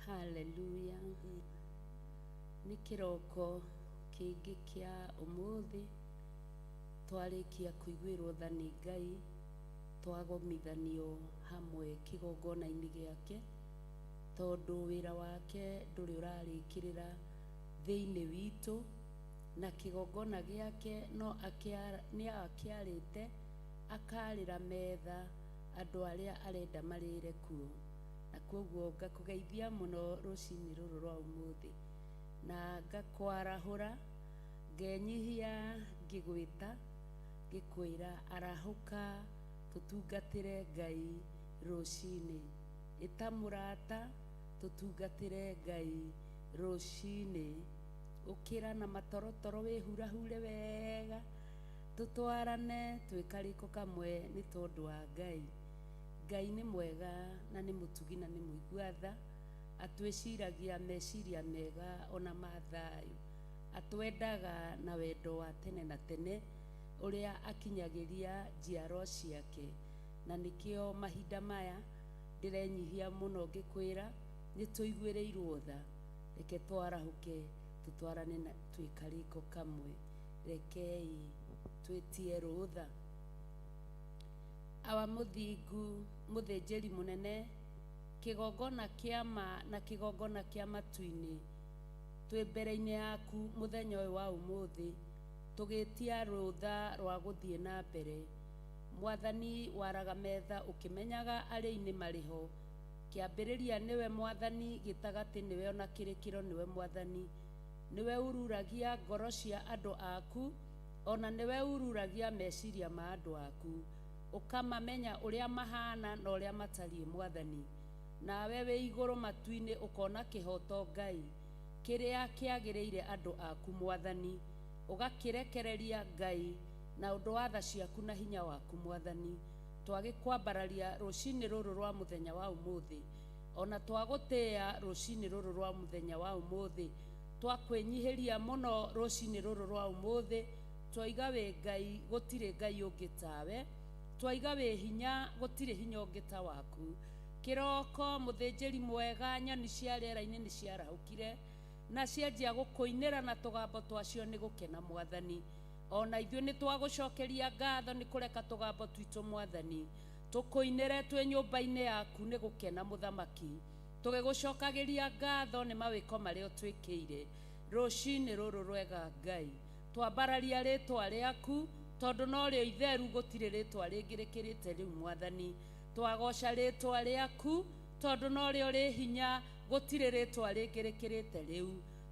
Haleluya. Nĩ kĩroko kĩngĩ kĩa ũmũthĩ twarĩkia kũiguĩrwo tha nĩ Ngai, twagomithanio hamwe kĩgongona-inĩ gĩake, tondũ wĩra wake ndũrĩ ũrarĩkĩrĩra thĩinĩ witũ, na kĩgongona gĩake no nĩ akĩarĩte akarĩra metha andũ arĩa arenda marĩre kuo. Na kwoguo ngakũgeithia mũno rũcinĩ rũrũ rwa ũmũthĩ, na ngakwarahũra, ngenyihia ngĩgwĩta, ngĩkwĩra arahũka tũtungatĩre Ngai rũcinĩ. Ĩta mũrata tũtungatĩre Ngai rũcinĩ. Ũkĩra na matorotoro wĩhurahure wega, tũtwarane twĩ karĩko kamwe nĩ tondũ wa Ngai. Ngai nĩ mwega na nĩ mũtugi na nĩ mũigua tha, atwĩciragia meciria mega ona ma thayũ. Atwendaga na wendo wa tene na tene ũrĩa akinyagĩria njiarwa ciake. Na nĩkĩo mahinda maya ndĩrenyihia mũno ngĩkwĩra nĩ tũiguĩrĩirwo tha, reke twarahũke tũtwarane na twĩ karĩko kamwe. Rekei twĩtie rũtha. Awa mũthingu, mũthĩnjĩri mũnene, kĩgongona kĩa ma na kĩgongona kĩa matu-inĩ, twĩ mbere-inĩ yaku mũthenya ũyũ wa ũmũthĩ, tũgĩtia rũtha rwa gũthiĩ na mbere. Mwathani waraga metha ũkĩmenyaga arĩi nĩ marĩ ho. Kĩambĩrĩria nĩwe Mwathani, gĩtagatĩ nĩwe ona kĩrĩkĩro nĩwe Mwathani. Nĩwe ururagia ngoro cia andũ aku, ona nĩwe ururagia meciria ma andũ aku, ũkamamenya ũrĩa mahana na ũrĩa matariĩ Mwathani. Nawe wĩ igũrũ matu-inĩ ũkona kĩhoto Ngai, kĩrĩa kĩagĩrĩire andũ aku Mwathani, ũgakĩrekereria Ngai na ũndũ wa tha ciaku na hinya waku Mwathani. Twagĩkwambararia rũcinĩ rũrũ rwa mũthenya wa ũmũthĩ, ona twagũtĩĩa rũcinĩ rũrũ rwa mũthenya wa ũmũthĩ, twakwĩnyihĩria mũno rũcinĩ rũrũ rwa ũmũthĩ, twaiga wĩ Ngai gũtirĩ Ngai ũngĩ tawe, twaiga wĩ hinya gũtirĩ hinya ũngĩ ta waku. Kĩroko mũthĩnjĩri mwega nyoni cia rĩera-inĩ nĩ ciarahũkire na cianjia gũkũinĩra na tũgambo twacio nĩ gũkena Mwathani. Ona ithuĩ nĩ twagũcokeria ngatho nĩ kũreka tũgambo twitũ Mwathani tũkũinĩre twĩ nyũmba-inĩ yaku nĩ gũkena Mũthamaki, tũgĩgũcokagĩria ngatho nĩ mawĩko marĩa ũtwĩkĩire rũcinĩ rũrũ rwega Ngai. Twambararia rĩtwa rĩaku tondũ norĩo itheru, gũtirĩ rĩtwa rĩngĩ rĩkĩrĩte rĩu Mwathani. Twagoca rĩtwa rĩaku tondũ norĩo rĩ hinya, gũtirĩ rĩtwa rĩngĩ rĩkĩrĩte rĩu.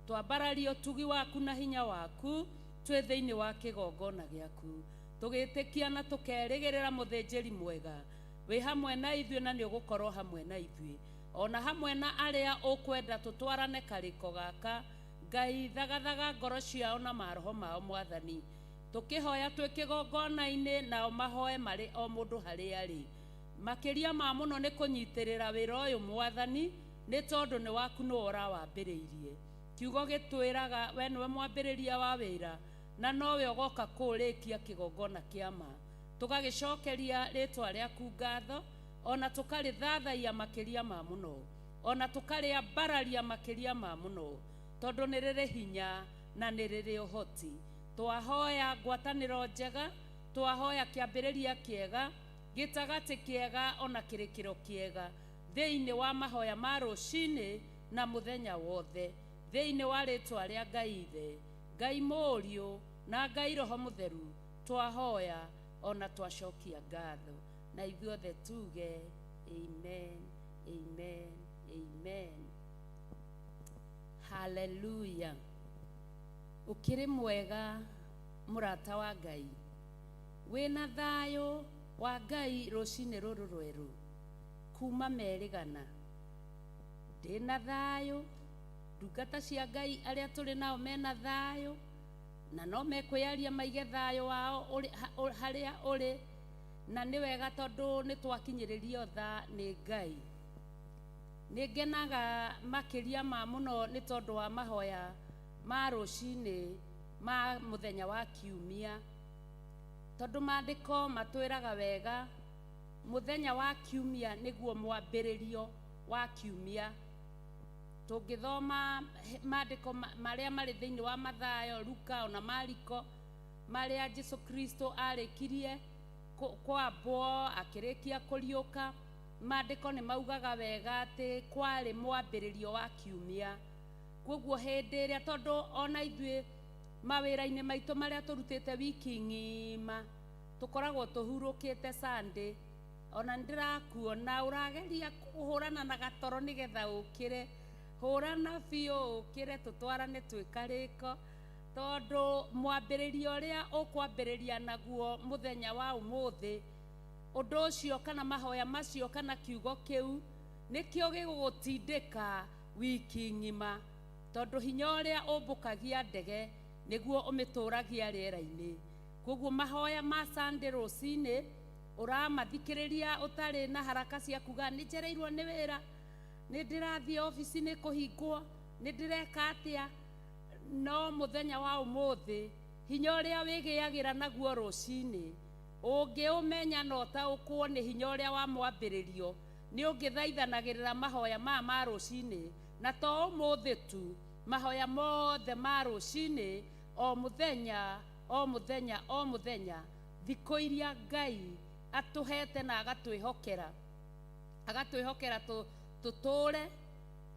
Twambararia ũtugi waku na hinya waku twĩ thĩinĩ wa kĩgongona gĩaku, tũgĩtĩkia na tũkerĩgĩrĩra mũthĩnjĩri mwega wĩ hamwe na ithuĩ na nĩ ũgũkorwo hamwe na ithuĩ ona hamwe na arĩa ũkwenda tũtwarane karĩko gaka. Ngai, thagathaga ngoro ciao na maroho mao Mwathani, tũkĩhoya twĩ kĩgongona-inĩ nao mahoe marĩ o mũndũ harĩa arĩ. Makĩria ma mũno nĩ kũnyitĩrĩra wĩra ũyũ Mwathani, nĩ tondũ nĩ waku nĩwe ũrawambĩrĩirie. Kiugo gĩtwĩraga we nĩwe mwambĩrĩria wa wĩra na nowe ũgoka kũũrĩkia kĩgongona kĩa ma. Tũgagĩcokeria rĩtwa rĩaku ngatho ona tũkarĩthathaiya makĩria ma mũno, ona tũkarĩambararia makĩria ma mũno, tondũ nĩ rĩrĩ hinya na nĩ rĩrĩ ũhoti. Twahoya ngwatanĩro njega, twahoya kĩambĩrĩria kĩega, gĩtagatĩ kĩega ona kĩrĩkĩro kĩega thĩinĩ wa mahoya ma rũcinĩ na mũthenya wothe, thĩinĩ wa rĩtwa rĩa Ngai Ithe, Ngai Mũriũ na Ngai Roho Mũtheru, twahoya ona twacokia ngatho. Na ithuothe tuge amen, amen, amen. Haleluya. Ũkĩrĩ mwega mũrata wa Ngai, wĩna thayũ wa Ngai rũcinĩ rũrũ rwerũ kuma merĩgana. Ndĩna thayũ, ndungata cia Ngai arĩa tũrĩ nao mena thayũ, na no mekwĩyaria maige thayũ wao harĩa ũrĩ, na nĩ wega tondũ nĩ twakinyĩrĩrio tha nĩ Ngai. Nĩ ngenaga makĩria ma mũno nĩ tondũ wa mahoya ma rũcinĩ ma mũthenya wa kiumia, tondũ maandĩko matwĩraga wega mũthenya wa kiumia nĩguo mwambĩrĩrio wa kiumia. Tũngĩthoma maandĩko marĩa marĩ thĩinĩ wa Mathayo, Luka ona Mariko, marĩa Jesu Kristo arĩkirie kwambwo akĩrĩkia kũriũka, maandĩko nĩ maugaga wega atĩ kwarĩ mwambĩrĩrio wa kiumia. Koguo hĩndĩ ĩrĩa, tondũ ona ithuĩ mawĩra-inĩ maitũ marĩa tũrutĩte wiki ng'ima tũkoragwo tũhurũkĩte Sunday, ona nĩndĩrakuona ũrageria kũhũrana na gatoro nĩgetha ũkĩre, hũrana biũ ũkĩre tũtwarane twĩ karĩko, tondũ mwambĩrĩrio ũrĩa ũkwambĩrĩria naguo mũthenya wa ũmũthĩ, ũndũ ũcio kana mahoya macio kana kiugo kĩu nĩkĩo gĩgũgũtindĩka wiki ng'ima, tondũ hinya ũrĩa ũmbũkagia ndege nĩguo ũmĩtũragia rĩera-inĩ. Koguo mahoya ma Sunday rũcinĩ ũramathikĩrĩria ũtarĩ na haraka cia kuga nĩ njereirwo nĩ wĩra, nĩ ndĩrathiĩ obici nĩ kũhingwo, nĩ ndĩreka atĩa. No mũthenya wa ũmũthĩ hinya ũrĩa wĩgĩagĩra naguo rũcinĩ ũngĩũmenya na ũtaũkwo nĩ hinya ũrĩa wa mwambĩrĩrio, nĩ ũngĩthaithanagĩrĩra mahoya maya ma rũcinĩ, na to ũmũthĩ tu, mahoya mothe ma rũcinĩ o mũthenya o mũthenya o mũthenya, thikũ iria Ngai atũhete na agatwĩhokera, agatwĩhokera tũtũre,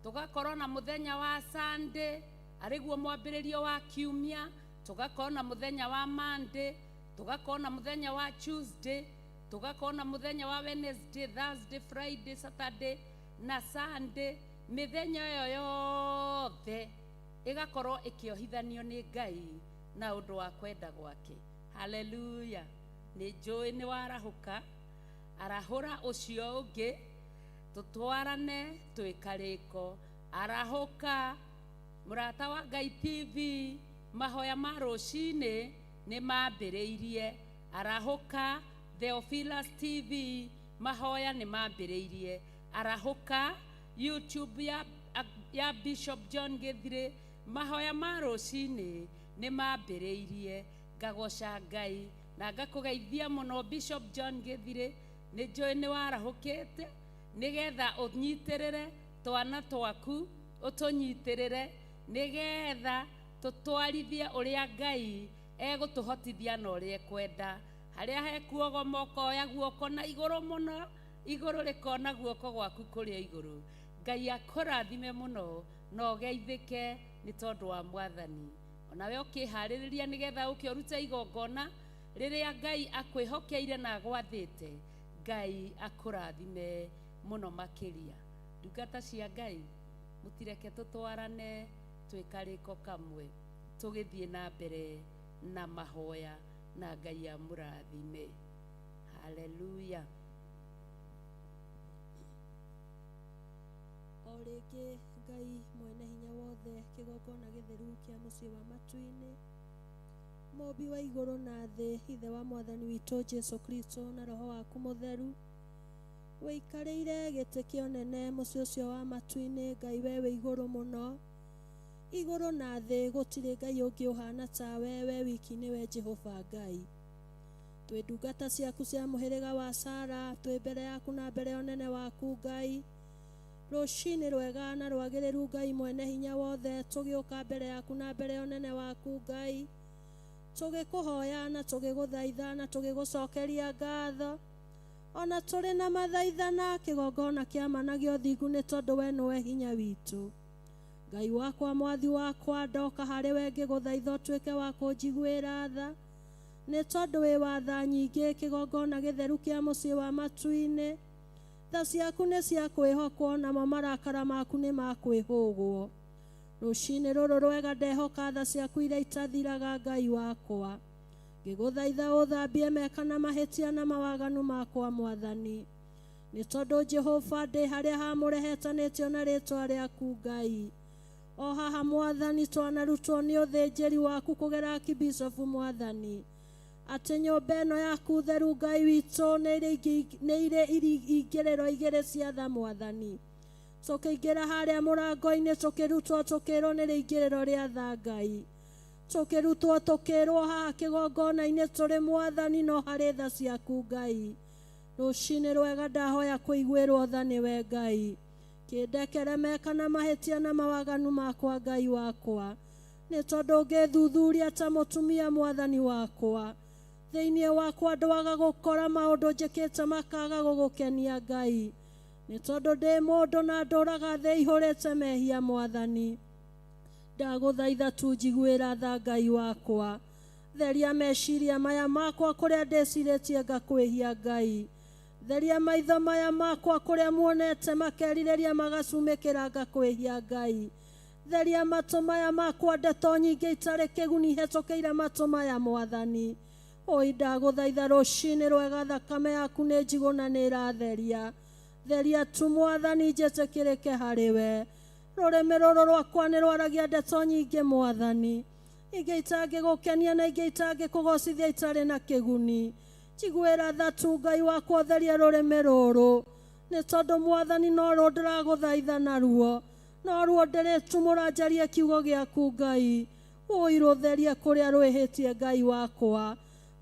tũgakorwo na mũthenya wa Sunday arĩguo mwambĩrĩrio wa kiumia, tũgakorwo na mũthenya wa Monday, tũgakorwo na mũthenya wa Tuesday, tũgakorwo na mũthenya wa Wednesday, Thursday, Friday, Saturday na Sunday. Mĩthenya ĩyo yothe ĩgakorwo ĩkĩohithanio nĩ Ngai na ũndũ wa kwenda gwake. Haleluya! Nĩ njũĩ nĩ warahũka, arahũra ũcio ũngĩ, tũtwarane twĩ karĩko. Arahũka mũrata wa Ngai TV, mahoya ma rũcinĩ nĩ mambĩrĩirie. Arahũka Theophilus TV, mahoya nĩ mambĩrĩirie. Arahũka YouTube ya Bishop John Githiri, mahoya ma rũcinĩ nĩ mambĩrĩirie. Ngagoca Ngai na ngakũgeithia mũno Bishop John Githiri, nĩ njũĩ nĩ warahũkĩte nĩgetha ũnyitĩrĩre twana twaku, ũtũnyitĩrĩre nĩgetha tũtwarithie ũrĩa Ngai egũtũhotithia na ũrĩa ekwenda. Harĩa hekuogoma ũkoya guoko na igũrũ mũno, igũrũ rĩkona guoko gwaku kũrĩa igũrũ. Ngai akũrathime mũno na ũgeithĩke nĩ tondũ wa Mwathani. Onawe ũkĩharĩrĩria nĩgetha ũke ũrute igongona rĩrĩa Ngai akwĩhokeire na agwathĩte, Ngai akũrathime mũno makĩria. Ndungata cia Ngai, mũtireke tũtwarane twĩ karĩko kamwe, tũgĩthiĩ na mbere na mahoya, na Ngai amũrathime. Haleluya. O rĩngĩ Ngai mwene hinya wothe, kĩgongona gĩtheru kĩa mũciĩ wa matu-inĩ, mũmbi wa igũrũ na thĩ, ithe wa Mwathani witũ Jesu Kristo na Roho waku mũtheru, wĩikarĩire gĩtĩ kĩa ũnene mũciĩ ũcio wa matu-inĩ. Ngai we wĩ igũrũ mũno, igũrũ na thĩ gũtirĩ Ngai ũngĩ ũhana tawe, we wiki nĩwe Jehova Ngai. Twĩ ndungata ciaku cia mũhĩrĩga wa Sara, twĩ mbere yaku na mbere ya ũnene waku Ngai. Rũcinĩ rwega na rwagĩrĩru Ngai mwene hinya wothe, tũgĩũka mbere yaku na mbere ya ũnene waku Ngai, tũgĩkũhoya na tũgĩgũthaitha na tũgĩgũcokeria ngatho, ona tũrĩ na mathaithana kĩgongona kĩa ma na gĩa ũthingu, nĩ tondũ we nĩwe hinya witũ. Ngai wakwa, mwathi wakwa, ndoka harĩ we ngĩgũthaitha ũtuĩke wa kũnjiguĩra tha, nĩ tondũ wĩ wa tha nyingĩ, kĩgongona gĩtheru kĩa mũciĩ wa matu-inĩ. Tha ciaku nĩ cia kwĩhokwo, namo marakara maku nĩ ma kwĩhũgwo. Rũcinĩ rũrũ rwega ndehoka tha ciaku iria itathiraga, Ngai wakwa. Ngĩgũthaitha ũthambie meka na mahĩtia na mawaganu makwa, Mwathani, nĩ tondũ Jehova ndĩ harĩa hamũre hetanĩtio na rĩtwa rĩaku Ngai. O haha Mwathani twanarutwo nĩ ũthĩnjĩri waku kũgerera Archbishop Mwathani, atĩ nyũmba ĩno yaku theru Ngai witũ nĩ irĩ ingĩrĩro igĩrĩ cia tha Mwathani. Tũkĩingĩra harĩa mũrango-inĩ tũkĩrutwo tũkĩrwo nĩ rĩingĩrĩro rĩa tha Ngai, tũkĩrutwo tũkĩrwo haha kĩgongona-inĩ tũrĩ Mwathani no harĩ tha ciaku Ngai. Rũcinĩ rwega ndahoya kũiguĩrwo tha nĩwe Ngai. Kĩndekere meka na mahĩtia na mawaganu makwa Ngai wakwa, nĩ tondũ ngĩthuthuria ta mũtumia mwathani wakwa. Thĩinĩ wakwa ndwaga gũkora maũndũ njĩkĩte makaga gũgũkenia Ngai, nĩ tondũ ndĩ mũndũ na ndũraga thĩ ihũrĩte mehia mwathani. Ndagũthaitha tu njiguĩra tha Ngai wakwa, theria meciria maya makwa kũrĩa ndĩcirĩtie ngakwĩhia Ngai, theria maitho maya makwa kũrĩa muonete makerirĩria magacumĩkĩra ngakwĩhia Ngai, theria matũ maya makwa ndeto nyingĩ itarĩ kĩguni hetũkĩire matũ maya mwathani. Oi ndagũthaitha rũcinĩ rwega, thakame yaku nĩ njigũ na nĩ ĩratheria. Theria tu mwathani njĩtĩkĩrĩke harĩ we. Rũrĩmĩ rũrũ rwakwa nĩ rwaragia ndeto nyingĩ mwathani, ingĩ itangĩgũkenia na ingĩ itangĩkũgocithia itarĩ na kĩguni. Njiguĩra tha tu Ngai wakwa, theria rũrĩmĩ rũrũ, nĩ tondũ mwathani no ruo ndĩragũthaitha naruo, no ruo ndĩrĩtumũra njarie kiugo gĩaku Ngai. Ũi rũtherie kũrĩa rwĩhĩtie Ngai wakwa.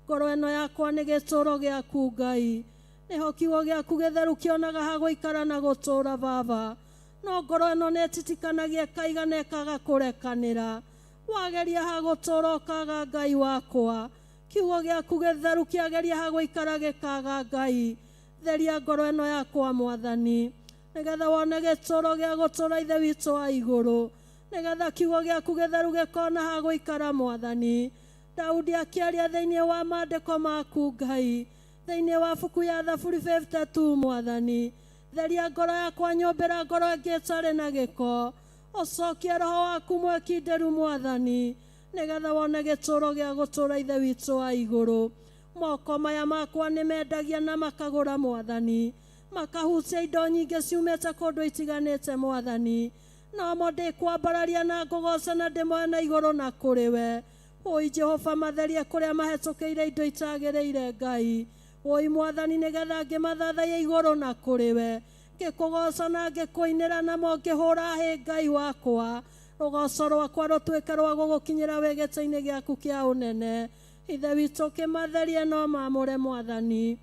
Ngoro ĩno yakwa nĩ gĩtũũro gĩaku Ngai, nĩho kiugo gĩaku gĩtheru kĩonaga ha gũikara na gũtũũra Baba. No ngoro ĩno nĩ ĩtitikanagia ĩkaiga na ĩkaga kũrekanĩra. Wageria ha gũtũũra ũkaga Ngai wakwa, kiugo gĩaku gĩtheru kĩageria ha gũikara gĩkaga Ngai. Theria ngoro ĩno yakwa mwathani, nĩgetha wone gĩtũũro gĩa gũtũũra Ithe witũ wa igũrũ, nĩgetha kiugo gĩaku gĩtheru gĩkona ha gũikara mwathani. Daudi akĩaria thĩinĩ wa maandĩko maku Ngai, thĩinĩ wa buku ya Thaburi 52 mwathani, theria ngoro yakwa, nyũmbĩra ngoro ĩngĩ ĩtarĩ na gĩko, ũcokie roho waku mwĩkindĩru mwathani, nĩgetha wone gĩtũũro gĩa gũtũũra Ithe witũ wa igũrũ. Moko maya makwa nĩ mendagia na makagũra mwathani, makahutia indo nyingĩ ciumĩte kũndũ itiganĩte mwathani, nomo ndĩkwambararia na ngũgoca na ndĩmoe na igũrũ na kũrĩ we. Oi Jehova, matherie kũrĩa mahetũkĩire indo itagĩrĩire Ngai. Oi mwathani, nĩgetha ngĩmathathaiya igũrũ na kũrĩ we, ngĩkũgoca na ngĩkũinĩra namo ngĩhũra hĩ Ngai wakwa. Rũgoco rwakwa rũtuĩke rwa gũgũkinyĩra wĩ gĩtĩ-inĩ gĩaku kĩa ũnene. Ithe witũ kĩmatherie no mamũre mwathani.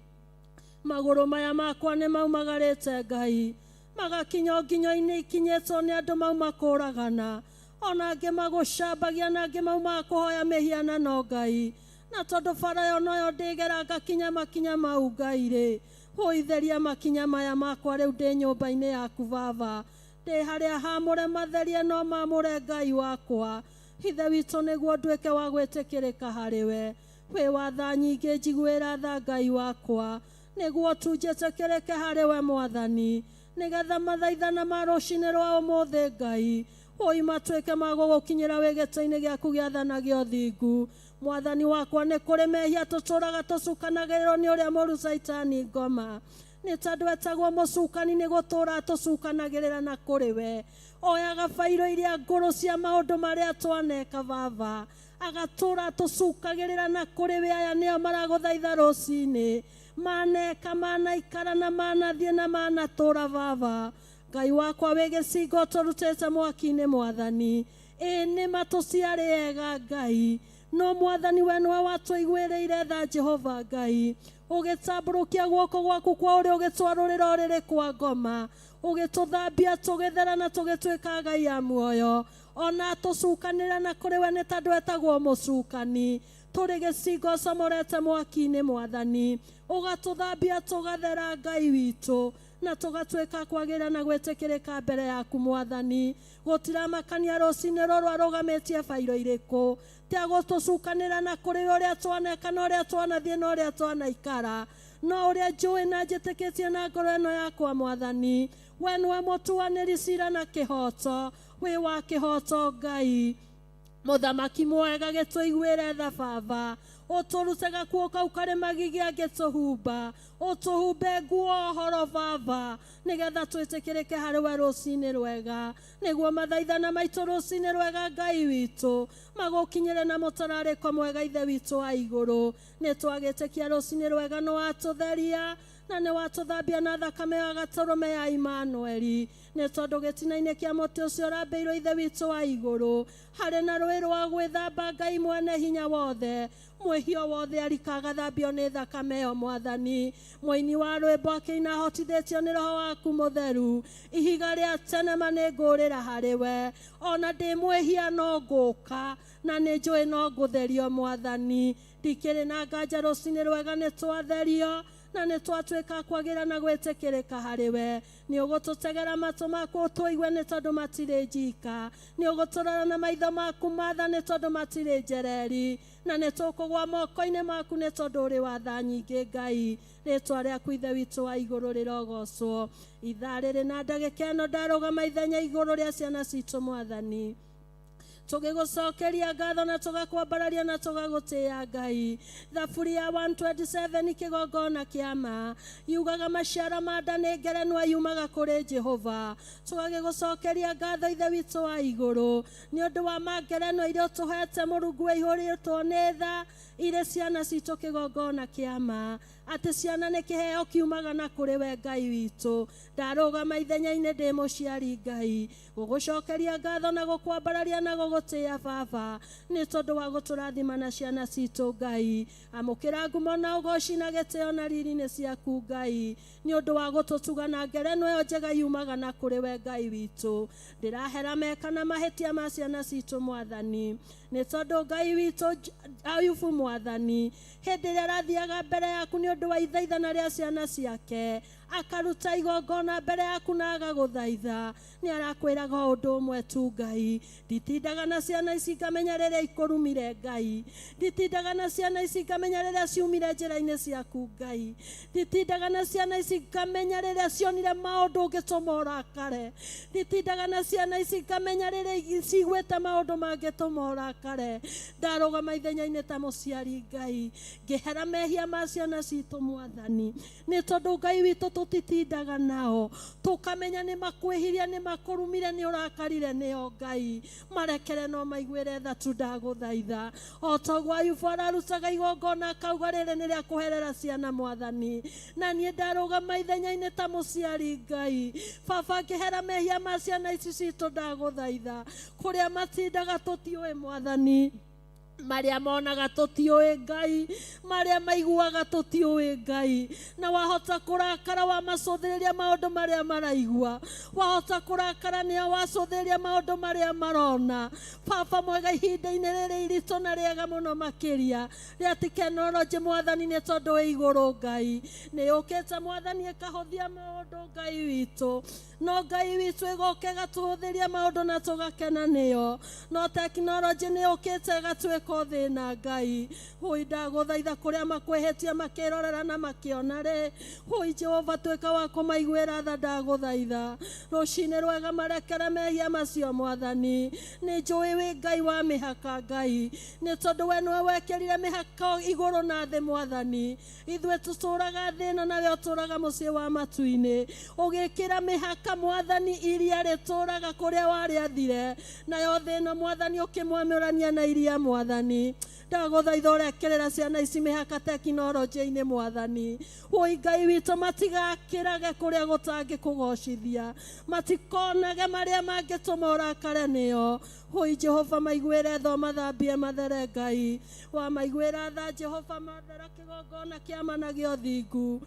Magũrũ maya makwa nĩ maumagarĩte Ngai, magakinya o nginyo-inĩ ikinyĩtwo nĩ andũ mauma kũragana, ona angĩ magũcambagia na angĩ maumaga kũhoya mĩhianano Ngai. Na tondũ bara ĩyo noyo ndĩgera ngakinya makinya mau Ngai rĩ, hũitheria makinya maya makwa rĩu ndĩ nyũmba-inĩ yaku Baba, ndĩ harĩa hamũre matherie no mamũre Ngai wakwa. Ithe witũ nĩguo nduĩke wa gwĩtĩkĩrĩka harĩ we. Wĩ wa tha nyingĩ, njiguĩra tha Ngai wakwa, nĩguo tu njĩtĩkĩrĩke harĩ we mwathani, nĩgetha mathaithana ma rũcinĩ rwa ũmũthĩ Ngai oi matuĩke ma gũgũkinyĩra wĩ gĩtĩ-inĩ gĩaku gĩa tha na gĩa ũthingu. Mwathani wakwa, nĩ kũrĩ mehia tũtũũraga tũcukanagĩrĩrwo nĩ ũrĩa mũru Caitani ngoma, nĩ tondũ etagwo mũcukani nĩ gũtũũra tũcukanagĩrĩra na kũrĩ we. Oyaga bairo iria ngũrũ cia maũndũ marĩa twaneka Baba, agatũũra tũcukagĩrĩra na kũrĩ we. Aya nĩo maragũthaitha rũcinĩ, maneka manaikara na manathiĩ na manatũũra Baba. Ngai wakwa wĩ gĩcingo tũrutĩte mwaki-inĩ mwathani, ĩ nĩ matũciarĩ ega Ngai, no mwathani we nĩwe watũiguĩrĩire tha Jehova Ngai, ũgĩtambũrũkia guoko gwaku kwa ũrĩa ũgĩtwarũrĩra ũrĩrĩ kwa ngoma, ũgĩtũthambia tũgĩthera na tũgĩtuĩka Ngai ya muoyo. Ona tũcukanĩra na kũrĩ we nĩ tondũ etagwo mũcukani, tũrĩ gĩcingo ũcomorete mwaki-inĩ mwathani, ũgatũthambia tũgathera Ngai witũ, na tũgatuĩka kwagĩra na gwĩtĩkĩrĩka mbere yaku mwathani. Gũtiramakania rũcinĩ rũrũ arũgamĩtie bairo irĩkũ, tia gũtũcukanĩra na kũrĩ we ũrĩa twaneka na ũrĩa twanathiĩ na ũrĩa twanaikara, no ũrĩa njũĩ na njĩtĩkĩtie na ngoro ĩno yakwa mwathani, we nĩwe mũtuanĩri cira na kĩhoto, wĩ wa kĩhoto Ngai. Mũthamaki mwega gĩtũiguĩre tha Baba, ũtũrute gakuo kau karĩ magigi angĩtũhumba, ũtũhumbe nguo horo Baba, nĩgetha twĩtĩkĩrĩke harĩ we rũcinĩ rwega, nĩguo mathaithana maitũ rũcinĩ rwega Ngai witũ magũkinyĩre na mũtararĩko mwega Ithe witũ wa igũrũ. Nĩ twagĩtĩkia rũcinĩ rwega nĩ watũtheria, Na nĩ watũthambia na thakame ya gatũrũme ya Imanueli. Nĩ tondũ gĩtina-inĩ kĩa mũtĩ ũcio ũrambĩirwo Ithe witũ wa igũrũ, harĩ na rũĩ rwa gwĩthamba Ngai mwene hinya wothe. Mwĩhia wothe arika agathambio nĩ thakame ĩyo Mwathani. Mũini wa rwĩmbo akĩina ahotithĩtio nĩ Roho waku Mũtheru. Ihiga rĩa tene ma nĩ ngũũrĩra harĩ we. Ona ndĩ mwĩhia no ngũũka, na nĩ njũĩ no ngũtherio Mwathani. Ndikĩrĩ na nganja rũcinĩ rwega nĩ twatherio, na nĩ twatuĩka kwagĩra na gwĩtĩkĩrĩka harĩ we. Nĩ ũgũtũtegera matũ maku ũtũigue nĩ tondũ matirĩ njika. Nĩ ũgũtũrora na maitho maku matha nĩ tondũ matirĩ njereri. Na nĩ tũkũgwa moko-inĩ maku nĩ tondũ ũrĩ wa tha nyingĩ Ngai. Rĩtwa rĩaku Ithe witũ wa igũrũ rĩrogocwo. Ithaa rĩrĩ na ndagĩka ĩno ndarũgama ithenya igũrũ rĩa ciana citũ Mwathani. Tũgĩgũcokeria ngatho na tũgakwambararia na tũgagũtĩĩa Ngai. Thaburi ya 127 kĩgongona kĩa ma yugaga maciaro ma nda nĩ ngerenwa yumaga kũrĩ Jehova. Tũgagĩgũcokeria ngatho Ithe witũ wa igũrũ nĩ ũndũ wa mangerenwa iria ũtũhete Mũrungu waihũrĩtwo nĩ tha irĩ ciana citũ kĩgongona kĩa ma, atĩ ciana nĩ kĩheo kiumaga na kũrĩ we Ngai witũ. Ndarũgama ithenya-inĩ ndĩ mũciari Ngai, gũgũcokeria ngatho na gũkwambararia na gũgũtĩĩa Baba nĩ tondũ wa gũtũrathima na ciana citũ Ngai. Amũkĩra ngumo na ũgoci na gĩtĩo na riri nĩ ciaku Ngai nĩ ũndũ wa gũtũtuga na ngerenwa ĩyo njega yumaga na kũrĩ we Ngai witũ. Ndĩrahera meka na mahĩtia ma ciana citũ Mwathani, nĩ tondũ Ngai witũ Ayubu Mwathani hĩndĩ ĩrĩa arathiaga mbere yaku nĩ ũndũ wa ithaithana rĩa ciana ciake, akaruta igongona mbere yaku na agagũthaitha, nĩ arakwĩraga o ũndũ ũmwe tu Ngai. Nditindaga na ciana ici ngamenya rĩrĩa ikũrumire Ngai. Nditindaga na ciana ici ngamenya rĩrĩa ciumire njĩra-inĩ ciaku Ngai. Nditindaga na ciana ici ngamenya rĩrĩa cionire maũndũ ũngĩtũma ũrakare. Nditindaga na ciana ici ngamenya rĩrĩa ciguĩte maũndũ mangĩtũma ũrakare. Ndarũgama ithenya-inĩ ta mũciari Ngai, ngĩhera mehia ma ciana citũ Mwathani, nĩ tondũ Ngai witũ tũtitindaga nao, tũkamenya nĩ makwĩhirie, nĩ makũrumire, nĩ ũrakarire nĩo Ngai. Marekere no maiguĩre tha tu ndagũthaitha. O ta ũguo Ayubu ararutaga igongona akauga rĩrĩ nĩ rĩa kũherera ciana Mwathani, na niĩ ndarũgama ithenya-inĩ ta mũciari Ngai. Baba ngĩhera mehia ma ciana ici citũ ndagũthaitha, kũrĩa matindaga tũtiũĩ Mwathani, marĩa monaga tũtiũĩ Ngai, marĩa maiguaga tũtiũĩ Ngai. Na wahota kũrakara wamacũthĩrĩria maũndũ marĩa maraigua, wahota kũrakara nĩo wacũthĩrĩria maũndũ marĩa marona. Baba mwega, ihinda-inĩ rĩrĩ iritũ na rĩega mũno makĩria rĩa tekinoronjĩ Mwathani, nĩ tondũ wĩ igũrũ Ngai, nĩ yũkĩte Mwathani ĩkahũthia maũndũ Ngai witũ. No Ngai witũ ĩgoka ĩgatũhũthĩria maũndũ na tũgakena nĩyo. No tekinoronjĩ nĩ yũkĩte ĩgatuĩka o thĩna Ngai. Hũi ndagũthaitha kũrĩa makwĩhĩtia makĩrorera na makĩona rĩ, hũi Jehova tuĩka wa kũmaiguĩra tha ndagũthaitha. Rũcinĩ rwega marekere mehia macio Mwathani. Nĩ njũĩ wĩ Ngai wa mĩhaka Ngai, nĩ tondũ we nĩwe wekĩrire mĩhaka igũrũ na thĩ Mwathani. Ithuĩ tũtũraga thĩ ĩno nawe ũtũraga mũciĩ wa matu-inĩ. Ũgĩkĩra mĩhaka Mwathani iria rĩtũraga kũrĩa warĩathire, nayo thĩ ĩno Mwathani ũkĩmwamũrania na iria Mwathani. Ndagũthaitha ũrekerera ciana ici mĩhaka tekinoronjĩ-inĩ Mwathani. Wũi Ngai witũ, matigakĩrage kũrĩa gũtangĩkũgocithia, matikonage marĩa mangĩtũma ũrakare nĩo. Hũi Jehova maiguĩre tha mathambie mathere Ngai. Wamaiguĩra tha Jehova mathera kĩgongona kĩa ma na gĩa ũthingu.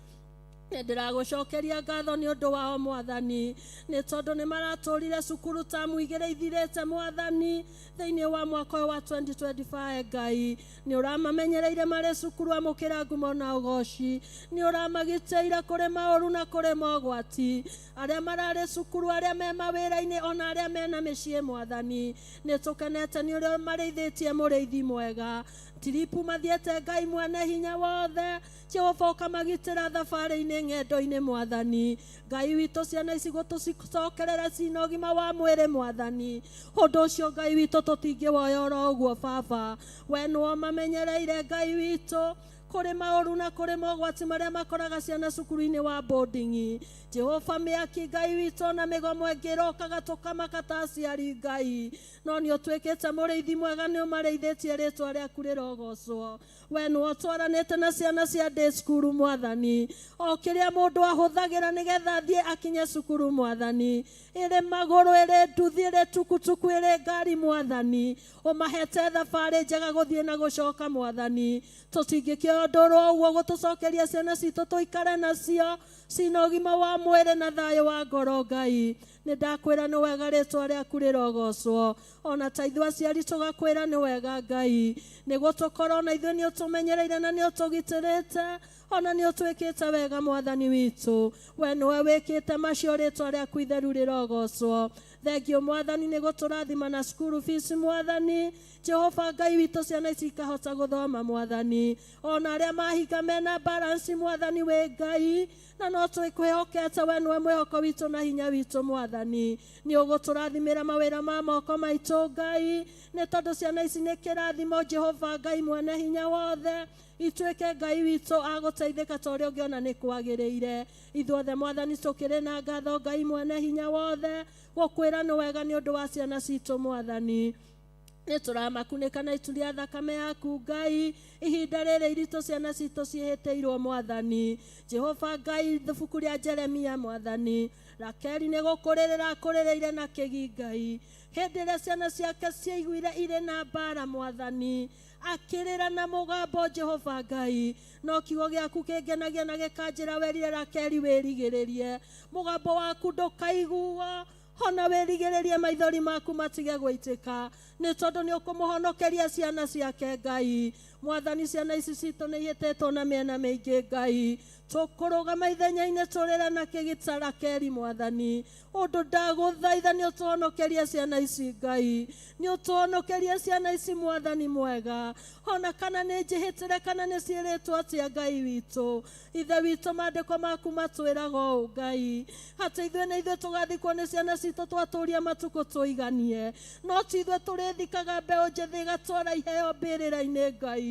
Nĩ ndĩragũcokeria ngatho nĩ ũndũ wao Mwathani, nĩ tondũ nĩ maratũrire cukuru tamu igĩrĩ ithirĩte Mwathani thĩinĩ wa mwaka ũyũ wa 2025 Ngai. Nĩ ũramamenyereire marĩ cukuru, amũkĩra ngumo na ũgoci. Nĩ ũramagitĩire kũrĩ maũru na kũrĩ mogwati. Arĩa mararĩ cukuru, arĩa me mawĩra-inĩ, ona arĩa mena mĩciĩ Mwathani, nĩ tũkenete nĩ ũrĩa marĩithĩtie mũrĩithi mwega. Tiripu mathiĩte Ngai mwene hinya wothe, Jehova ũkamagitĩra thabarĩ-inĩ ng'endo-inĩ Mwathani. Ngai witũ, ciana ici gũtũcokerera cina ũgima wa mwĩrĩ Mwathani. Ũndũ ũcio Ngai witũ tũtingĩwoya oro ũguo Baba, we nĩwe ũmamenyereire Ngai witũ. Kũrĩ maũru na kũrĩ mogwati marĩa makoraga ciana cukuru-inĩ wa boarding. Jehova mĩaki Ngai witũ, na mĩgomo ĩngĩ ĩrokaga tũkamaka ta aciari Ngai, no nĩ ũtuĩkĩte mũrĩithi mwega, nĩ ũmarĩithĩtie, rĩtwa rĩaku rĩrogocwo. We nĩwe ũtwaranĩte na ciana cia day cukuru Mwathani, o kĩrĩa mũndũ ahũthagĩra nĩgetha athiĩ akinye cukuru Mwathani, ĩrĩ magũrũ, ĩrĩ nduthi, ĩrĩ tukutuku, ĩrĩ ngari Mwathani, ũmahete thabarĩ njega gũthiĩ na gũcoka Mwathani. Tũtingĩkĩoya ũndũ oro ũguo gũtũcokeria ciana citũ tũikare nacio cina ũgima wa mwĩrĩ na thayũ wa ngoro Ngai. Nĩ ndakwĩra nĩ wega, rĩtwa rĩaku rĩrogocwo. Ona ta ithuĩ aciari tũgakwĩra nĩ wega Ngai, nĩguo tũkorwo na ithuĩ nĩ ũtũmenyereire na nĩ ũtũgitĩrĩte, ona nĩ ũtwĩkĩte wega Mwathani witũ. We nĩwe wĩkĩte macio, rĩtwa rĩaku itheru rĩrogocwo. Thengio Mwathani nĩ gũtũrathima na cukuru fees Mwathani. Jehova Ngai witũ, ciana ici ikahota gũthoma Mwathani, ona arĩa mahinga mena balance Mwathani wĩ Ngai, na no twĩkwĩhokete we, nĩwe mwĩhoko witũ na hinya witũ Mwathani. Nĩ ũgũtũrathimĩra mawĩra ma moko maitũ Ngai, nĩ tondũ ciana ici nĩ kĩrathimo. Jehova Ngai mwene hinya wothe, ituĩke Ngai witũ agũteithĩka ta ũrĩa ũngĩona nĩ kwagĩrĩire. Ithuothe Mwathani tũkĩrĩ na ngatho Ngai mwene hinya wothe, gũkwĩra nĩ wega nĩ ũndũ wa ciana citũ Mwathani. Nĩ tũramakunĩka na itu rĩa thakame yaku Ngai, ihinda rĩrĩ iritũ ciana citũ ciĩhĩtĩirwo Mwathani. Jehova Ngai, ibuku rĩa Jeremia Mwathani, Rakeli nĩ gũkũrĩrĩra akũrĩrĩire na kĩgi Ngai, hĩndĩ ĩrĩa ciana ciake ciaiguire irĩ na mbara Mwathani, akĩrĩra na mũgambo Jehova Ngai. No kiugo gĩaku kĩngenagia na gĩkanjĩra werire Rakeli wĩrigĩrĩrie, mũgambo waku ndũkaiguo, ona wĩrigĩrĩrie maithori maku matige gũitĩka, nĩ tondũ nĩ ũkũmũhonokeria ciana ciake Ngai. Mwathani, ciana ici citũ nĩ ihĩtĩtwo na mĩena mĩingĩ Ngai, tũkũrũgama ithenya-inĩ tũrĩre na kĩgita Rakeli Mwathani. Ũndũ ndagũthaitha nĩ ũtũhonokerie ciana ici Ngai, nĩ ũtũhonokerie ciana ici Mwathani mwega. Ona kana nĩ njĩhĩtĩre kana nĩ ciĩrĩtwo atĩa Ngai witũ, Ithe witũ, maandĩko maku matwĩraga ũũ Ngai, atĩ ithuĩ nĩ ithuĩ tũgathikwo nĩ ciana citũ twatũria matukũ tũiganie, no ti ithuĩ tũrĩthikaga mbeũ njĩthĩ ĩgatwara iheo mbĩrĩra-inĩ Ngai.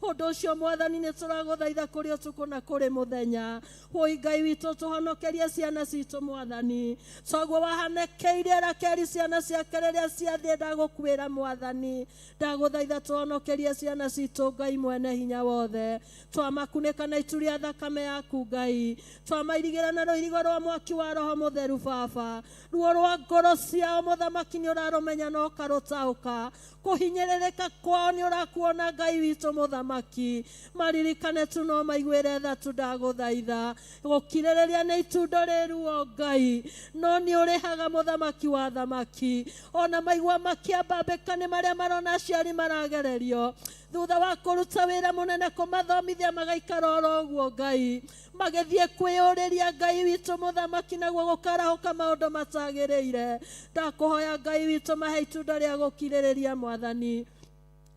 Ũndũ ũcio Mwathani nĩ tũragũthaitha kũrĩ ũtukũ na kũrĩ mũthenya. Woi Ngai witũ, tũhonokerie ciana citũ Mwathani, toguo wahanekeire Rakeli ciana ciake rĩrĩa ciathiĩ. Ndagũkuĩra Mwathani, ndagũthaitha tũhonokerie ciana citũ Ngai mwene hinya wothe. Twamakunĩka na itu rĩa thakame yaku Ngai, twamairigĩra na rũirigo rwa mwaki wa Roho Mũtheru Baba. Ruo rwa ngoro ciao Mũthamaki nĩ ũrarũmenya na ũkarũtaũka, kũhinyĩrĩrĩka kwao nĩ ũrakuona Ngai witũ Mũthamaki. Maririkane tu no maiguĩre tha tu, ndagũthaitha. Gũkirĩrĩria nĩ itundo rĩ ruo Ngai, no nĩ ũrĩhaga Mũthamaki wa thamaki. Ona maigua makĩambambĩka nĩ marĩa marona aciari maragererio thutha wa kũruta wĩra mũnene kũmathomithia, magaikara oro ũguo Ngai, magĩthiĩ kwĩyũrĩria Ngai witũ Mũthamaki, naguo gũkarahũka maũndũ matagĩrĩire. Ndakũhoya Ngai witũ, mahe itunda rĩa gũkirĩrĩria Mwathani,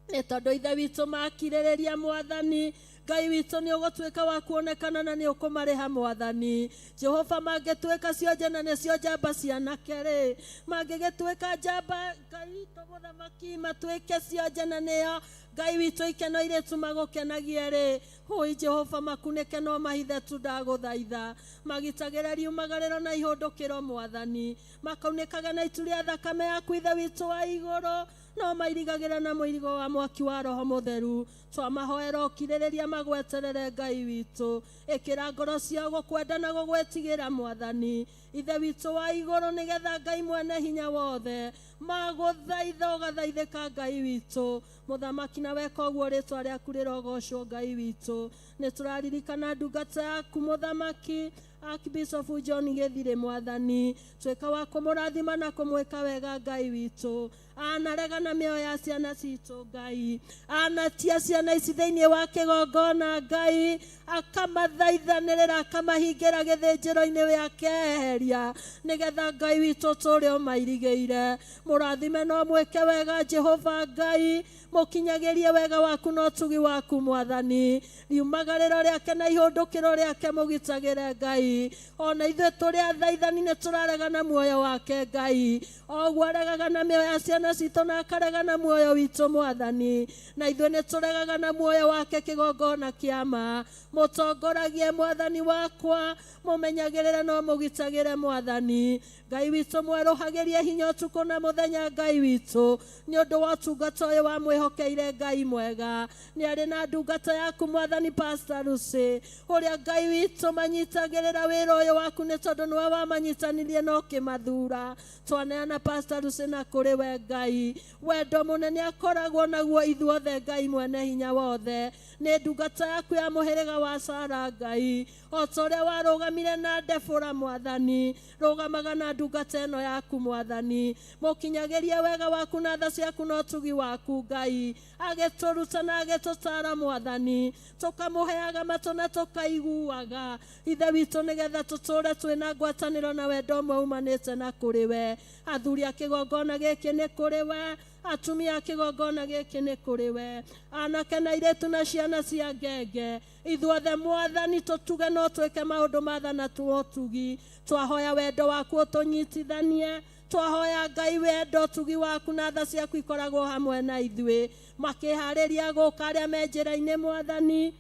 nĩ tondũ Ithe witũ makirĩrĩria Mwathani Ngai witũ, nĩ ũgũtuĩka wa kuonekana na nĩ ũkũmarĩha Mwathani Jehova. Mangĩtuĩka cionje na nĩcio njamba cianake rĩ, mangĩgĩtuĩka njamba Ngai witũ Mũthamaki, matuĩke cionje na nĩo Ngai witũ ikeno irĩtu magũkenagie rĩ, hũi Jehova, makunĩke no mahithe tu, ndagũthaitha. Magitagĩre riumagarĩro na ihũndũkĩro Mwathani, makaunĩkaga na itu rĩa thakame yaku Ithe witũ wa igũrũ, no mairigagĩra na mũirigo wa mwaki wa Roho Mũtheru. Twamahoera ũkirĩrĩria magweterere Ngai witũ, ĩkĩra ngoro ciao gũkwenda na gũgwĩtigĩra Mwathani Ithe witũ wa igũrũ, nĩgetha Ngai mwene hinya wothe magũthaitha ũgathaithĩka Ngai witũ Mũthamaki, na weka ũguo rĩtwa rĩaku rĩrogocwo Ngai witũ. Nĩ tũraririkana ndungata yaku Mũthamaki Archbishop John Gĩthirĩ Mwathani, tuĩka wa kũmũrathima na kũmwĩka wega Ngai witũ. Anaregana mĩoyo ya ciana citũ Ngai, anatia ciana ici thĩinĩ wa kĩgongona Ngai, akamathaithanĩrĩra, akamahingĩra gĩthĩnjĩro-inĩ gĩake eheria, nĩgetha Ngai witũ tũrĩ ũmairigĩire. Mũrathime no mwĩke wega Jehova Ngai, mũkinyagĩrie wega waku na ũtugi waku Mwathani. Riumagarĩro rĩake na ihũndũkĩro rĩake mũgitagĩre Ngai. Ona ithuĩ tũrĩ athaithani nĩ tũraregana muoyo wake Ngai, o ũguo aregaga na mĩoyo ya ciana. ciana citũ na akarega na muoyo witũ mwathani na ithuĩ nĩ tũregaga na muoyo wake kĩgongona kĩa ma mũtongoragie mwathani wakwa mũmenyagĩrĩre no mũgitagĩre mwathani Ngai witũ mwerũhagĩrie hinya ũtukũ na mũthenya Ngai witũ nĩ ũndũ wa ũtungata ũyũ wamwĩhokeire Ngai mwega nĩ arĩ na ndungata yaku mwathani Pastor Lucy ũrĩa Ngai witũ manyitagĩrĩra wĩra ũyũ waku nĩ tondũ nĩwe wamanyitanirie na ũkĩmathura twaneana Pastor Lucy na kũrĩ we Ngai wendo mũnene akoragwo naguo ithuothe Ngai mwene hinya wothe nĩ ndungata yaku ya mũhĩrĩga wa Sara Ngai o ta ũrĩa warũgamire na Debora mwathani rũgamaga na ndungata ĩno yaku mwathani mũkinyagĩrie wega waku na tha ciaku na ũtugi waku Ngai agĩtũruta na agĩtũtara mwathani tũkamũheaga matũ na tũkaiguaga ithe witũ nĩgetha tũtũre twĩna ngwatanĩro na wendo ũmwe umanĩte na kũrĩ we athuri a kĩgongona gĩkĩ nĩ kũrĩ we atumia a kĩgongona gĩkĩ nĩ kũrĩ we anake na airĩtu na ciana cia ngenge ithuothe mwathani tũtuge no twĩke maũndũ ma tha na ũtugi twahoya wendo waku ũtũnyitithanie twahoya Ngai wendo ũtugi waku na tha ciaku ikoragwo hamwe na ithuĩ makĩharĩria gũka arĩa me njĩra-inĩ mwathani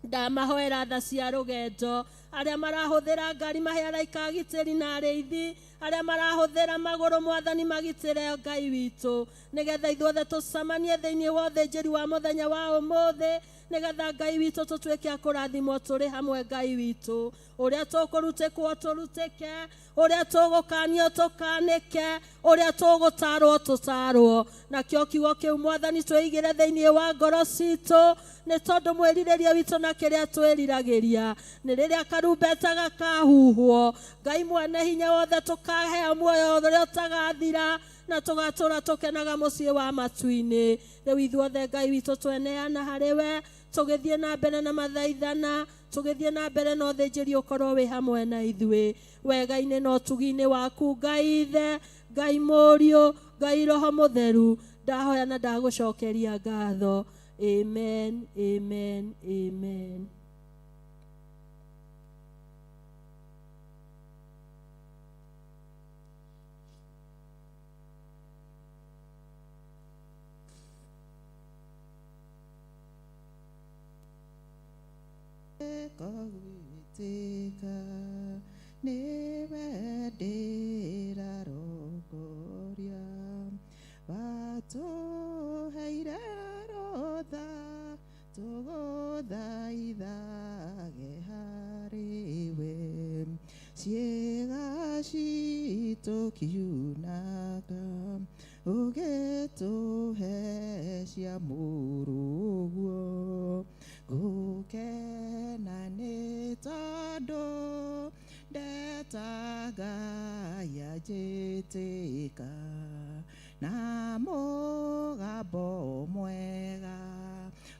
ndamahoera tha cia rũgendo arĩa marahũthĩra ngari mahe araika agitĩri na arĩithi arĩa marahũthĩra magũrũ mwathani magitĩre Ngai witũ nĩgetha ithuothe tũcemanie thĩinĩ wa ũthĩnjĩri wa mũthenya wa ũmũthĩ nĩgetha Ngai witũ tũtuĩke a kũrathimwo tũrĩ hamwe Ngai witũ ũrĩa tũkũrutĩkwo tũrutĩke ũrĩa tũgũkanio tũkanĩke ũrĩa tũgũtarwo tũtarwo nakĩo kiugo kĩu mwathani twĩigĩre thĩinĩ wa ngoro citũ nĩ tondũ mwĩrirĩria witũ na kĩrĩa twĩriragĩria nĩ rĩrĩa karumbeta gakahuhwo Ngai mwene hinya wothe tũkaheo muoyo ũrĩa ũtagathira na tũgatũra tũkenaga mũciĩ wa matu-inĩ rĩu ithuothe Ngai witũ tweneana harĩ we tũgĩthiĩ na mbere na mathaithana tũgĩthiĩ na mbere na ũthĩnjĩri ũkorwo wĩ hamwe na ithuĩ wega-inĩ na ũtugi-inĩ waku Ngai Ithe Ngai Mũriũ Ngai Roho Mũtheru ndahoya na ndagũcokeria ngatho. Amen, amen, amen. Kogwĩtĩka nĩwe ndĩrarongoria watũheire rũtha tũgũthaithage harĩ we ciĩga citũ kiunaga ũgĩtũhe cia mũrũguo gũkena nĩ tondũ ndetaga yanjĩtĩka na mũgambo mwega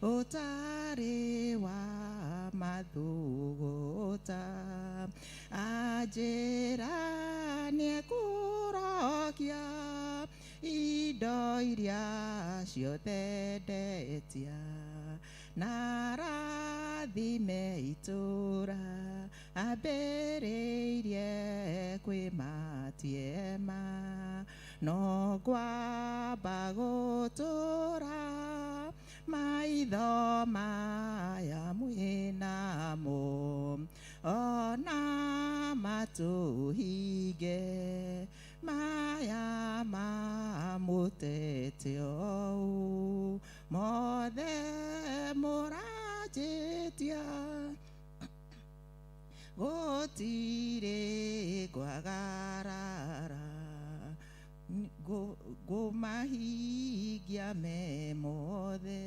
ũtarĩ wa mathũgũta anjĩra nĩekũrokia indo iria ciothe ndetia na rathime itũra ambĩrĩirie kwĩmatiema no ngwamba gũtũra maitho maya mwĩnamo ona matũhinge maya mamũtete ũũ mothe mũranjĩtia gũtirĩ kwagarara ngũmahingia me mothe.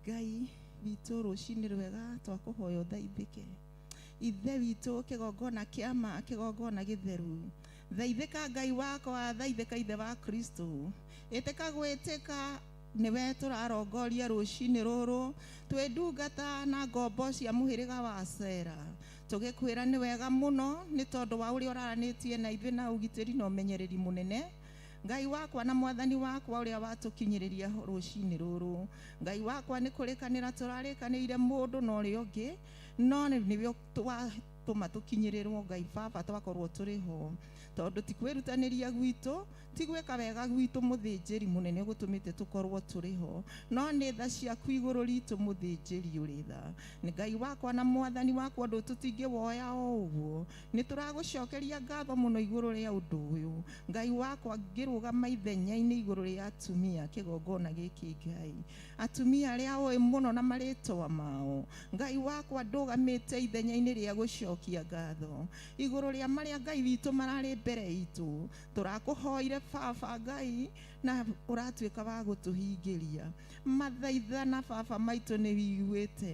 Ngai witũ rũcinĩ rwega twakũhoya ũthaithĩke ithe witũ kĩgongona kĩa ma kĩgongona gĩtheru thaithĩka Ngai wakwa thaithĩka ithe wa Kristo ĩtĩka gwĩtĩka nĩwe tũrarongoria rũcinĩ rũrũ twĩ ndungata na ngombo cia mũhĩrĩga wa Sera tũgĩkwĩra nĩ wega mũno nĩ tondũ wa ũrĩa ũraranĩtie na ithuĩ na ũgitĩri na ũmenyereri mũnene Ngai wakwa na mwathani wakwa ũrĩa watũkinyĩrĩria rũcinĩ rũrũ Ngai wakwa nĩ kũrĩkanĩra tũrarĩkanĩire mũndũ na ũrĩa ũngĩ no nĩwe watũma tũkinyĩrĩrwo Ngai baba twakorwo tũrĩ ho. Tondũ ti kwĩrutanĩria gwitũ, ti gwĩka wega gwitũ mũthĩnjĩri mũnene gũtũmĩte tũkorwo tũrĩ ho, no nĩ tha ciaku igũrũ ritũ mũthĩnjĩri ũrĩ tha. Nĩ Ngai wakwa na mwathani wakwa, ũndũ tũtingĩwoya o ũguo. Nĩ tũragũcokeria ngatho mũno igũrũ rĩa ũndũ ũyũ. Ngai wakwa, ngĩrũgama ithenya-inĩ igũrũ rĩa atumia kĩgongona gĩkĩ Ngai, atumia arĩa oĩ mũno na marĩtwa mao, Ngai wakwa, ndũgamĩte ithenya-inĩ rĩa gũcokia ngatho igũrũ rĩa marĩa Ngai witũ mararĩ mbere itũ. Tũrakũhoire baba Ngai, na ũratuĩka wa gũtũhingĩria mathaithana baba maitũ nĩ wiguĩte.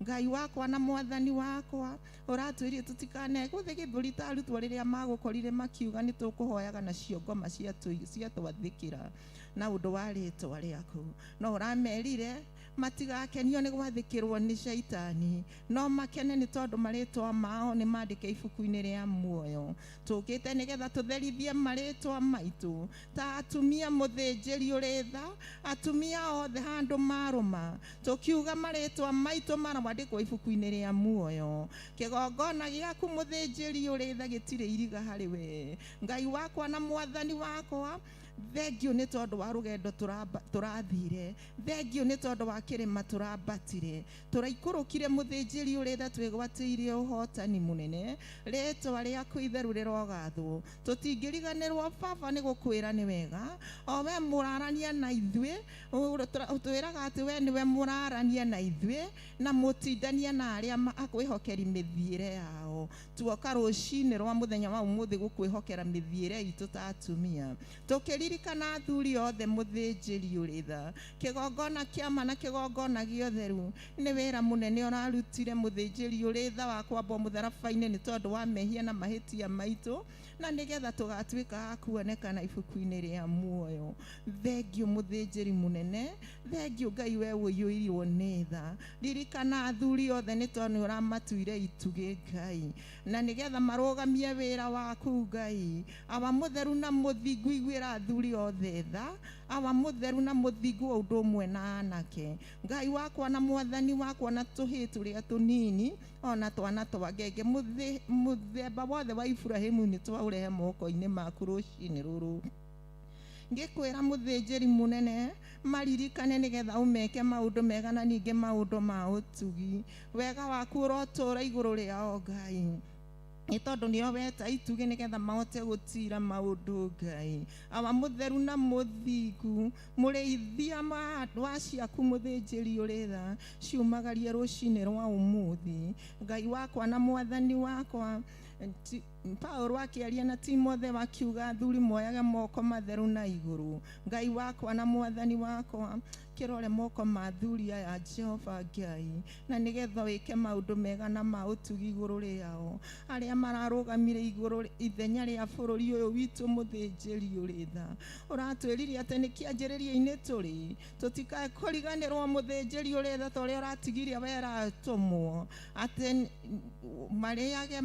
Ngai wakwa na mwathani wakwa, ũratwĩrire tũtikane gũthĩ gĩthũri ta arutwo rĩrĩa magũkorire makiuga nĩ tũkũhoyaga nacio ngoma ciatwathĩkĩra na ũndũ wa rĩtwa rĩaku. No ũramerire matigakenio nĩ gwathĩkĩrwo nĩ caitani, no makene nĩ tondũ marĩtwa mao nĩ mandĩke ibuku-inĩ rĩa muoyo. Tũkĩte nĩgetha tũtherithie marĩtwa maitũ ta atumia mũthĩnjĩri ũrĩ tha, atumia othe handũ marũma, tũkiuga marĩtwa maitũ marwandĩkwo ibuku-inĩ rĩa muoyo. Kĩgongona gĩaku mũthĩnjĩri ũrĩ tha gĩtirĩ iriga harĩ we. Ngai wakwa na mwathani wakwa, thengio nĩ tondũ wa rũgendo tũrathire, thengio nĩ tondũ wa kĩrĩma tũrambatire, tũraikũrũkire mũthĩnjĩri ũrĩ tha twĩgwatĩire ũhotani mũnene. Rĩtwa rĩaku itheru rĩrogathwo. Tũtingĩriganĩrwo baba nĩ gũkwĩra nĩ wega, o we mũrarania na ithuĩ, ũtwĩraga atĩ we nĩwe mũrarania na ithuĩ na mũtindania na arĩa akwĩhokeri mĩthiĩre yao. Tuoka rũcinĩ rwa mũthenya wa ũmũthĩ gũkwĩhokera mĩthiĩre itũ ta atumia, tũkĩririkana athuri othe mũthĩnjĩri ũrĩ tha. Kĩgongona kĩama na kĩgongona gĩotheru nĩ wĩra mũnene ũrarutire mũthĩnjĩri ũrĩ tha wa kwambwo mũtharaba-inĩ nĩ tondũ wa mehia na mahĩtia maitũ, na nĩgetha tũgatuĩka a kuonekana ibuku-inĩ rĩa muoyo. Thengio mũthĩnjĩri mũnene, thengio Ngai we ũiyũirwo nĩ tha. Ririkana athuri othe nĩ tondũ nĩ ũramatuire itugĩ Ngai, na nĩgetha marũgamie wĩra waku Ngai. Awa mũtheru na mũthingu, iguĩra athuri othe tha. Awa mũtheru na mũthingu o ũndũ ũmwe na anake. Ngai wakwa na mwathani wakwa, na tũhĩĩ tũrĩa tũnini ona twana twa ngenge, mũthemba wothe wa Iburahĩmu nĩ twaũrehe moko-inĩ maku rũcinĩ rũrũ. Ngĩkwĩra mũthĩnjĩri mũnene, maririkane nĩgetha ũmeke maũndũ mega na ningĩ maũndũ ma ũtugi. Wega waku ũrotũũra igũrũ rĩao Ngai, nĩ tondũ nĩo weta itugĩ nĩgetha mahote gũtira maũndũ Ngai. Awa mũtheru na mũthingu, mũrĩithia wa ciaku mũthĩnjĩri ũrĩ tha, ciumagarie rũcinĩ rwa ũmũthĩ. Ngai wakwa na mwathani wakwa, Paulo akĩaria na Timotheo akiuga athuri moyage moko matheru na igũrũ. Ngai wakwa na mwathani wakwa, kĩrore moko ma athuri aya Jehova Ngai, na nĩgetha wĩke maũndũ mega na ma ũtugi igũrũ rĩao, arĩa mararũgamire igũrũ ithenya rĩa bũrũri ũyũ witũ mũthĩnjĩri ũrĩ tha. Ũratwĩrire atĩ nĩ kĩanjĩrĩria-inĩ tũrĩ, tũtikae kũriganĩrwo mũthĩnjĩri ũrĩ tha ta ũrĩa ũratigirie wera atũmwo, atĩ marĩage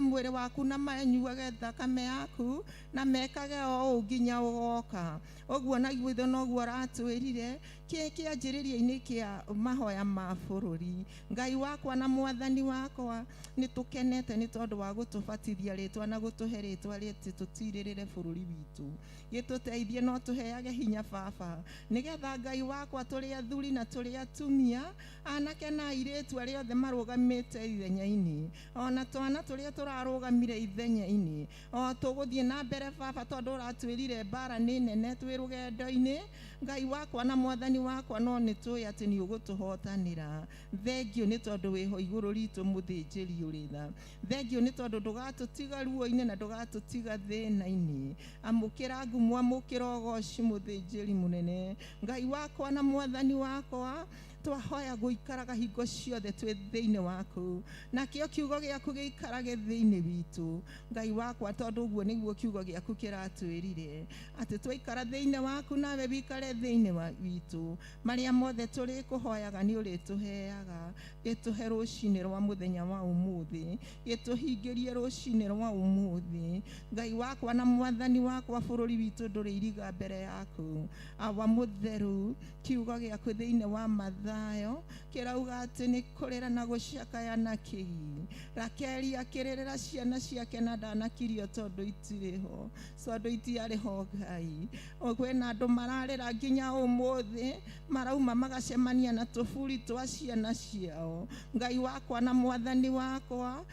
mwĩrĩ waku na manyuage thakame yaku na mekage o ũũ nginya ũgoka. Ũguo na ithuĩ noguo ũratwĩrire kĩanjĩrĩria-inĩ kĩa mahoya ma bũrũri. Ngai wakwa na mwathani wakwa, nĩ tũkenete nĩ tondũ wa gũtũbatithia rĩtwa na gũtũhe rĩtwa rĩtĩ tũtirĩrĩre bũrũri witũ. Gĩtũteithie no tũheage hinya baba, nĩgetha Ngai wakwa tũrĩ athuri na tũrĩ atumia, anake na airĩtu arĩa othe marũgamĩte ithenya-inĩ, ona twana tũrĩa tũrarũgamire ithenya-inĩ, o tũgũthiĩ na mbere baba, tondũ ũratwĩrire mbara nĩ nene twĩ rũgendo-inĩ. Ngai wakwa na mwathani wakwa, no nĩ tũĩ atĩ nĩ ũgũtũhotanĩra. Thengio nĩ tondũ wĩho igũrũ ritũ mũthĩnjĩri ũrĩ tha. Thengio nĩ tondũ ndũgatũtiga ruo-inĩ na ndũgatũtiga thĩna-inĩ. Amũkĩra ngumo, amũkĩra ũgoci mũthĩnjĩri mũnene. Ngai wakwa na mwathani wakwa, twahoya gũikaraga hingo ciothe twĩ thĩinĩ waku, nakĩo kiugo gĩaku gĩikarage thĩinĩ witũ. Ngai wakwa, tondũ ũguo nĩguo kiugo gĩaku kĩratwĩrire, atĩ twaikara thĩinĩ waku nawe wikare thĩinĩ witũ, marĩa mothe tũrĩkũhoyaga nĩ ũrĩtũheaga. Gĩtũhe rũcinĩ rwa mũthenya wa ũmũthĩ, gĩtũhingĩrie rũcinĩ rwa ũmũthĩ. Ngai wakwa na mwathani wakwa, bũrũri witũ ndũrĩ iriga mbere yaku. Awa mũtheru, kiugo gĩaku thĩinĩ wa Mathayo Mathayo kĩrauga atĩ nĩ kũrĩra na gũcakaya na kĩgi. Rakeli akĩrĩrĩra ciana ciake na ndanakirio tondũ itirĩ ho, tondũ itiarĩ ho Ngai. Kwĩna andũ mararĩra nginya ũmũthĩ, marauma magacemania na tũburi twa ciana ciao. Ngai wakwa na mwathani wakwa,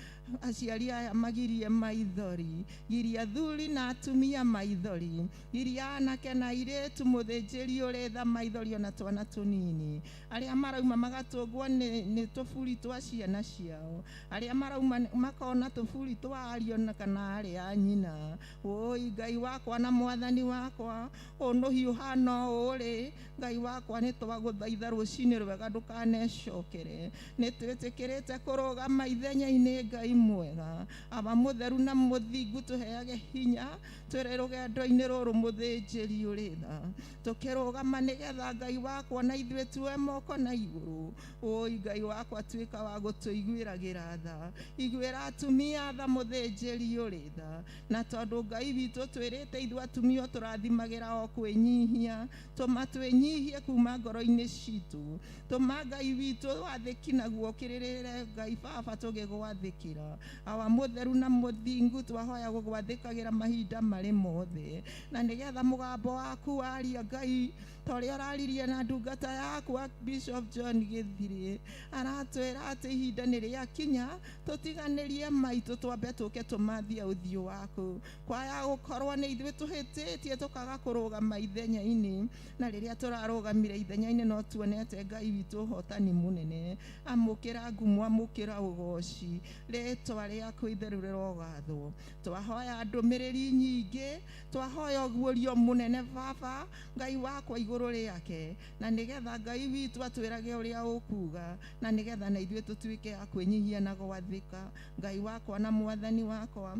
aciari aya magirie maithori, giria athuri na atumia maithori, giria anake na airĩtu, mũthĩnjĩri ũrĩ tha maithori ona twana tũnini, arĩa marauma magatũngwo nĩ tũburi twa ciana ciao, arĩa marauma makona tũburi twa ariũ na kana arĩ a nyina. Ũi Ngai wakwa na mwathani wakwa, ũnũhi ũhana ũũ rĩ, Ngai wakwa nĩ twagũthaitha rũcinĩ rwega ndũkanecokere. Nĩ twĩtĩkĩrĩte kũrũgama ithenya-inĩ Ngai mwega, aba mũtheru na mũthingu, tũheage hinya twĩrĩ rũgendo-inĩ rũrũ mũthĩnjĩri ũrĩ tha, tũkĩrũgama nĩgetha Ngai wakwa na ithuĩ tuoe moko na igũrũ. Ũi Ngai wakwa, tuĩka wa gũtũiguĩragĩra tha, iguĩra atumia tha mũthĩnjĩri ũrĩ tha. Na tondũ Ngai witũ twĩrĩte ithuĩ atumia tũrathimagĩra o kwĩnyihia, tũma twĩnyihie kuma ngoro-inĩ citũ, tũma Ngai witũ wathĩki naguo ũkĩrĩrĩre Ngai baba tũgĩgwathĩkĩra. Awa mũtheru na mũthingu, twahoya gũgwathĩkagĩra mahinda marĩ mothe, na nĩgetha mũgambo waku waria Ngai ta ũrĩa ũraririe na ndungata yaku Bishop John Gĩthirĩ, aratwĩra atĩ ihinda nĩ rĩakinya tũtiganĩrie maitũ, twambe tũke tũmathie ũthiũ waku. Kwaya gũkorwo nĩ ithuĩ tũhĩtĩtie tũkaga kũrũgama ithenya-inĩ, na rĩrĩa tũrarũgamire ithenya-inĩ no tuonete Ngai witũ ũhotani mũnene. Amũkĩra ngumo, amũkĩra ũgoci, rĩtwa rĩaku itheru rĩrogathwo. Twahoya ndũmĩrĩri nyingĩ, twahoya ũguũrio mũnene baba Ngai wakwa igũrũ rĩake, na nĩgetha Ngai witũ atwĩrage ũrĩa ũkuga, na nĩgetha na ithuĩ tũtuĩke a kwĩnyihia na gwathĩka. Ngai wakwa na mwathani wakwa,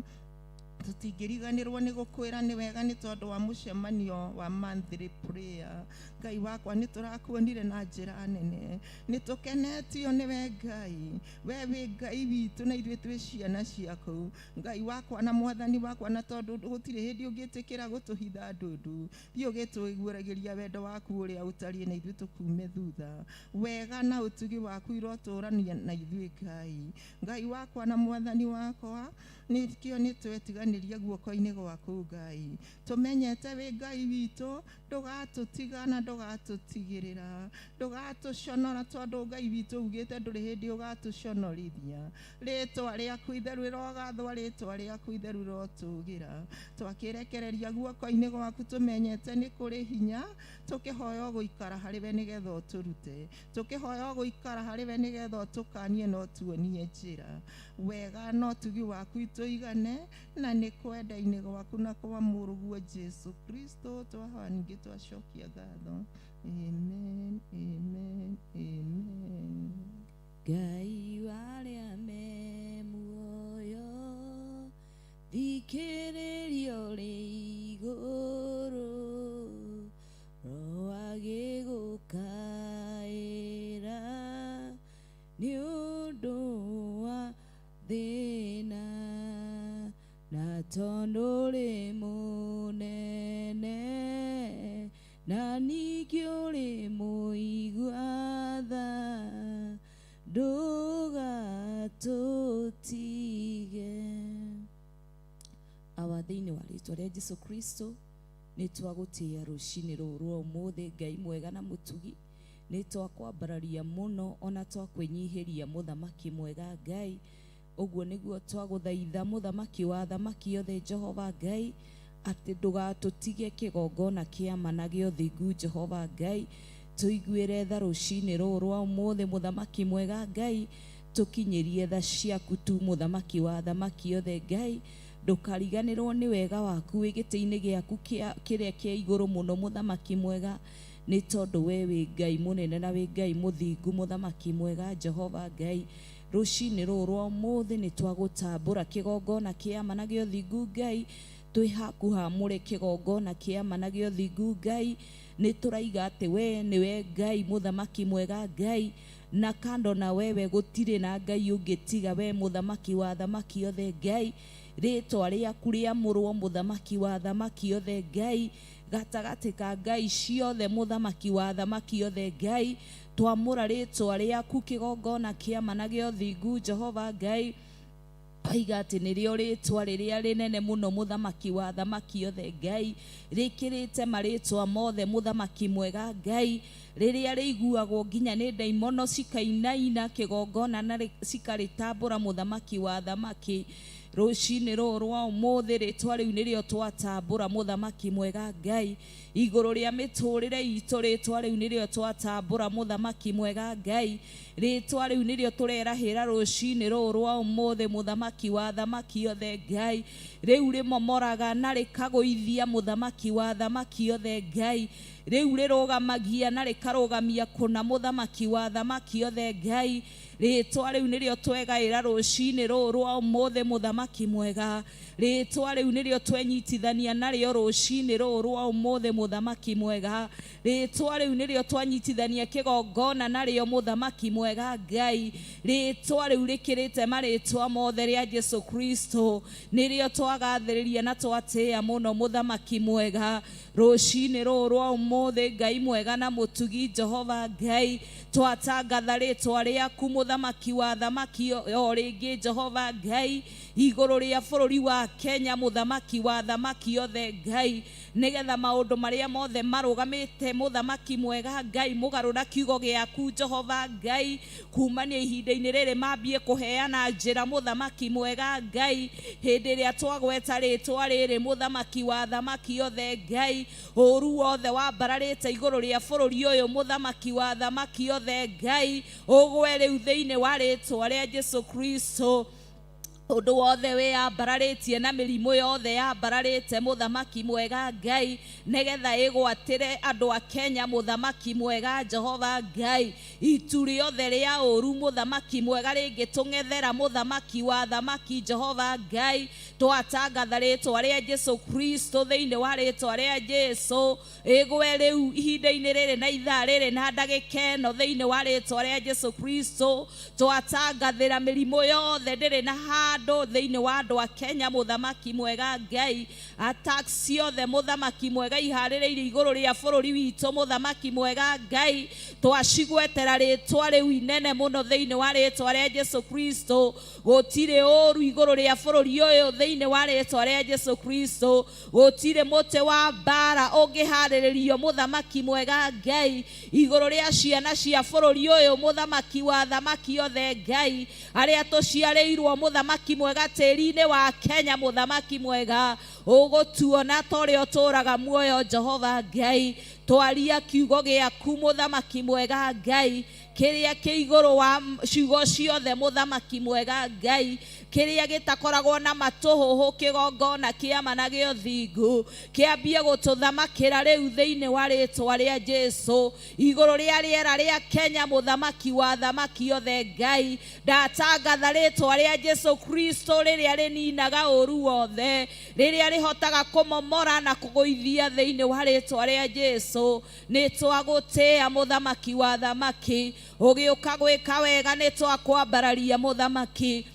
tũtingĩriganĩrwo nĩ gũkwĩra nĩ wega nĩ tondũ wa mũcemanio wa monthly prayer. Ngai wakwa, nĩ tũrakuonire na njĩra nene, nĩ tũkenetio nĩwe Ngai, we wĩ Ngai witũ na ithuĩ twĩ ciana ciaku. Ngai wakwa na mwathani wakwa, na tondũ gũtirĩ hĩndĩ ũngĩtĩkĩra gũtũhitha ndundu, thiĩ ũgĩtũiguagĩria wendo waku ũrĩa ũtariĩ na ithuĩ tũkume thutha. Wega na ũtugi waku irotũrania na ithuĩ Ngai. Ngai wakwa na mwathani wakwa, nĩkĩo nĩ twetiganĩria guoko-inĩ gwaku Ngai, tũmenyete wĩ Ngai witũ, ndũgatũtiga na ndũgatũtigĩrĩra, ndũgatũconora, tondũ Ngai witũ ugĩte ndũrĩ hĩndĩ ũgatũconorithia. Rĩtwa rĩaku itheru rĩrogathwo, rĩtwa rĩaku itheru rĩrotũgĩra. Twakĩrekereria guoko-inĩ gwaku tũmenyete nĩ kũrĩ hinya, tũkĩhoya gũikara harĩ we nĩgetha ũtũrute, tũkĩhoya gũikara harĩ we nĩgetha ũtũkanie na ũtuonie njĩra. Wega na ũtugi waku itũigane, na nĩ kwenda-inĩ gwaku na kwa mũrũguo Jesu Kristo twahoya ningĩ twacokia ngatho. Amen, amen, amen. Ngai warĩa me muoyo, thikĩrĩria ũrĩ igũrũ, Roho agĩgũkaĩra nĩ ũndũ wa thĩna, na tondũ ũrĩ mũnene na ningĩ ũrĩ mũigua tha, ndũgatũtige. Awa, thĩinĩ wa rĩtwa rĩa Jesu Kristo, nĩ twagũtĩĩa rũcinĩ rũrũ rwa ũmũthĩ. Ngai mwega na mũtugi, nĩ twakwambararia mũno ona twakwĩnyihĩria mũthamaki mwega Ngai. Ũguo nĩguo twagũthaitha mũthamaki wa thamaki othe Jehova Ngai, atĩ ndũgatũtige kĩgongona kĩa ma na gĩa ũthingu. Jehova Ngai, tũiguĩre tha rũcinĩ rũrũ rwa ũmũthĩ. Mũthamaki mwega Ngai, tũkinyĩrie tha ciaku tu. Mũthamaki wa thamaki othe Ngai, ndũkariganĩrwo nĩ wega waku wĩ gĩtĩ-inĩ gĩaku kĩrĩa kĩa igũrũ mũno. Mũthamaki mwega, nĩ tondũ we wĩ Ngai mũnene na wĩ Ngai mũthingu. Mũthamaki mwega Jehova Ngai, rũcinĩ rũrũ rwa ũmũthĩ nĩ twagũtambũra kĩgongona kĩa ma na gĩa ũthingu. Ngai, twĩ haku hamũre kĩgongona kĩa ma na gĩa ũthingu. Ngai, nĩ tũraiga atĩ we nĩwe Ngai. Mũthamaki mwega Ngai, na kando na wewe gũtirĩ na Ngai ũngĩ tiga we, mũthamaki wa thamaki othe Ngai. Rĩtwa rĩaku rĩamũrwo, mũthamaki wa thamaki othe Ngai, gatagatĩ ka ngai ciothe, mũthamaki wa thamaki othe Ngai. Twamũra rĩtwa rĩaku kĩgongona kĩa ma na gĩa ũthingu, Jehova Ngai. Oiga atĩ nĩrĩo rĩtwa rĩrĩa rĩnene mũno, mũthamaki wa thamaki othe Ngai, rĩkĩrĩte marĩtwa mothe, mũthamaki mwega Ngai, rĩrĩa rĩiguagwo nginya nĩ ndaimono cikainaina kĩgongona na cikarĩtambũra, mũthamaki wa thamaki. Rũcinĩ rũrũ rwa ũmũthĩ, rĩtwa rĩu nĩrĩo twatambũra, mũthamaki mwega Ngai, igũrũ rĩa mĩtũrĩre itũ. Rĩtwa rĩu nĩrĩo twatambũra, mũthamaki mwega Ngai. Rĩtwa rĩu nĩrĩo tũrerahĩra rũcinĩ rũrũ rwa ũmũthĩ, mũthamaki wa thamaki othe Ngai. Rĩu rĩmomoraga na rĩkagũithia, mũthamaki wa thamaki othe Ngai. Rĩu rĩrũgamagia na rĩkarũgamia kũna, mũthamaki wa thamaki othe Ngai. Rĩtwa rĩu nĩrĩo twegaĩra rũcinĩ rũrũ rwa ũmũthĩ, mũthamaki mwega. Rĩtwa rĩu nĩrĩo twenyitithania narĩo rũcinĩ rũrũ rwa ũmũthĩ, mũthamaki mwega. Rĩtwa rĩu nĩrĩo twanyitithania kĩgongona narĩo, mũthamaki mwega Ngai. Rĩtwa rĩu rĩkĩrĩte marĩtwa mothe, rĩa Jesu Kristo, nĩrĩo twagathĩrĩria na twatĩĩa mũno, mũthamaki mwega. Rũcinĩ rũrũ rwa ũmũthĩ, Ngai mwega na mũtugi, Jehova Ngai, twatangatha rĩtwa rĩaku, mũthamaki wa thamaki, o rĩngĩ, Jehova Ngai, igũrũ rĩa bũrũri wa Kenya, mũthamaki wa thamaki othe Ngai, nĩgetha maũndũ marĩa mothe marũgamĩte, mũthamaki mwega Ngai, mũgarũ na kiugo gĩaku, Jehova Ngai, kumania ihinda-inĩ rĩrĩ mambie kũheana njĩra, mũthamaki mwega Ngai. Hĩndĩ ĩrĩa twagweta rĩtwa rĩrĩ, mũthamaki wa thamaki othe Ngai, ũru wothe wambararĩte igũrũ rĩa bũrũri ũyũ, mũthamaki wa thamaki othe Ngai, ũgwe rĩu thĩinĩ wa rĩtwa rĩa Jesu Kristo. Ũndũ wothe wĩyambararĩtie na mĩrimũ yothe yambararĩte, mũthamaki mwega Ngai, nĩgetha ĩgwatĩre andũ a Kenya, mũthamaki mwega Jehova Ngai, itu rĩothe rĩa ũru, mũthamaki mwega, rĩngĩtũng'ethera, mũthamaki wa thamaki, Jehova Ngai, twatangatha rĩtwa rĩa Jesu Kristo. Thĩinĩ wa rĩtwa rĩa Jesu, ĩgwe rĩu ihinda-inĩ rĩrĩ na ithaa rĩrĩ na ndagĩka ĩno. Thĩinĩ wa rĩtwa rĩa Jesu Kristo, twatangathĩra mĩrimũ yothe ndĩrĩ na handũ thĩinĩ wa andũ a Kenya, mũthamaki mwega Ngai. Attacks ciothe, mũthamaki mwega, iharĩrĩirie igũrũ rĩa bũrũri witũ, mũthamaki mwega Ngai, twacigwetera rĩtwa rĩu inene mũno thĩinĩ wa rĩtwa rĩa Jesu Kristo. Gũtirĩ ũru igũrũ rĩa bũrũri ũyũ thĩinĩ wa rĩtwa rĩa Jesu Kristo. Gũtirĩ mũtĩ wa mbara ũngĩharĩrĩrio, mũthamaki mwega Ngai, igũrũ rĩa ciana cia bũrũri ũyũ, mũthamaki wa thamaki othe Ngai, arĩa tũciarĩirwo, mũthamaki mwega, tĩri-inĩ wa Kenya. Mũthamaki mwega, ũgũtuona ta ũrĩa ũtũũraga muoyo, Jehova Ngai. Twaria kiugo gĩaku, mũthamaki mwega Ngai, kĩrĩa kĩ igũrũ wa ciugo ciothe, mũthamaki mwega Ngai, kĩrĩa gĩtakoragwo na matũhũhũ, kĩgongona kĩa ma na gĩa ũthingu, kĩambie gũtũthamakĩra rĩu thĩinĩ wa rĩtwa rĩa Jesu, igũrũ rĩa rĩera rĩa Kenya, mũthamaki wa thamaki othe Ngai. Ndatangatha rĩtwa rĩa Jesu Kristo, rĩrĩa rĩninaga ũru wothe, rĩrĩa rĩhotaga kũmomora na kũgũithia thĩinĩ wa rĩtwa rĩa Jesu. Nĩ twagũtĩĩa, mũthamaki wa thamaki. Ũgĩũka gwĩka wega, nĩ twakwambararia, mũthamaki.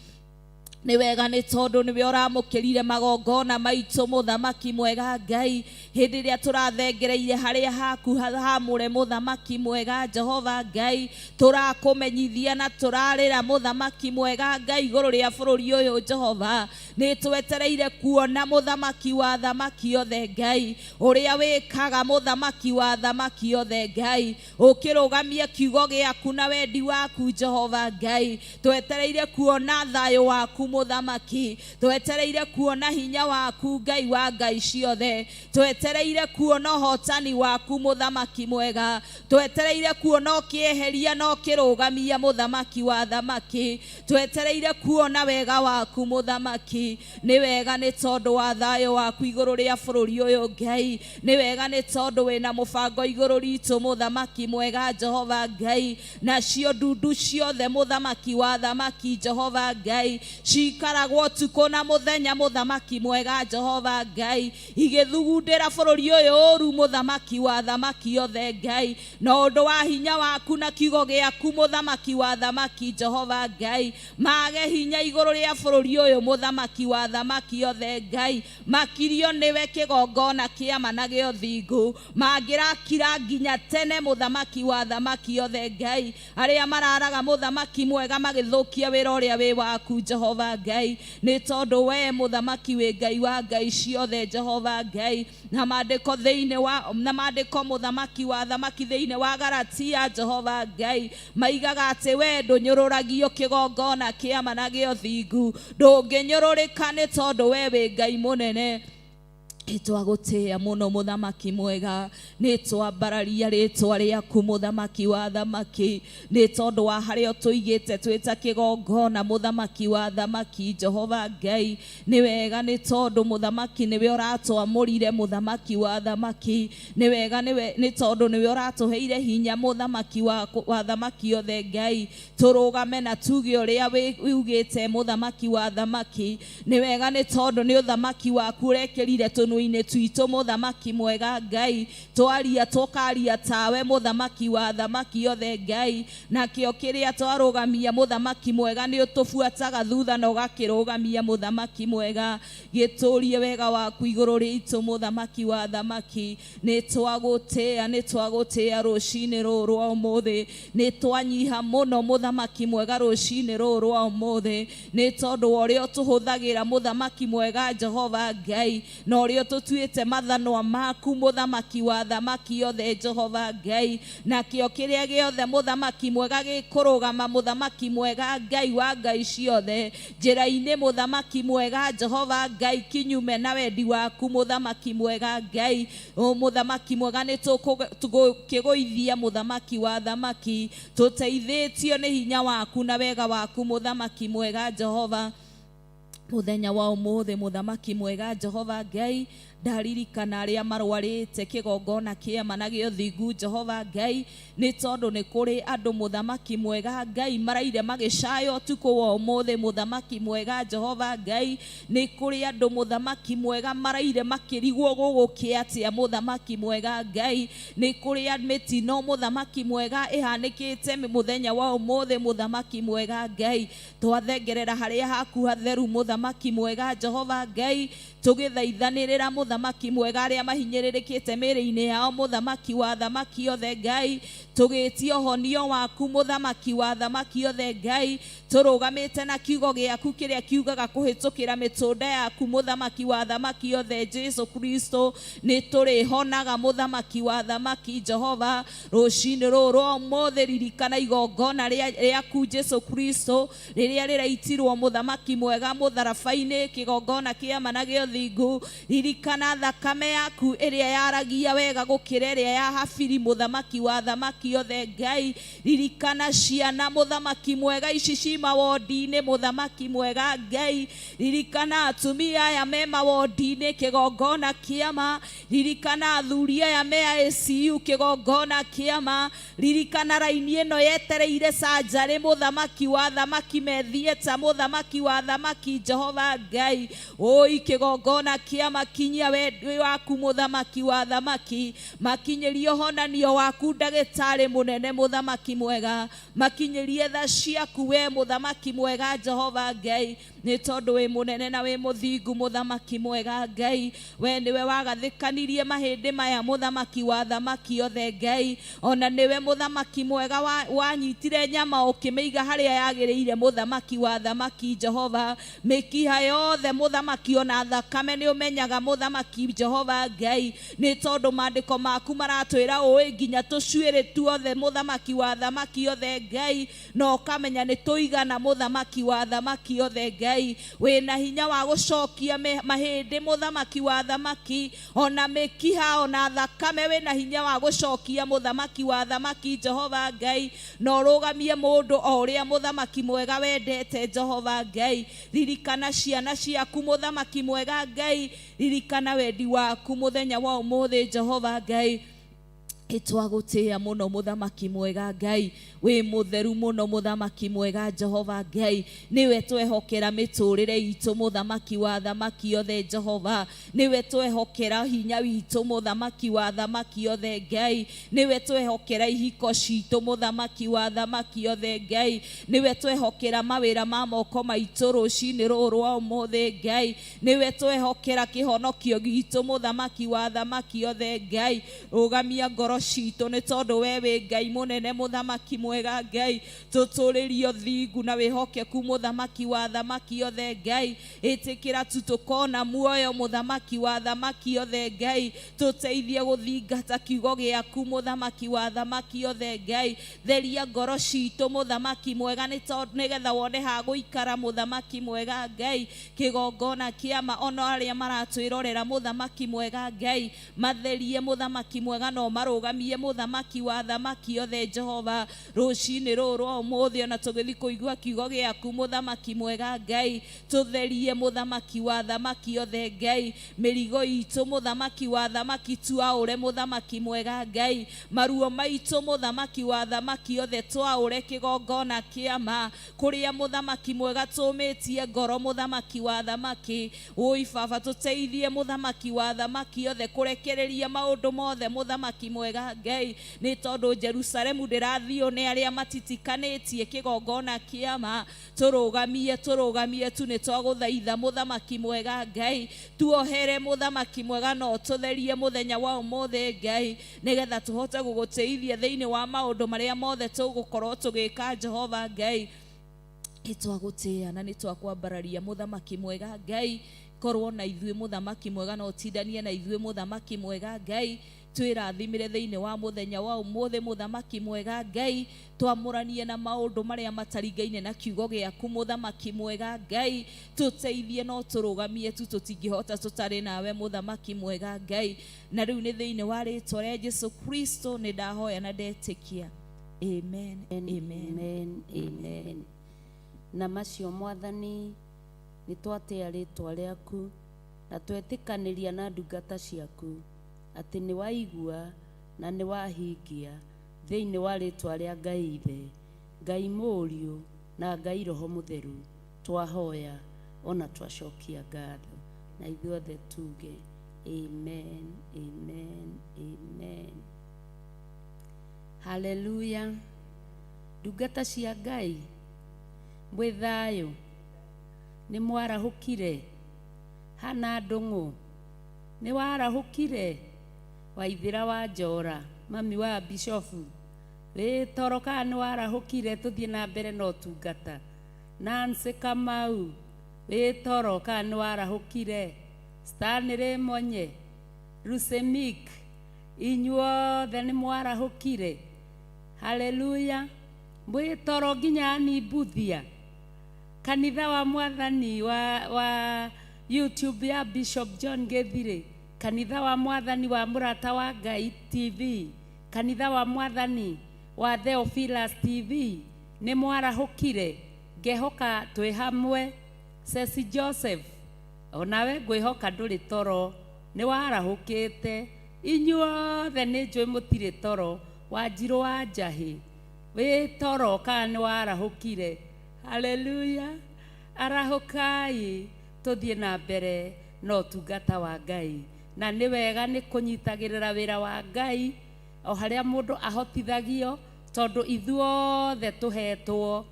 Nĩ wega nĩ tondũ nĩwe ũramũkĩrire magongona maitũ, mũthamaki mwega Ngai, hĩndĩ ĩrĩa tũrathengereire harĩa haku hamũre, mũthamaki mwega Jehova Ngai. Tũrakũmenyithia na tũrarĩra, mũthamaki mwega Ngai, igũrũ rĩa bũrũri ũyũ. Jehova, nĩ twetereire kuona, mũthamaki wa thamaki othe Ngai, ũrĩa wĩkaga, mũthamaki wa thamaki othe Ngai, ũkĩrũgamia kiugo gĩaku na wendi waku. Jehova Ngai, twetereire kuona thayũ waku, mũthamaki. Twetereire kuona hinya waku, Ngai wa ngai ciothe. Twetereire kuona ũhotani waku, mũthamaki mwega. Twetereire kuona ũkĩeheria na ũkĩrũgamia, mũthamaki wa thamaki. Twetereire kuona wega waku, mũthamaki. Nĩ wega nĩ tondũ wa thayũ waku igũrũ rĩa bũrũri ũyũ, Ngai. Nĩ wega nĩ tondũ wĩna mũbango igũrũ ritũ, mũthamaki mwega Jehova Ngai. Nacio ndundu ciothe, mũthamaki wa thamaki, Jehova Ngai, cikaragwo ũtukũ na mũthenya, mũthamaki mwega Jehova Ngai, igĩthugundĩra. bũrũri ũyũ ũru mũthamaki wa thamaki othe Ngai, na ũndũ wa hinya waku na kiugo gĩaku mũthamaki wa thamaki Jehova Ngai, mage hinya igũrũ rĩa bũrũri ũyũ mũthamaki wa thamaki othe Ngai, makirio nĩwe kĩgongona kĩa ma na gĩa ũthingu, mangĩrakira nginya tene mũthamaki wa thamaki othe Ngai, arĩa mararaga mũthamaki mwega magĩthũkia wĩra ũrĩa wĩ waku Jehova Ngai, nĩ tondũ we mũthamaki wĩ Ngai wa ngai ciothe Jehova Ngai, na maandĩko thĩinĩ wa na maandĩko mũthamaki wa thamaki thĩinĩ wa Galatia Jehova Ngai maigaga atĩ we ndũnyũrũragio kĩgongona kĩa ma na gĩa ũthingu, ndũngĩnyũrũrĩka nĩ tondũ we wĩ Ngai mũnene. Nĩtwagũtĩĩa mũno mũthamaki mwega, nĩtwambararia rĩtwa rĩaku mũthamaki wa thamaki, nĩ tondũ wa harĩa ũtũigĩte twĩ ta kĩgongona mũthamaki wa thamaki Jehova Ngai. Nĩ wega nĩ tondũ mũthamaki nĩwe ũratwamũrire mũthamaki wa thamaki, nĩ wega nĩ tondũ nĩwe ũratũheire hinya mũthamaki wa thamaki othe Ngai, tũrũgame na tuge ũrĩa ugĩte mũthamaki wa thamaki. Nĩ wega nĩ tondũ nĩ ũthamaki waku ũrekĩrire tũnua-inĩ twitũ mũthamaki mwega Ngai, twaria tũkaria tawe mũthamaki wa thamaki othe Ngai, nakĩo kĩrĩa twarũgamia mũthamaki mwega nĩ ũtũbuataga thutha na ũgakĩrũgamia mũthamaki mwega. Gĩtũrie wega waku igũrũ rĩitũ mũthamaki wa thamaki, nĩ twagũtĩĩa, nĩ twagũtĩĩa rũcinĩ rũrũ rwa ũmũthĩ, nĩ twanyiha mũno mũthamaki mwega rũcinĩ rũrũ rwa ũmũthĩ, nĩ tondũ wa ũrĩa ũtũhũthagĩra mũthamaki mwega Jehova Ngai, na ũrĩa ũtũtuĩte mathanwa maku mũthamaki wa thamaki othe Jehova Ngai, nakĩo kĩrĩa gĩothe mũthamaki mwega gĩkũrũgama mũthamaki mwega Ngai wa ngai ciothe njĩra-inĩ mũthamaki mwega Jehova Ngai, kinyume na wendi waku mũthamaki mwega Ngai, o mũthamaki mwega nĩ tũgũkĩgũithia mũthamaki wa thamaki, tũteithĩtio nĩ hinya waku na wega waku mũthamaki mwega Jehova. Mũthenya wa ũmũthĩ mũthamaki mwega Jehova Ngai, ndaririkana arĩa marwarĩte kĩgongona kĩa ma na gĩa ũthingu Jehova Ngai, nĩ tondũ nĩ kũrĩ andũ mũthamaki mwega Ngai maraire magĩcaya ũtukũ wa ũmũthĩ mũthamaki mwega Jehova Ngai, nĩ kũrĩ andũ mũthamaki mwega maraire makĩrigwo gũgũkĩa atĩa mũthamaki mwega Ngai, nĩ kũrĩ mĩtino mũthamaki mwega ĩhanĩkĩte mũthenya wa ũmũthĩ mũthamaki mwega Ngai, twathengerera harĩa haku hatheru mũthamaki mwega Jehova Ngai, tũgĩthaithanĩrĩra mũthamaki mwega arĩa mahinyĩrĩrĩkĩte mĩĩrĩ-inĩ yao mũthamaki wa thamaki othe Ngai, tũgĩtia ũhonio waku mũthamaki wa thamaki othe Ngai, tũrũgamĩte na kiugo gĩaku kĩrĩa kiugaga kũhĩtũkĩra mĩtũnda yaku mũthamaki wa thamaki othe Jesu Kristo, nĩ tũrĩhonaga mũthamaki wa thamaki Jehova. Rũcinĩ rũrũ rwa ũmũthĩ ririkana igongona rĩaku Jesu Kristo rĩrĩa rĩraitirwo mũthamaki mwega mũtharaba-inĩ kĩgongona kĩa ma na gĩa ũthingu, ririkana thakame yaku ĩrĩa yaragia wega gũkĩra ĩrĩa ya Habili mũthamaki wa thamaki othe Ngai, ririkana ciana mũthamaki mwega ici ci mawondi-inĩ mũthamaki mwega Ngai, ririkana atumia aya me mawondi-inĩ kĩgongona kĩa ma, ririkana athuri aya me ICU kĩgongona kĩa ma, ririkana raini ĩno yetereire canjarĩ mũthamaki wa thamaki me theatre mũthamaki wa thamaki Jehova Ngai, oi kĩgongona kĩa ma kinyia wendi waku mũthamaki wa thamaki, makinyĩrie ũhonanio waku ndagĩtarĩ mũnene mũthamaki mwega, makinyĩrie tha ciaku we mũthamaki mwega Jehova Ngai, nĩ tondũ wĩ mũnene na wĩ mũthingu mũthamaki mwega Ngai, we nĩwe wagathĩkanirie mahĩndĩ maya mũthamaki wa thamaki othe Ngai, ona nĩwe mũthamaki mwega wanyitire nyama ũkĩmĩiga harĩa yagĩrĩire mũthamaki wa thamaki Jehova, mĩkiha yothe mũthamaki ona thakame nĩ ũmenyaga mũthamaki Jehova Ngai, nĩ tondũ maandĩko maku maratwĩra ũĩ nginya tũcuĩrĩ tuothe mũthamaki wa thamaki othe Ngai, na ũkamenya nĩ tũigana mũthamaki wa thamaki othe Ngai, wĩna hinya wa gũcokia mahĩndĩ mũthamaki wa thamaki, ona mĩkiha ona thakame wĩna hinya wa gũcokia mũthamaki wa thamaki Jehova Ngai, na ũrũgamie mũndũ o ũrĩa mũthamaki mwega wendete Jehova Ngai, ririkana ciana ciaku mũthamaki mwega Ngai, ririkana wendi waku mũthenya wa ũmũthĩ Jehova Ngai. Twagũtĩĩa mũno mũthamaki mwega Ngai, wĩ mũtheru mũno mũthamaki mwega Jehova Ngai, nĩwe twehokera mĩtũrĩre itũ mũthamaki wa thamaki othe Jehova, nĩwe twehokera hinya witũ mũthamaki wa thamaki othe Ngai, nĩwe twehokera ihiko citũ mũthamaki wa thamaki othe Ngai, nĩwe twehokera mawĩra ma moko maitũ rũcinĩ rũrũ rwa ũmũthĩ Ngai, nĩwe twehokera kĩhonokio gitũ mũthamaki wa thamaki othe Ngai. Rũgamia ngoro citũ nĩ tondũ we wĩ Ngai mũnene mũthamaki mwega Ngai, tũtũrĩrie ũthingu na wĩhokeku mũthamaki wa thamaki othe Ngai, ĩtĩkĩra tu tũkona muoyo mũthamaki wa thamaki othe Ngai, tũteithie gũthingata kiugo gĩaku mũthamaki wa thamaki othe Ngai, theria ngoro citũ mũthamaki mwega nĩ tondũ nĩgetha wone ha gũikara mũthamaki mwega Ngai, kĩgongona kĩama ona arĩa maratwĩrorera mũthamaki mwega Ngai, matherie mũthamaki mwega no marũgamie mũthamaki wa thamaki othe Jehova rũcinĩ rũrũ rwa ũmũthĩ ona tũgĩthiĩ kũigua kiugo gĩaku mũthamaki mwega Ngai, tũtherie mũthamaki wa thamaki othe Ngai, mĩrigo itũ mũthamaki wa thamaki twaũre mũthamaki mwega Ngai, maruo maitũ mũthamaki wa thamaki othe twaũre kĩgongona kĩama kũrĩa mũthamaki mwega tũmĩtie ngoro mũthamaki wa thamaki, ũi baba tũteithie mũthamaki wa thamaki othe kũrekereria maũndũ mothe mũthamaki mwega Ngai, nĩ tondũ Jerusalemu ndĩrathio nĩ arĩa matitikanĩtie kĩgongona kĩama, tũrũgamie tũrũgamie tu nĩ twagũthaitha mũthamaki mwega Ngai, tuohere mũthamaki mwega no tũtherie mũthenya wa ũmũthĩ Ngai, nĩgetha tũhote gũgũteithia thĩinĩ wa maũndũ marĩa mothe tũgũkorwo tũgĩka Jehova Ngai. Nĩ twagũtĩĩa na nĩ twakwambararia mũthamaki mwega Ngai, korwo na ithuĩ mũthamaki mwega na ũtindanie na ithuĩ mũthamaki mwega Ngai, twĩrathimire thĩinĩ wa mũthenya wa ũmũthĩ mũthamaki mwega Ngai, twamũranie na maũndũ marĩa mataringaine na kiugo gĩaku mũthamaki mwega Ngai, tũteithie no tũrũgamie tu tũtingĩhota tũtarĩ nawe mũthamaki mwega Ngai, na rĩu nĩ thĩinĩ wa rĩtwa rĩa Jesu Kristo nĩ ndahoya na ndetĩkia, amen, amen. Amen, amen. Na macio mwathani nĩ twatĩa rĩtwa rĩaku na twetĩkanĩria na ndungata ciaku atĩ nĩ waigua na nĩ wahingia thĩinĩ wa rĩtwa rĩa Ngai Ithe, Ngai Mũriũ na Ngai Roho Mũtheru, twahoya ona twacokia ngatho na ithuothe tuge amen, amen, amen. Haleluya. Ndungata cia Ngai mwĩ thayũ, nĩ mwarahũkire? Hana ndũng'ũ nĩ warahũkire? Waithĩra wa Njora mami wa bishofu wĩ toro kana nĩ warahũkire? Tũthiĩ na mbere na ũtungata. Nancy Kamau wĩ toro kana nĩ warahũkire? Stanley Monye, Rusemik, inyuothe nĩ mwarahũkire? Haleluya. Mwĩ toro nginya ni Mbuthia, kanitha wa mwathani wa YouTube ya Bishop John Gĩthirĩ, kanitha wa mwathani wa mũrata wa Ngai TV, kanitha wa mwathani wa Theophilus TV, nĩ mwarahũkire? Ngehoka twĩ hamwe. Ceci Joseph, onawe ngwĩhoka ndũrĩ toro, nĩ warahũkĩte. Inyuothe nĩ njũĩ mũtirĩ toro. Wanjirũ wa Njahĩ wĩ toro kana nĩ warahũkire? Haleluya. Arahũkai tũthiĩ na mbere na ũtungata wa Ngai, na nĩ wega nĩ kũnyitagĩrĩra wĩra wa Ngai o harĩa mũndũ ahotithagio, tondũ ithuothe tũhetwo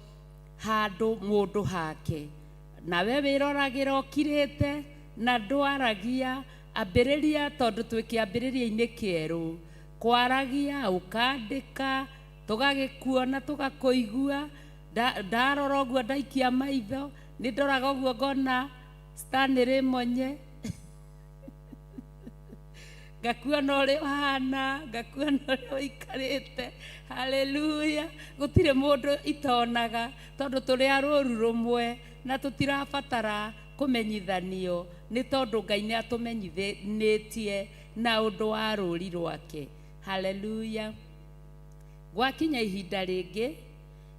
handũ mũndũ hake. Nawe wĩroragĩra ũkirĩte na ndwaragia, ambĩrĩria tondũ twĩ kĩambĩrĩria-inĩ kĩerũ, kwaragia ũkandĩka tũgagĩkuona tũgakũigua. Ndarora ũguo ndaikia maitho nĩ ndoraga ũguo ngona Stanley Monye, ngakuona ũrĩa ũhana, ngakuona ũrĩa ũikarĩte. Haleluya. Gũtirĩ mũndũ itonaga tondũ tũrĩ a rũru rũmwe na tũtirabatara kũmenyithanio nĩ tondũ Ngai nĩ atũmenyithanĩtie na ũndũ wa rũri rwake. Haleluya. Gwakinya ihinda rĩngĩ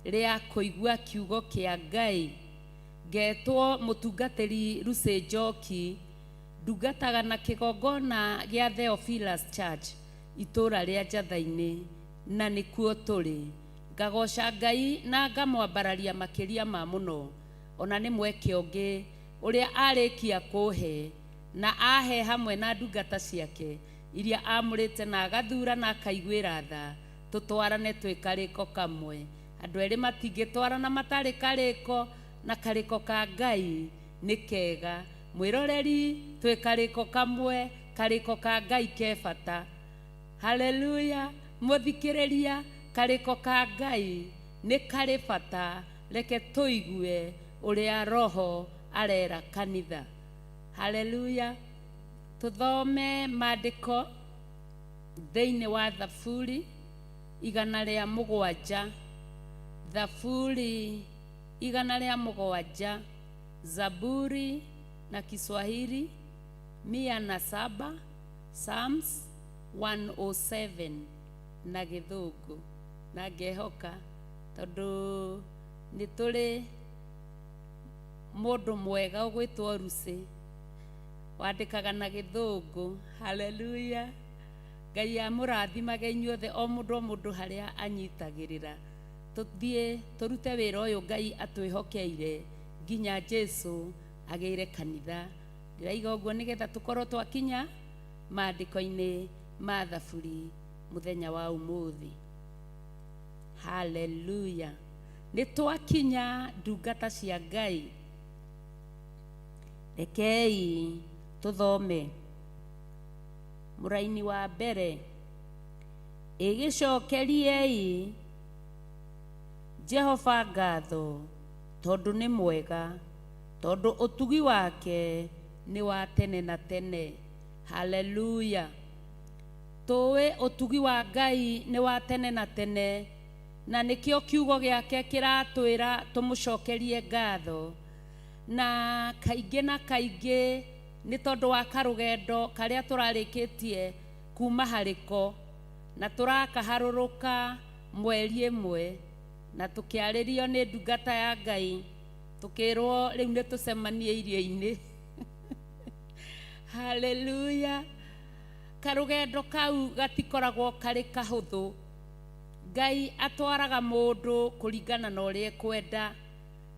rĩa kũigua kiugo kĩa Ngai, ngetwo mũtungatĩri Lucy Njoki, ndungataga na kĩgongona gĩa Theophilus Church Itũũra rĩa Njatha-inĩ, na nĩkuo tũrĩ. Ngagoca Ngai na ngamwambararia makĩria ma mũno, ona nĩ mweke ũngĩ ũrĩa arĩkia kũhe, na ahe hamwe na ndungata ciake iria amũrĩte na agathura na akaiguĩra tha, tũtwarane twĩ karĩko kamwe. Andũ erĩ matingĩtwarana matarĩ karĩko, na karĩko ka Ngai nĩ kega. Mwĩroreri, twĩ karĩko kamwe, karĩko ka Ngai ke bata. Haleluya! Mũthikĩrĩria, karĩko ka Ngai nĩ karĩ bata. Reke tũigue ũrĩa Roho arera kanitha. Haleluya! Tũthome maandĩko thĩinĩ wa Thaburi 107. Thaburi 107, Zaburi na Kiswahili 107, Psalms 107 na Gĩthũngũ. Na ngehoka tondũ nĩ tũrĩ mũndũ mwega ũgwĩtwo Lucy wandĩkaga na Gĩthũngũ. Haleluya! Ngai amũrathimage inyuothe, o mũndũ o mũndũ harĩa anyitagĩrĩra. Tũthiĩ tũrute wĩra ũyũ Ngai atwĩhokeire nginya Jesu agĩre kanitha. Ndĩraiga ũguo nĩgetha tũkorwo twakinya maandĩko-inĩ ma Thaburi mũthenya wa ũmũthĩ. Haleluya! Nĩ twakinya, ndungata cia Ngai. Rekei tũthome mũraini wa mbere. Ĩgĩcokeriei Jehova ngatho tondũ nĩ mwega, tondũ ũtugi wake nĩ wa tene na tene. Haleluya! Tũĩ ũtugi wa Ngai nĩ wa tene na tene, na nĩkĩo kiugo gĩake kĩratwĩra tũmũcokerie ngatho. Na kaingĩ na kaingĩ nĩ tondũ wa karũgendo karĩa tũrarĩkĩtie kuma harĩko, na tũrakaharũrũka mweri ĩmwe, na tũkĩarĩrio nĩ ndungata ya Ngai, tũkĩrwo rĩu nĩ tũcemanie irio-inĩ. Haleluya! Karũgendo kau gatikoragwo karĩ kahũthũ. Ngai atwaraga mũndũ kũringana na ũrĩa ekwenda.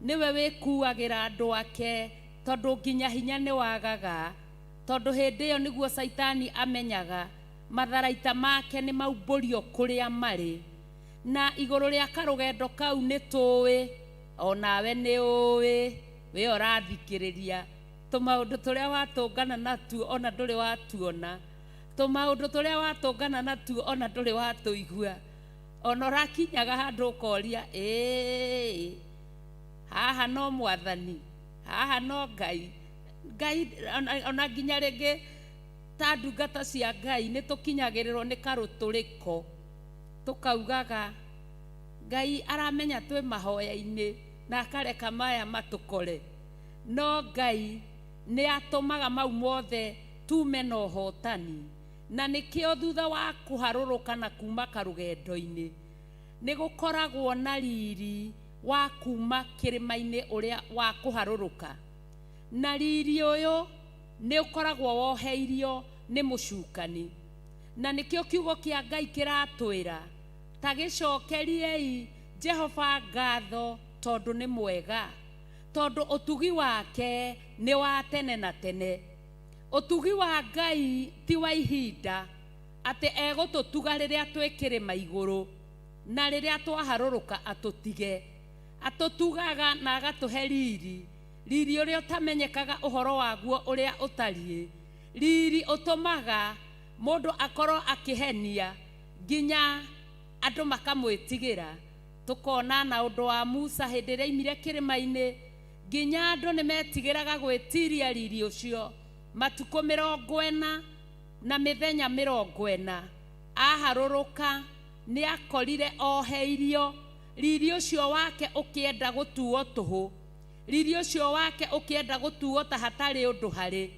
Nĩwe wĩkuagĩra andũ ake, tondũ nginya hinya nĩ wagaga, tondũ hĩndĩ ĩyo nĩguo Caitani amenyaga matharaita make nĩ maumbũrio kũrĩa marĩ. Na igũrũ rĩa karũgendo kau nĩ tũĩ, onawe nĩ ũĩ, we ũrathikĩrĩria, tũmaũndũ tũrĩa watũngana natuo ona ndũrĩ watuona, tũmaũndũ tũrĩa watũngana natuo ona ndũrĩ watũigua, ona ũrakinyaga handũ ũkoria, ĩĩ haha no Mwathani, haha no Ngai. Ngai ona nginya rĩngĩ ta ndungata cia Ngai nĩ tũkinyagĩrĩrwo nĩ karũtũrĩko, tũkaugaga Ngai aramenya twĩ mahoya-inĩ na akareka maya matũkore. No Ngai nĩ atũmaga mau mothe tume na ũhotani, na nĩkĩo thutha wa kũharũrũka na kuma karũgendo-inĩ nĩ gũkoragwo na riri wa kuma kĩrĩma-inĩ ũrĩa wa kũharũrũka. Na riri ũyũ nĩ ũkoragwo woheirio nĩ mũcukani, na nĩkĩo kiugo kĩa Ngai kĩratwĩra ta gĩcokeriei Jehova ngatho tondũ nĩ mwega, tondũ ũtugi wake nĩ wa tene na tene. Ũtugi wa Ngai ti wa ihinda, atĩ egũtũtuga rĩrĩa twĩ kĩrĩma igũrũ, na rĩrĩa twaharũrũka atũtige. Atũtugaga na agatũhe riri, riri ũrĩa ũtamenyekaga ũhoro waguo ũrĩa ũtariĩ, riri ũtũmaga mũndũ akorwo akĩhenia nginya andũ makamwĩtigĩra. Tũkona na ũndũ wa Musa hĩndĩ ĩrĩa aimire kĩrĩma-inĩ, nginya andũ nĩ metigĩraga gwĩtiria riri ũcio matukũ 40 na mĩthenya 40. Aharũrũka nĩ akorire oheirio, riri ũcio wake ũkĩenda gũtuo tũhũ, riri ũcio wake ũkĩenda gũtuo ta hatarĩ ũndũ harĩ.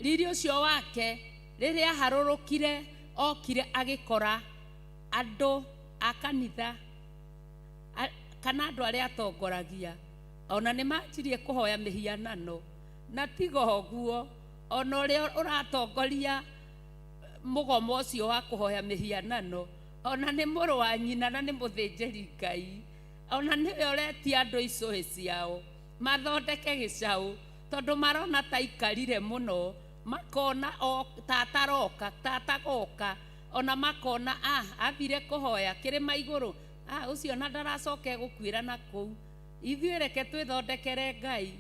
Riri ũcio wake rĩrĩa aharũrũkire okire agĩkora andũ a kanitha kana andũ arĩa atongoragia ona nĩ manjirie kũhoya mĩhianano. Na tiga ũguo, ona ũrĩa ũratongoria Mũgomo ũcio wa kũhoya mĩhianano, ona nĩ mũrũ wa nyina na nĩ mũthĩnjĩri Ngai, ona nĩwe ũretia andũ icũhĩ ciao mathondeke gĩcaũ, tondũ marona ta ikarire mũno, makona o tata roka, tata goka, ona makona athire kũhoya kĩrĩma igũrũ, ũcio na ndaracoka egũkuĩra na kũu. Ithuĩ reke twĩthondekere Ngai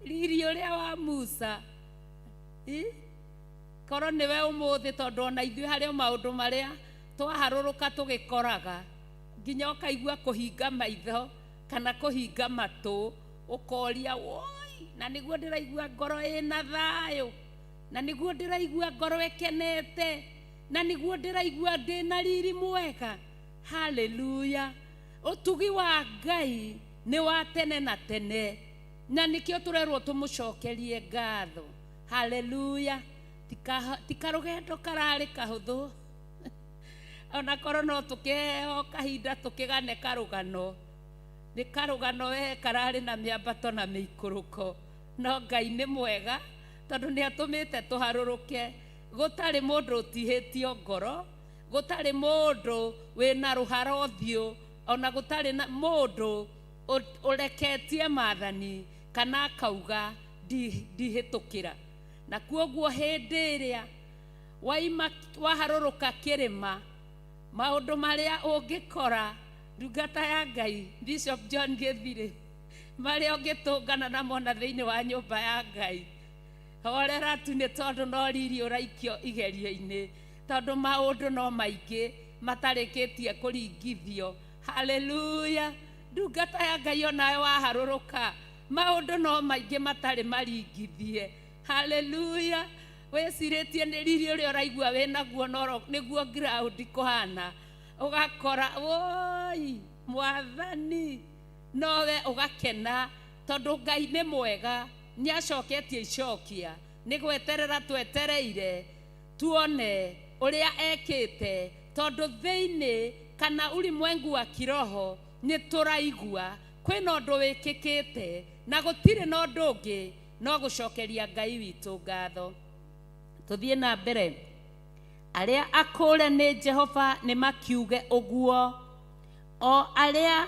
riri ũrĩa wa Musa. Korwo nĩwe ũmũthĩ, tondũ ona ithuĩ harĩ o maũndũ marĩa twaharũrũka tũgĩkoraga nginya ũkaigua kũhinga maitho kana kũhinga matũ, ũkoria woi, na nĩguo ndĩraigua ngoro ĩna thayũ, na nĩguo ndĩraigua ngoro ĩkenete, na nĩguo ndĩraigua ndĩna riri mwega. Haleluya! Ũtugi wa Ngai nĩ wa tene na tene, na nĩkĩo tũrerwo tũmũcokerie ngatho. Haleluya! Tika rũgendo kararĩ kahũthũ, ona korwo no tũkĩheo kahinda tũkĩgane karũgano, nĩ karũgano we kararĩ na mĩambato na mĩikũrũko, no Ngai nĩ mwega tondũ nĩ atũmĩte tũharũrũke. Gũtarĩ mũndũ ũtihĩtio ngoro, gũtarĩ mũndũ wĩna rũhara ũthiũ, ona gũtarĩ na mũndũ ũreketie maathani kana akauga ndihĩtũkĩra. Na kuoguo hĩndĩ ĩrĩa waima waharũrũka kĩrĩma, maũndũ marĩa ũngĩkora ndungata ya Ngai Bishop John Gĩthirĩ, marĩa ũngĩtũngana namo na thĩinĩ wa nyũmba ya Ngai, horera tu nĩ tondũ no riri ũraikio igerio-inĩ, tondũ maũndũ no maingĩ matarĩkĩtie kũringithio. Haleluya! Ndungata ya Ngai onawe waharũrũka, maũndũ no maingĩ matarĩ maringithie. Haleluya! Wĩcirĩtie nĩ riri ũrĩa ũraigua wĩnaguo no nĩguo ground kũhana, ũgakora woi mwathani, nowe ũgakena tondũ Ngai nĩ mwega, nĩ acoketie icokia, nĩ gweterera twetereire tuone ũrĩa ekĩte, tondũ thĩinĩ kana ulimwengu wa kiroho nĩ tũraigua kwĩna ũndũ wĩkĩkĩte, na gũtirĩ na ũndũ ũngĩ no gũcokeria Ngai witũ ngatho. Tũthiĩ na mbere. Arĩa akũre nĩ Jehova nĩ makiuge ũguo, o arĩa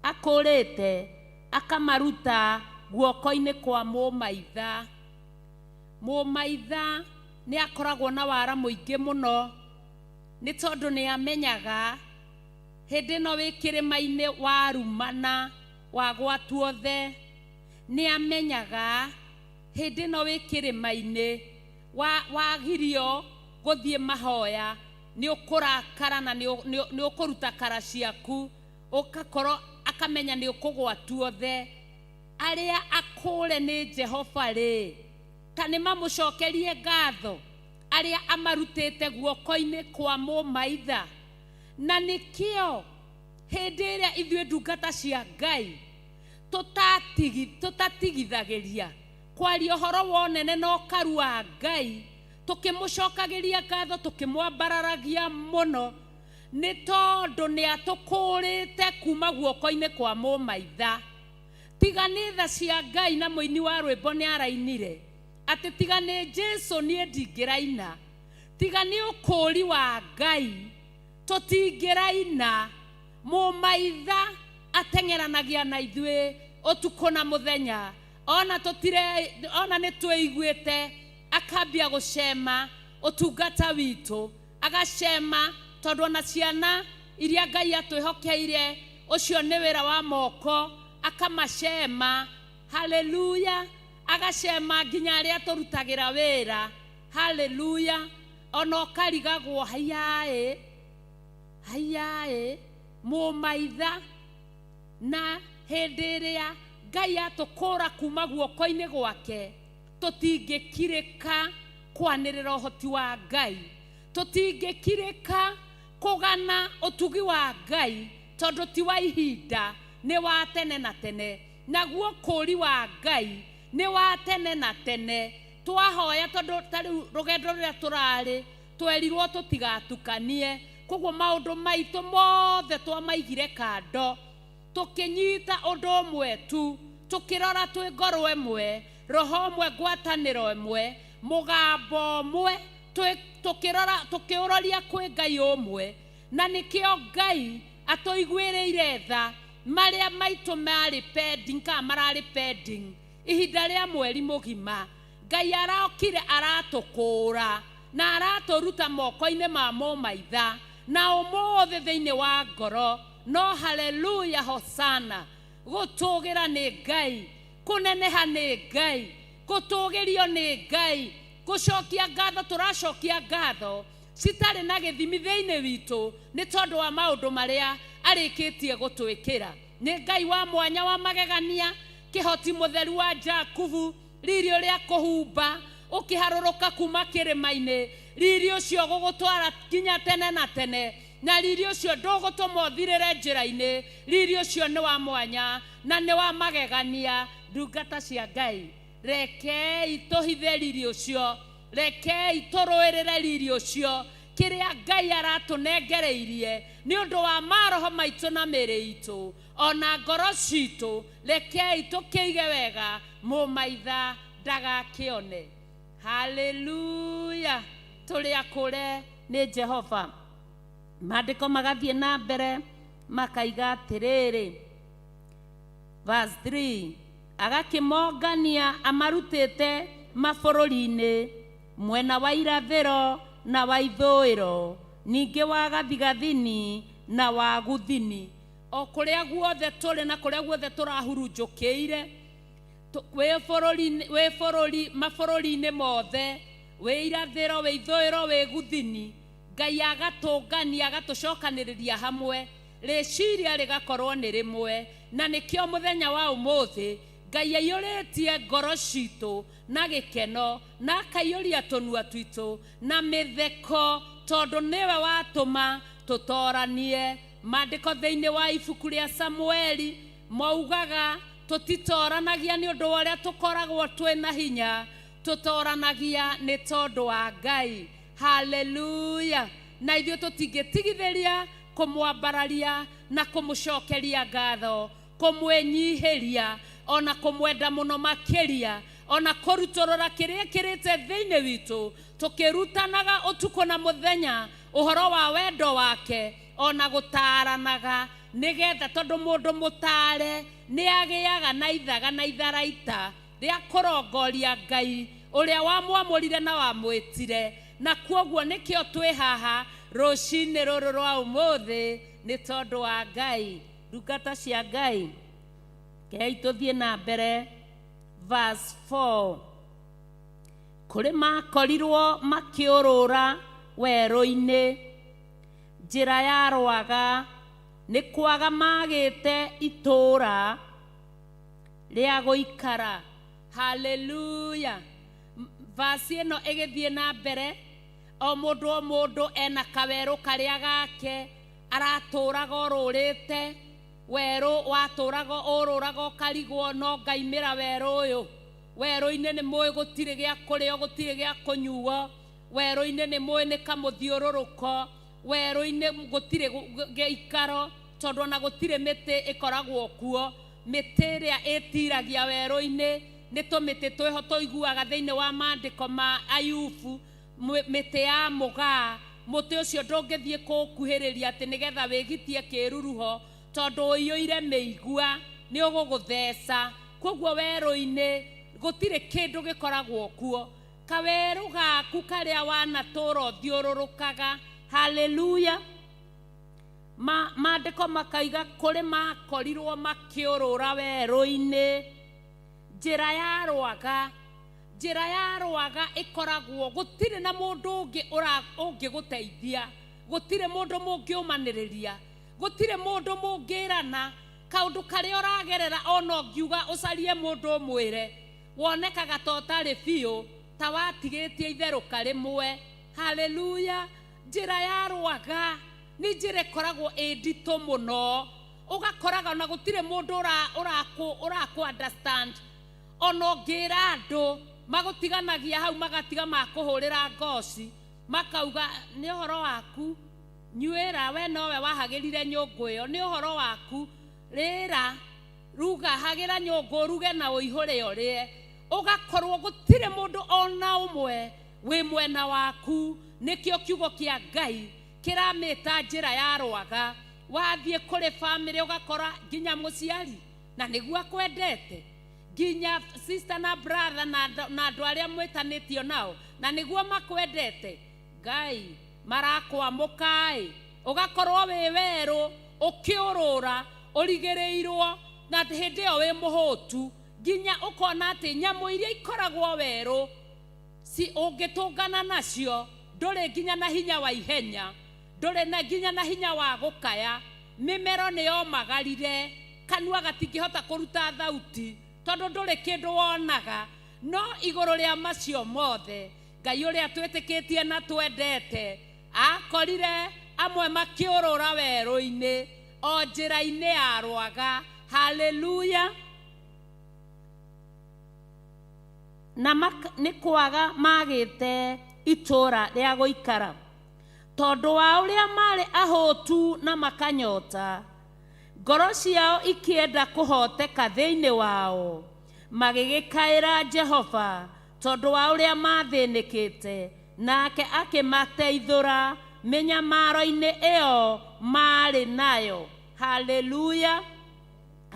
akũrĩte akamaruta guoko-inĩ kwa mũmaitha. Mũmaitha nĩ akoragwo na wara mũingĩ mũno, nĩ tondũ nĩ amenyaga hĩndĩ ĩno wĩ kĩrĩma-inĩ warumana wagwatwo the, nĩ amenyaga hĩndĩ ĩno wĩ kĩrĩma-inĩ wagirio gũthiĩ mahoya, nĩ ũkũrakara na nĩ ũkũruta kara ciaku, ũgakorwo akamenya nĩ ũkũgwatwo the. Arĩa akũre nĩ Jehova rĩ, ta nĩ mamũcokerie ngatho, arĩa amarutĩte guoko-inĩ kwa mũmaitha. Na nĩkĩo hĩndĩ ĩrĩa ithuĩ ndungata cia Ngai tũtatigithagĩria kwaria ũhoro wa ũnene na ũkaru wa Ngai, tũkĩmũcokagĩria ngatho, tũkĩmwambararagia mũno, nĩ tondũ nĩ atũkũrĩte kuma guoko-inĩ kwa mũmaitha. Tiga nĩ tha cia Ngai, na mũini wa rwĩmbo nĩ arainire atĩ tiga nĩ Jesu niĩ ndingĩraina, tiga nĩ ũkũũri wa Ngai tũtingĩraina. Mũmaitha ateng'eranagia na ithuĩ ũtukũ na mũthenya, ona tũtire, ona nĩ twĩiguĩte akambia gũcema ũtungata witũ, agacema tondũ ona ciana iria Ngai atwĩhokeire, ũcio nĩ wĩra wa moko, akamacema. Haleluya! Agacema nginya arĩa tũrutagĩra wĩra. Haleluya! Ona ũkarigagwo haiyaĩ haiyaĩ mũmaitha. Na hĩndĩ ĩrĩa Ngai atũkũra kuma guoko-inĩ gwake, tũtingĩkirĩka kwanĩrĩra ũhoti wa Ngai, tũtingĩkirĩka kũgana ũtugi wa Ngai, tondũ ti wa ihinda, nĩ wa tene na tene. Naguo ũkũũri wa Ngai nĩ wa tene na tene. Twahoya tondũ ta rĩu rũgendo rũrĩa tũrarĩ twerirwo tũtigatukanie, koguo maũndũ maitũ mothe twamaigire kando, tũkĩnyita ũndũ ũmwe tu, tũkĩrora twĩ ngoro ĩmwe, roho ũmwe, ngwatanĩro ĩmwe, mũgambo ũmwe, Tũkĩrora tũkĩũroria kwĩ Ngai ũmwe, na nĩkĩo Ngai atũiguĩrĩire tha. Marĩa maitũ marĩ pending kana mararĩ pending ihinda rĩa mweri mũgima, Ngai arokire aratũkũũra na aratũruta moko-inĩ ma mũmaitha. Na ũmũthĩ thĩinĩ wa ngoro no haleluya, hosana. Gũtũgĩra nĩ Ngai, kũneneha nĩ Ngai, gũtũgĩrio nĩ Ngai, gũcokia ngatho tũracokia ngatho citarĩ na gĩthimi thĩinĩ witũ nĩ tondũ wa maũndũ marĩa arĩkĩtie gũtwĩkĩra. Nĩ Ngai wa mwanya wa magegania, kĩhoti mũtheru wa Jakubu. Riri ũrĩa kũhumba ũkĩharũrũka kuma kĩrĩma-inĩ, riri ũcio gũgũtwara nginya tene na tene, na riri ũcio ndũgũtũma ũthirĩre njĩra-inĩ. Riri ũcio nĩ wa mwanya na nĩ wa magegania. Ndungata cia Ngai, rekei tũhithe riri ũcio, rekei tũrũĩrĩre riri ũcio. Kĩrĩa Ngai aratũnengereirie nĩ ũndũ wa maroho maitũ na mĩĩrĩ itũ ona ngoro citũ, rekei tũkĩige wega, mũmaitha ndagakĩone. Haleluya, tũrĩ akũre nĩ Jehova. Maandĩko magathiĩ na mbere makaiga atĩrĩrĩ, verse 3, agakĩmongania amarutĩte mabũrũri-inĩ mwena wa irathĩro na wa ithũĩro, ningĩ wa gathigathini na wa guthini. O kũrĩa guothe tũrĩ na kũrĩa guothe tũrahurunjũkĩire, wĩ bũrũri, wĩ bũrũri, mabũrũri-inĩ mothe, wĩ irathĩro, wĩ ithũĩro, wĩ guthini, Ngai agatũngania agatũcokanĩrĩria hamwe, rĩciria rĩgakorwo nĩ rĩmwe. Na nĩkĩo mũthenya wa ũmũthĩ Ngai aiyũrĩtie ngoro citũ na gĩkeno, na akaiyũria tũnua twitũ na mĩtheko, tondũ nĩwe watũma tũtoranie. Maandĩko thĩinĩ wa ibuku rĩa Samueli maugaga tũtitoranagia nĩ ũndũ wa ũrĩa tũkoragwo twĩna hinya, tũtoranagia nĩ tondũ wa Ngai. Haleluya. Na ithuĩ tũtingĩtigithĩria kũmwambararia na kũmũcokeria ngatho, kũmwĩnyihĩria ona kũmwenda mũno makĩria, ona kũrutũrũra kĩrĩa kĩrĩte thĩinĩ witũ, tũkĩrutanaga ũtukũ na mũthenya ũhoro wa wendo wake, ona gũtaranaga, nĩgetha tondũ mũndũ mũtare nĩ agĩaga na ithaga na itharaita rĩa kũrongoria Ngai ũrĩa wamwamũrire na wamwĩtire. Na kwoguo nĩkĩo twĩ haha rũcinĩ rũrũ rwa ũmũthĩ nĩ tondũ wa Ngai. Ndungata cia Ngai, kei tũthiĩ na mbere. Verse 4, kũrĩ makorirwo makĩũrũra werũ-inĩ, njĩra ya rwaga, nĩ kwaga magĩte itũũra rĩa gũikara. Haleluya. Verse ĩno ĩgĩthiĩ na mbere, o mũndũ o mũndũ ena kawerũ karĩa gake aratũraga orũrĩte. Werũ watũraga ũrũraga ũkarigwo no ngaimĩra werũ ũyũ. Werũ-inĩ nĩ mũĩ gũtirĩ gĩa kũrĩo, gũtirĩ gĩa kũnyuo. Werũ-inĩ nĩ mũĩ nĩ kamũthiũrũrũko. Werũ-inĩ gũtirĩ gĩikaro, tondũ ona gũtirĩ mĩtĩ ĩkoragwo kuo. Mĩtĩ ĩrĩa ĩtiragia werũ-inĩ nĩ tũmĩtĩ twĩho tũiguaga thĩinĩ wa maandĩko ma Ayubu, mĩtĩ ya mũgaa. Mũtĩ ũcio ndũngĩthiĩ kũũkuhĩrĩria atĩ nĩgetha wĩgitie kĩruruho, tondũ ũiyũire mĩigua, nĩ ũgũgũtheca. Koguo werũ-inĩ gũtirĩ kĩndũ gĩkoragwo kuo. Kawerũ gaku karĩa wanatũra ũthiũrũrũkaga. Haleluya. Maandĩko makaiga kũrĩ makorirwo makĩũrũra werũ-inĩ, njĩra ya rwaga. Njĩra ya rwaga ĩkoragwo gũtirĩ na mũndũ ũngĩ ũngĩgũteithia, gũtirĩ mũndũ mũngĩũmanĩrĩria, gũtirĩ mũndũ mũngĩrana. Kaũndũ karĩa ũragerera ona ũngiuga ũcarie mũndũ ũmwĩre, wonekaga ta ũtarĩ biũ, ta watigĩtie itherũka rĩmwe. Haleluya. Njĩra ya rwaga nĩ njĩra ĩkoragwo ĩ nditũ mũno, ũgakoraga ona gũtirĩ mũndũ ũrakũ understand. Ona ũngĩra andũ magũtiganagia hau, magatiga makũhũrĩra ngoci, makauga nĩ ũhoro waku, nyuĩra we nowe wahagĩrire nyũngũ ĩyo, nĩ ũhoro waku, rĩra ruga, hagĩra nyũngũ ũruge na ũihũre ũrĩe. Ũgakorwo gũtirĩ mũndũ ona ũmwe Wĩ mwena waku. Nĩkĩo kiugo kĩa Ngai kĩramĩta njĩra ya rwaga. Wathiĩ kũrĩ bamĩrĩ ũgakora nginya mũciari na nĩguo akwendete, nginya sister na brother na andũ arĩa mwĩtanĩtio nao na nĩguo makwendete, Ngai marakwamũka-ĩ, ũgakorwo wĩ werũ ũkĩũrũra ũrigĩrĩirwo, na hĩndĩ ĩyo wĩ mũhũtu, nginya ũkona atĩ nyamũ iria ikoragwo werũ si ũngĩtũngana nacio ndũrĩ nginya na hinya wa ihenya, ndũrĩ na nginya na hinya wa gũkaya, mĩmero nĩ yomagarire, kanua gatingĩhota kũruta thauti tondũ ndũrĩ kĩndũ wonaga. No igũrũ rĩa macio mothe, Ngai ũrĩa twĩtĩkĩtie na twendete akorire amwe makĩũrũra werũ-inĩ o njĩra-inĩ ya rwaga. Haleluya. Na nĩ kwaga magĩte itũra rĩa gũikara tondũ wa ũrĩa marĩ ahũtu na makanyota, ngoro ciao ikĩenda kũhoteka thĩinĩ wao, magĩgĩkaĩra Jehova tondũ wa ũrĩa mathĩnĩkĩte, nake akĩmateithũra mĩnyamaro-inĩ ĩyo marĩ nayo. Haleluya.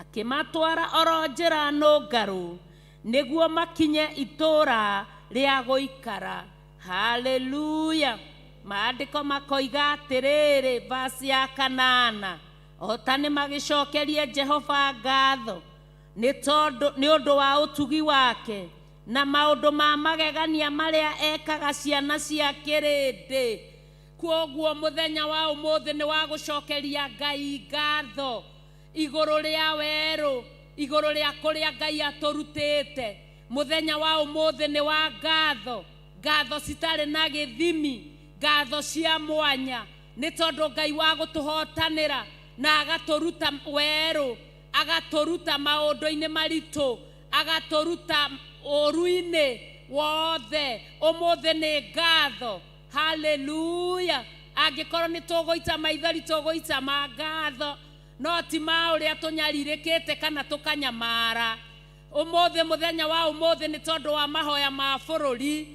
Akĩmatwara oro njĩra nũngarũ nĩguo makinye itũra rĩa gũikara. Haleluya. Maandĩko makoiga atĩrĩrĩ, vasi ya 8, ota nĩ magĩcokerie Jehova ngatho nĩ tondũ nĩ ũndũ wa ũtugi wake na maũndũ ma magegania marĩa ekaga ciana cia kĩrĩndĩ. Kwoguo mũthenya wa ũmũthĩ nĩ wa gũcokeria Ngai ngatho igũrũ rĩa werũ, igũrũ rĩa kũrĩa Ngai atũrutĩte. Mũthenya wa ũmũthĩ nĩ wa ngatho, ngatho citarĩ na gĩthimi, ngatho cia mwanya, nĩ tondũ Ngai wa gũtũhotanĩra na agatũruta werũ, agatũruta maũndũ-inĩ maritũ, agatũruta ũru-inĩ wothe. Ũmũthĩ nĩ ngatho. Haleluya. Angĩkorwo nĩ tũgũita maithori, tũgũita ma ngatho, no ti ma ũrĩa tũnyarirĩkĩte kana tũkanyamara. Ũmũthĩ, mũthenya wa ũmũthĩ nĩ tondũ wa mahoya ma bũrũri,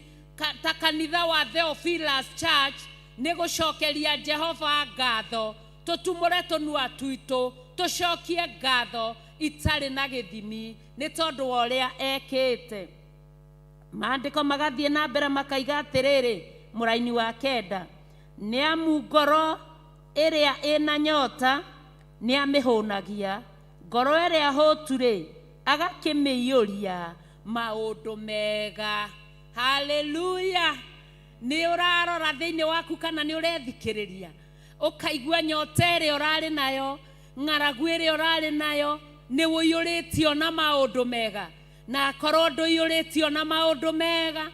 ta kanitha wa Theophilus Church nĩ gũcokeria Jehova ngatho, tũtumũre tũnua twitũ tũcokie ngatho itarĩ na gĩthimi nĩ tondũ wa ũrĩa ekĩte. Maandĩko magathiĩ na mbere makaiga atĩrĩrĩ, mũraini wa 9, nĩ amu ngoro ĩrĩa ĩna nyota nĩ amĩhũnagia, ngoro ĩrĩa hũtu-rĩ agakĩmĩiyũria maũndũ mega. Haleluya. Nĩ ũrarora thĩinĩ waku kana nĩ ũrethikĩrĩria ũkaigua nyota ĩrĩa ũrarĩ nayo, ng'aragu ĩrĩa ũrarĩ nayo, nĩ ũiyũrĩtio na maũndũ mega. Na akorwo ndũiyũrĩtio na maũndũ mega,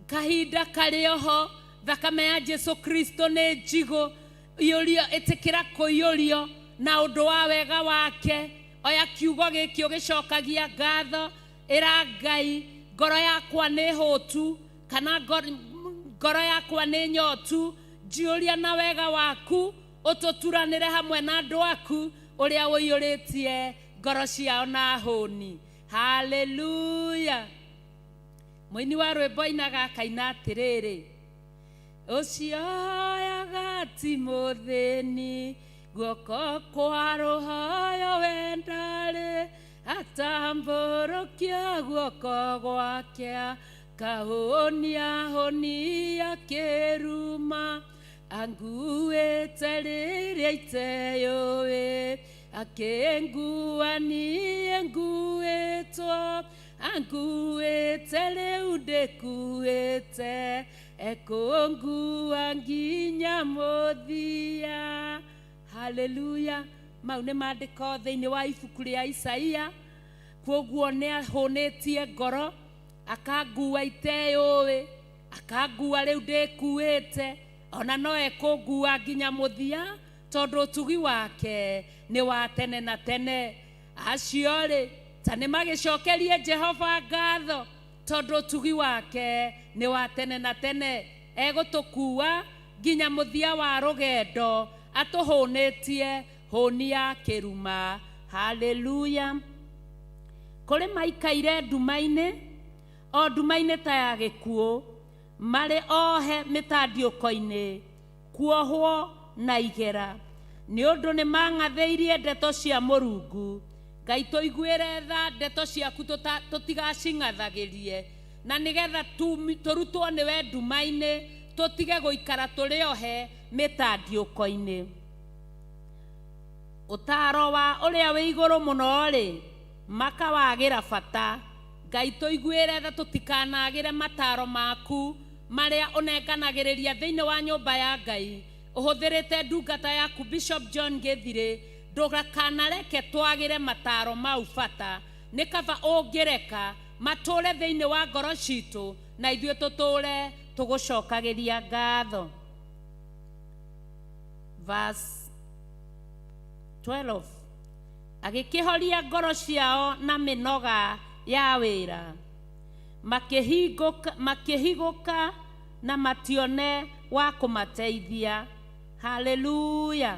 kahinda karĩ oho, thakame ya Jesu Kristo nĩ njigũ, iyũrio, ĩtĩkĩra kũiyũrio na ũndũ wa wega wake. Oya kiugo gĩkĩ ũgĩcokagia ngatho, ĩra Ngai ngoro yakwa nĩ hũtu kana ngoro yakwa nĩ nyotu, njiyũria na wega waku, ũtũturanĩre hamwe na andũ aku ũrĩa ũiyũrĩtie ngoro ciao na hũni. Haleluya. Mũini wa rwĩmbo ainaga akaina atĩrĩrĩ, ũcio oyaga ti mũthĩni, guoko kwa rũhoyo wendarĩ, atambũrũkia guoko gwake, akahũnia hũnia kĩruma, anguĩte rĩrĩa iteyũĩ, akĩngua niĩ nguĩtwo, anguĩte rĩu ndĩkuĩte, ekũngua nginya mũthia. Haleluya. Mau nĩ maandĩko thĩinĩ wa ibuku rĩa Isaia. Kwoguo nĩ ahũnĩtie ngoro, akangua iteyũĩ, akangua rĩu ndĩkuĩte, ona no ekũngua nginya mũthia, tondũ ũtugi wake nĩ wa tene na tene. Acio rĩ, ta nĩ magĩcokerie Jehova ngatho, tondũ ũtugi wake nĩ wa tene na tene. Egũtũkua nginya mũthia wa rũgendo, atũhũnĩtie hũni ya kĩruma. Haleluya. Kũrĩ maikaire nduma-inĩ, o nduma-inĩ ta ya gĩkuũ, Marĩ ohe mĩtandiũko-inĩ, kuohwo na igera, nĩ ũndũ nĩ mang'athĩirie ndeto cia Mũrungu. Ngai tũiguĩre tha, ndeto ciaku tũtigacing'athagĩrie, na nĩgetha tũrutwo nĩwe nduma-inĩ, tũtige gũikara tũrĩ ohe mĩtandiũko-inĩ. Ũtaaro wa ũrĩa wĩ igũrũ mũno-rĩ, makawagĩra bata. Ngai tũiguĩre tha, tũtikanagĩre mataro maku marĩa ũnenganagĩrĩria thĩinĩ wa nyũmba ya Ngai ũhũthĩrĩte ndungata yaku Bishop John Gĩthirĩ. Ndũkanareke twagĩre mataro mau bata, nĩ kaba ũngĩreka matũre thĩinĩ wa ngoro citũ, na ithuĩ tũtũre tũgũcokagĩria ngatho. Verse 12, agĩkĩhoria ngoro ciao na mĩnoga ya wĩra, makĩhigũka na matione wa kũmateithia. Haleluya.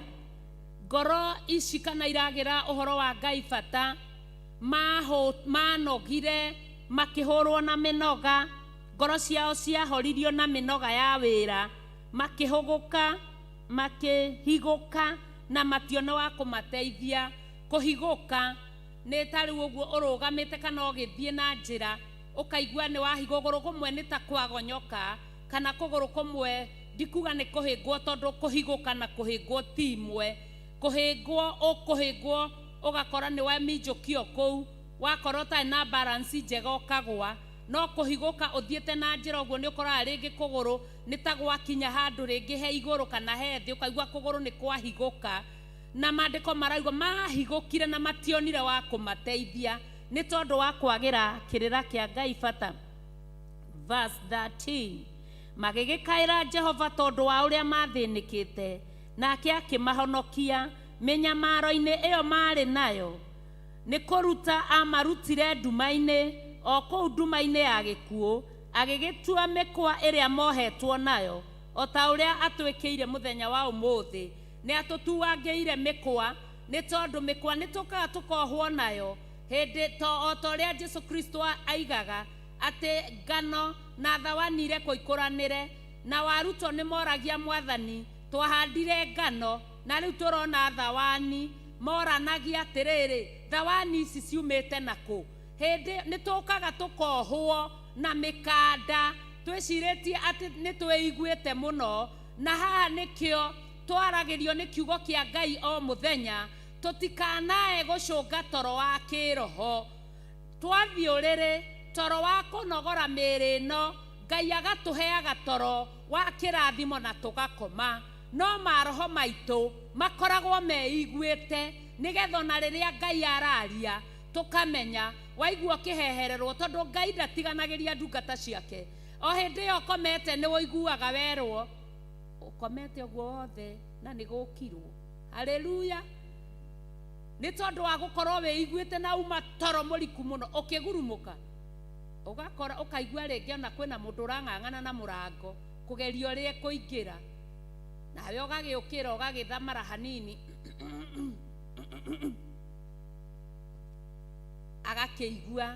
Ngoro ici kana iragĩra ũhoro wa Ngai bata, manogire makĩhũrwo na mĩnoga, ngoro ciao ciahoririo na mĩnoga ya wĩra, makĩhũgũka, makĩhigũka na matione wa kũmateithia. Kũhigũka nĩ ta rĩu ũguo ũrũgamĩte kana ũgĩthiĩ na njĩra, ũkaigua nĩ wahigwo kũgũrũ kũmwe nĩ ta kwagonyoka, kana kũgũrũ kũmwe ndikuga nĩ kũhĩngwo, tondũ kũhigũka na kũhĩngwo ti imwe. Kũhĩngwo ũkũhĩngwo ũgakora nĩ waminjũkio kũu, wakorwo ũtarĩ na balance njega ũkagwa. No kũhigũka ũthiĩte na njĩra ũguo, nĩ ũkoraga rĩngĩ kũgũrũ nĩ ta gwakinya handũ rĩngĩ he igũrũ kana he thĩ, ũkaigua kũgũrũ nĩ kwahigũka. Na maandĩko marauga mahigũkire na mationire wa kũmateithia, nĩ tondũ wa kwagĩra kĩrĩra kĩa Ngai bata. Verse 13, magĩgĩkaĩra Jehova tondũ wa ũrĩa mathĩnĩkĩte, nake akĩmahonokia mĩnyamaro-inĩ ĩyo marĩ nayo. Nĩ kũruta amarutire nduma-inĩ, o kũu nduma-inĩ ya gĩkuũ, agĩgĩtua mĩkwa ĩrĩa mohetwo nayo, o ta ũrĩa atwĩkĩire mũthenya wa ũmũthĩ. Nĩ atũtuangĩire mĩkwa, nĩ tondũ mĩkwa nĩ tũkaga tũkohwo nayo hĩndĩ to o ta ũrĩa Jesu Kristo aigaga atĩ ngano na thawani irekwo ikũranĩre. Na warutwo nĩ moragia Mwathani, twahandire ngano na rĩu tũrona thawani. Moranagia atĩrĩrĩ, thawani ici ciumĩte nakũ? Hĩndĩ nĩ tũkaga tũkohwo na mĩkanda twĩcirĩtie atĩ nĩ twĩiguĩte mũno, na haha nĩkĩo twaragĩrio nĩ kiugo kĩa Ngai o mũthenya, tũtikanae gũcũnga toro wa kĩroho. Twathiĩ ũrĩrĩ toro wa kũnogora mĩĩrĩ ĩno, Ngai agatũheaga toro wa kĩrathimo na tũgakoma, no maroho maitũ makoragwo meiguĩte, nĩgetha ona rĩrĩa Ngai araria tũkamenya. Waigua ũkĩhehererwo, tondũ Ngai ndatiganagĩria ndungata ciake. O hĩndĩ ĩyo ũkomete nĩ ũiguaga werwo ũkomete ũguo wothe na nĩ gũkirwo. Haleluya. Nĩ tondũ wa gũkorwo wĩiguĩte na uma toro mũriku mũno, ũkĩgurumũka ũgakora ũkaigua rĩngĩ ona kwĩna mũndũ ũrang'ang'ana na mũrango kũgeria ũrĩa ekũingĩra, nawe ũgagĩũkĩra ũgagĩthamara hanini, agakĩigua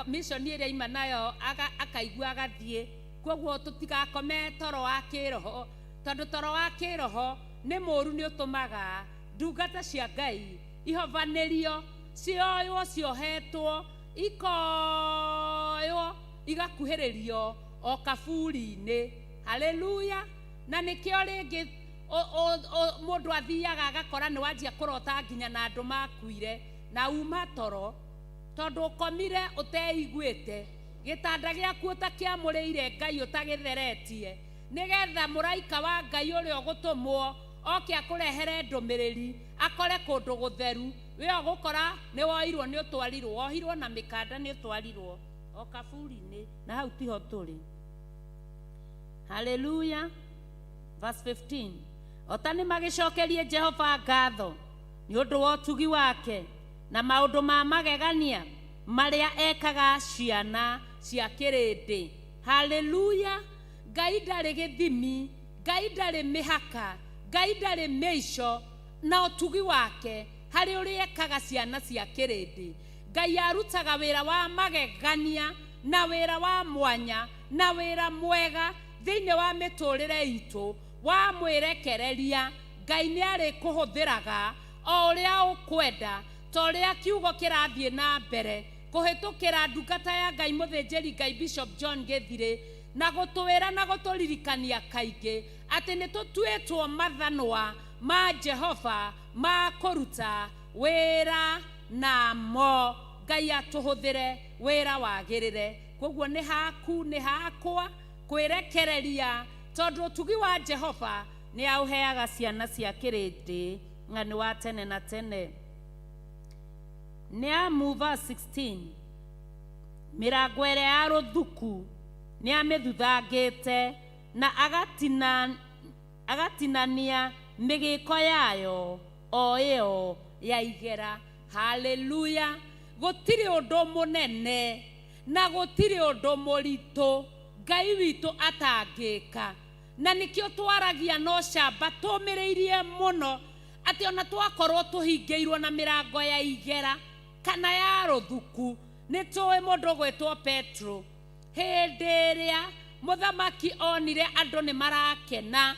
mission ĩrĩa ima nayo, akaigua agathiĩ. Koguo tũtigakome toro wa kĩroho, tondũ toro wa kĩroho nĩ mũru, nĩ ũtũmaga ndungata cia Ngai ihovanĩrio, cioywo ciohetwo, ikoywo igakuhĩrĩrio o kaburi-inĩ. Haleluya. Na nĩkĩo rĩngĩ mũndũ athiaga agakora nĩ wanjia kũrota nginya na andũ makuire, na uma toro, tondũ ũkomire ũteiguĩte, gĩtanda gĩaku ũtakĩamũrĩire Ngai, ũtagĩtheretie, nĩgetha mũraika wa Ngai ũrĩa ũgũtũmwo oke akũrehere ndũmĩrĩri akore kũndũ gũtheru. We ũgũkora nĩ woirwo, nĩ ũtwarirwo, wohirwo na mĩkanda, nĩ ũtwarirwo o kaburi-inĩ, na hau tiho tũrĩ. Haleluya. Verse 15, o ta nĩ magĩcokerie Jehova ngatho nĩ ũndũ wa ũtugi wake na maũndũ ma magegania marĩa ekaga ciana cia kĩrĩndĩ. Haleluya. Ngai ndarĩ gĩthimi, Ngai ndarĩ mĩhaka, Ngai ndarĩ mĩico na ũtugi wake harĩ ũrĩa ekaga ciana cia kĩrĩndĩ. Ngai arutaga wĩra wa magegania. Na wĩra wa mwanya na wĩra mwega thĩinĩ wa mĩtũrĩre itũ wa mwĩrekereria. Ngai nĩ arĩkũhũthĩraga o ũrĩa ũkwenda, ta ũrĩa kiugo kĩrathiĩ na mbere kũhĩtũkĩra ndungata ya Ngai mũthĩnjĩri Ngai Bishop John Gĩthirĩ, na gũtwĩra na gũtũririkania kaingĩ atĩ nĩ tũtuĩtwo mathanwa ma Jehova ma kũruta wĩra namo. Ngai atũhũthĩre wĩra wagĩrĩre. Koguo nĩ haku, nĩ hakwa kwĩrekereria, tondũ ũtugi wa Jehova nĩ aũheaga ciana cia kĩrĩndĩ na nĩ wa tene na tene. Nĩ amu verse 16, mĩrango ĩrĩa ya rũthuku nĩ amĩthuthangĩte na agatinania mĩgĩko yayo o ĩyo ya igera. Haleluya! Gũtirĩ ũndũ mũnene na gũtirĩ ũndũ mũritũ Ngai witũ atangĩka, na nĩkĩo twaragia no camba tũmĩrĩirie mũno atĩ ona twakorwo tũhingĩirwo na mĩrango ya igera kana ya rũthuku. Nĩ tũĩ mũndũ ũgwĩtwo Petro, hĩndĩ ĩrĩa mũthamaki onire andũ nĩ marakena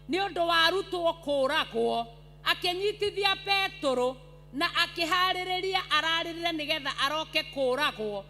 nĩ ũndũ wa arutwo kũragwo, akĩnyitithia Petero na akĩharĩrĩria ararĩrĩre nĩgetha aroke kũragwo.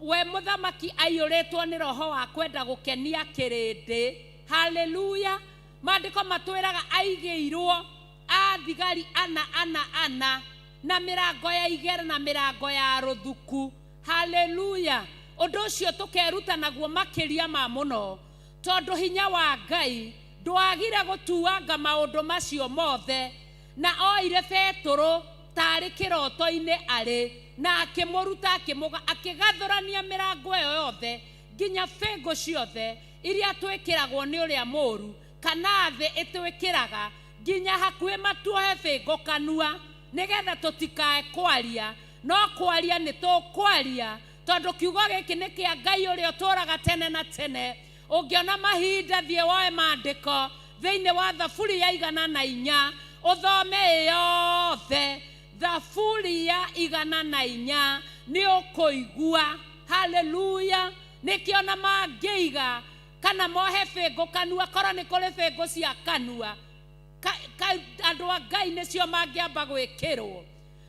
We mũthamaki aiyũrĩtwo nĩ roho wa kwenda gũkenia kĩrĩndĩ. Haleluya! Maandĩko matwĩraga aigĩirwo athigari ana ana ana na mĩrango ya igera na mĩrango ya rũthuku. Haleluya! Ũndũ ũcio tũkeruta naguo makĩria ma mũno, tondũ hinya wa Ngai ndwagire gũtuanga maũndũ macio mothe, na oire Petero tarĩ kĩroto-inĩ arĩ na akĩmũruta, akĩgathũrania mĩrango ĩyo yothe nginya bĩngũ ciothe iria twĩkĩragwo nĩ ũrĩa mũũru kana thĩ ĩtwĩkĩraga, nginya hakuhĩ matuohe bĩngũ kanua nĩgetha tũtikae kwaria. No kwaria nĩ tũkwaria, tondũ kiugo gĩkĩ nĩ kĩa Ngai ũrĩa ũtũũraga tene na tene. Ũngĩona mahinda, thiĩ woe maandĩko thĩinĩ wa Thaburi ya 104, ũthome ĩyothe. Thaburi ya 104 nĩ ũkũigua. Haleluya! Nĩkĩo na mangĩiga kana mohe bĩngũ kanua, korwo nĩ kũrĩ bĩngũ cia kanua, andũ a Ngai nĩcio mangĩamba gwĩkĩrwo,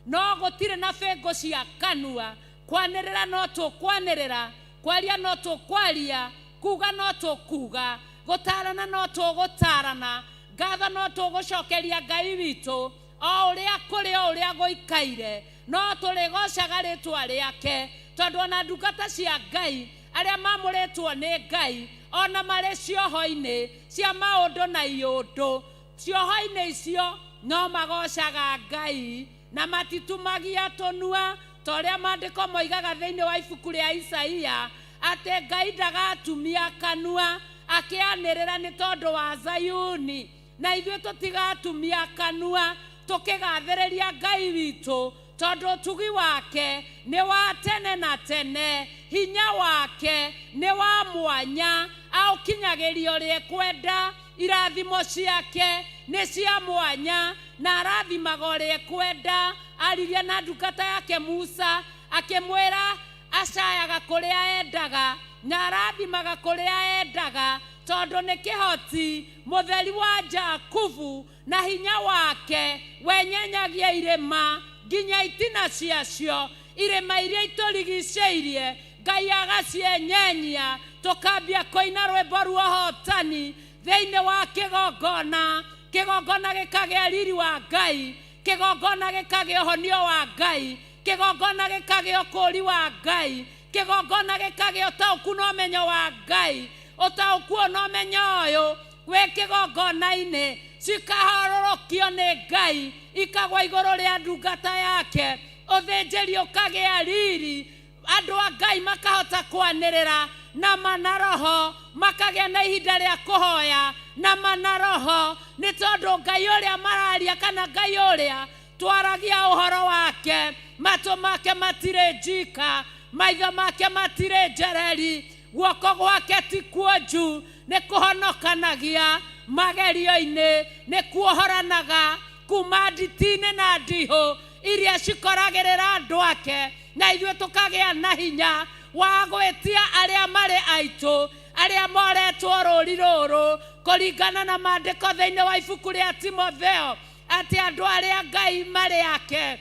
no gũtirĩ na bĩngũ cia kanua. Kwanĩrĩra no tũkwanĩrĩra, kwaria no tũkwaria, kuga no tũkuga, gũtarana no tũgũtarana, ngatho no tũgũcokeria Ngai witũ o ũrĩa kũrĩ, o ũrĩa gũikaire, no tũrĩgocaga rĩtwa rĩake, tondũ ona ndungata cia Ngai arĩa mamũrĩtwo nĩ Ngai ona marĩ cioho-inĩ cia maũndũ na iũndũ, cioho-inĩ icio no magocaga Ngai na matitumagia tũnua, ta ũrĩa maandĩko moigaga thĩinĩ wa ibuku rĩa Isaia atĩ Ngai ndagatumia kanua akĩanĩrĩra nĩ tondũ wa Zayuni, na ithuĩ tũtigatumia kanua tũkĩgathĩrĩria Ngai witũ, tondũ ũtugi wake nĩ wa tene na tene, hinya wake nĩ wa mwanya, aũkinyagĩria ũrĩa ekwenda, irathimo ciake nĩ cia mwanya na arathimaga ũrĩa ekwenda. Aririe na ndungata yake Musa akĩmwĩra acayaga kũrĩa endaga na arathimaga kũrĩa endaga, tondũ nĩ kĩhoti mũtheri wa Jakubu, na hinya wake wenyenyagia irĩma nginya itina ciacio, irĩma iria itũrigicĩirie Ngai agacienyenyia, tũkambia kũina rwĩmbo rwa ũhotani thĩinĩ wa kĩgongona. Kĩgongona gĩkagĩa riri wa Ngai, kĩgongona gĩkagĩa ũhonio wa Ngai, kĩgongona gĩkagĩa ũkũũri wa Ngai, kĩgongona gĩkagĩa ũtaũku na ũmenyo wa Ngai. Ũtaũku na ũmenyo ũyũ wĩ kĩgongona-inĩ cikahororokio nĩ Ngai, ikagwa igũrũ rĩa ndungata yake, ũthĩnjĩri ũkagĩa riri, andũ a Ngai makahota kwanĩrĩra na mana roho, makagĩa na ihinda rĩa kũhoya na mana roho, nĩ tondũ Ngai ũrĩa mararia kana Ngai ũrĩa twaragia ũhoro wake, matũ make matirĩ njika, maitho make matirĩ njereri, guoko gwake ti kuonju, nĩ kũhonokanagia magerio-inĩ, nĩ kuohoranaga kuma nditi-inĩ na ndihũ iria cikoragĩrĩra andũ ake, na ithuĩ tũkagĩa na hinya. Wa gwĩtia arĩa marĩ aitũ, arĩa moretwo rũri rũrũ, kũringana na maandĩko thĩinĩ wa ibuku rĩa Timotheo, atĩ andũ arĩa Ngai marĩ ake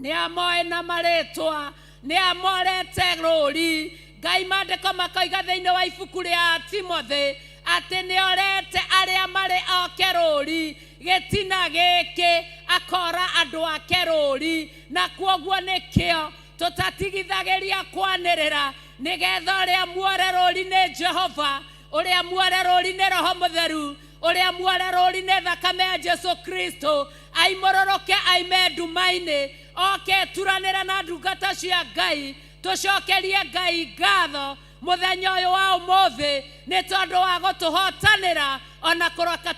nĩ amoĩ na marĩtwa, nĩ amorete rũri. Ngai maandĩko makoiga thĩinĩ wa ibuku rĩa Timothy atĩ nĩ orete arĩa marĩ oke rũri, gĩtina gĩkĩ akora andũ ake rũri, na kwoguo nĩkĩo tũtatigithagĩria kwanĩrĩra nĩgetha ũrĩa muore rũri nĩ Jehova, ũrĩa muore rũri nĩ Roho Mũtheru, ũrĩa muore rũri nĩ thakame ya Jesu Kristo, aimũrũrũke aime nduma-inĩ, oke eturanĩre na ndungata cia Ngai. Tũcokerie Ngai ngatho mũthenya ũyũ wa ũmũthĩ nĩ tondũ wa gũtũhotanĩra ona kũroka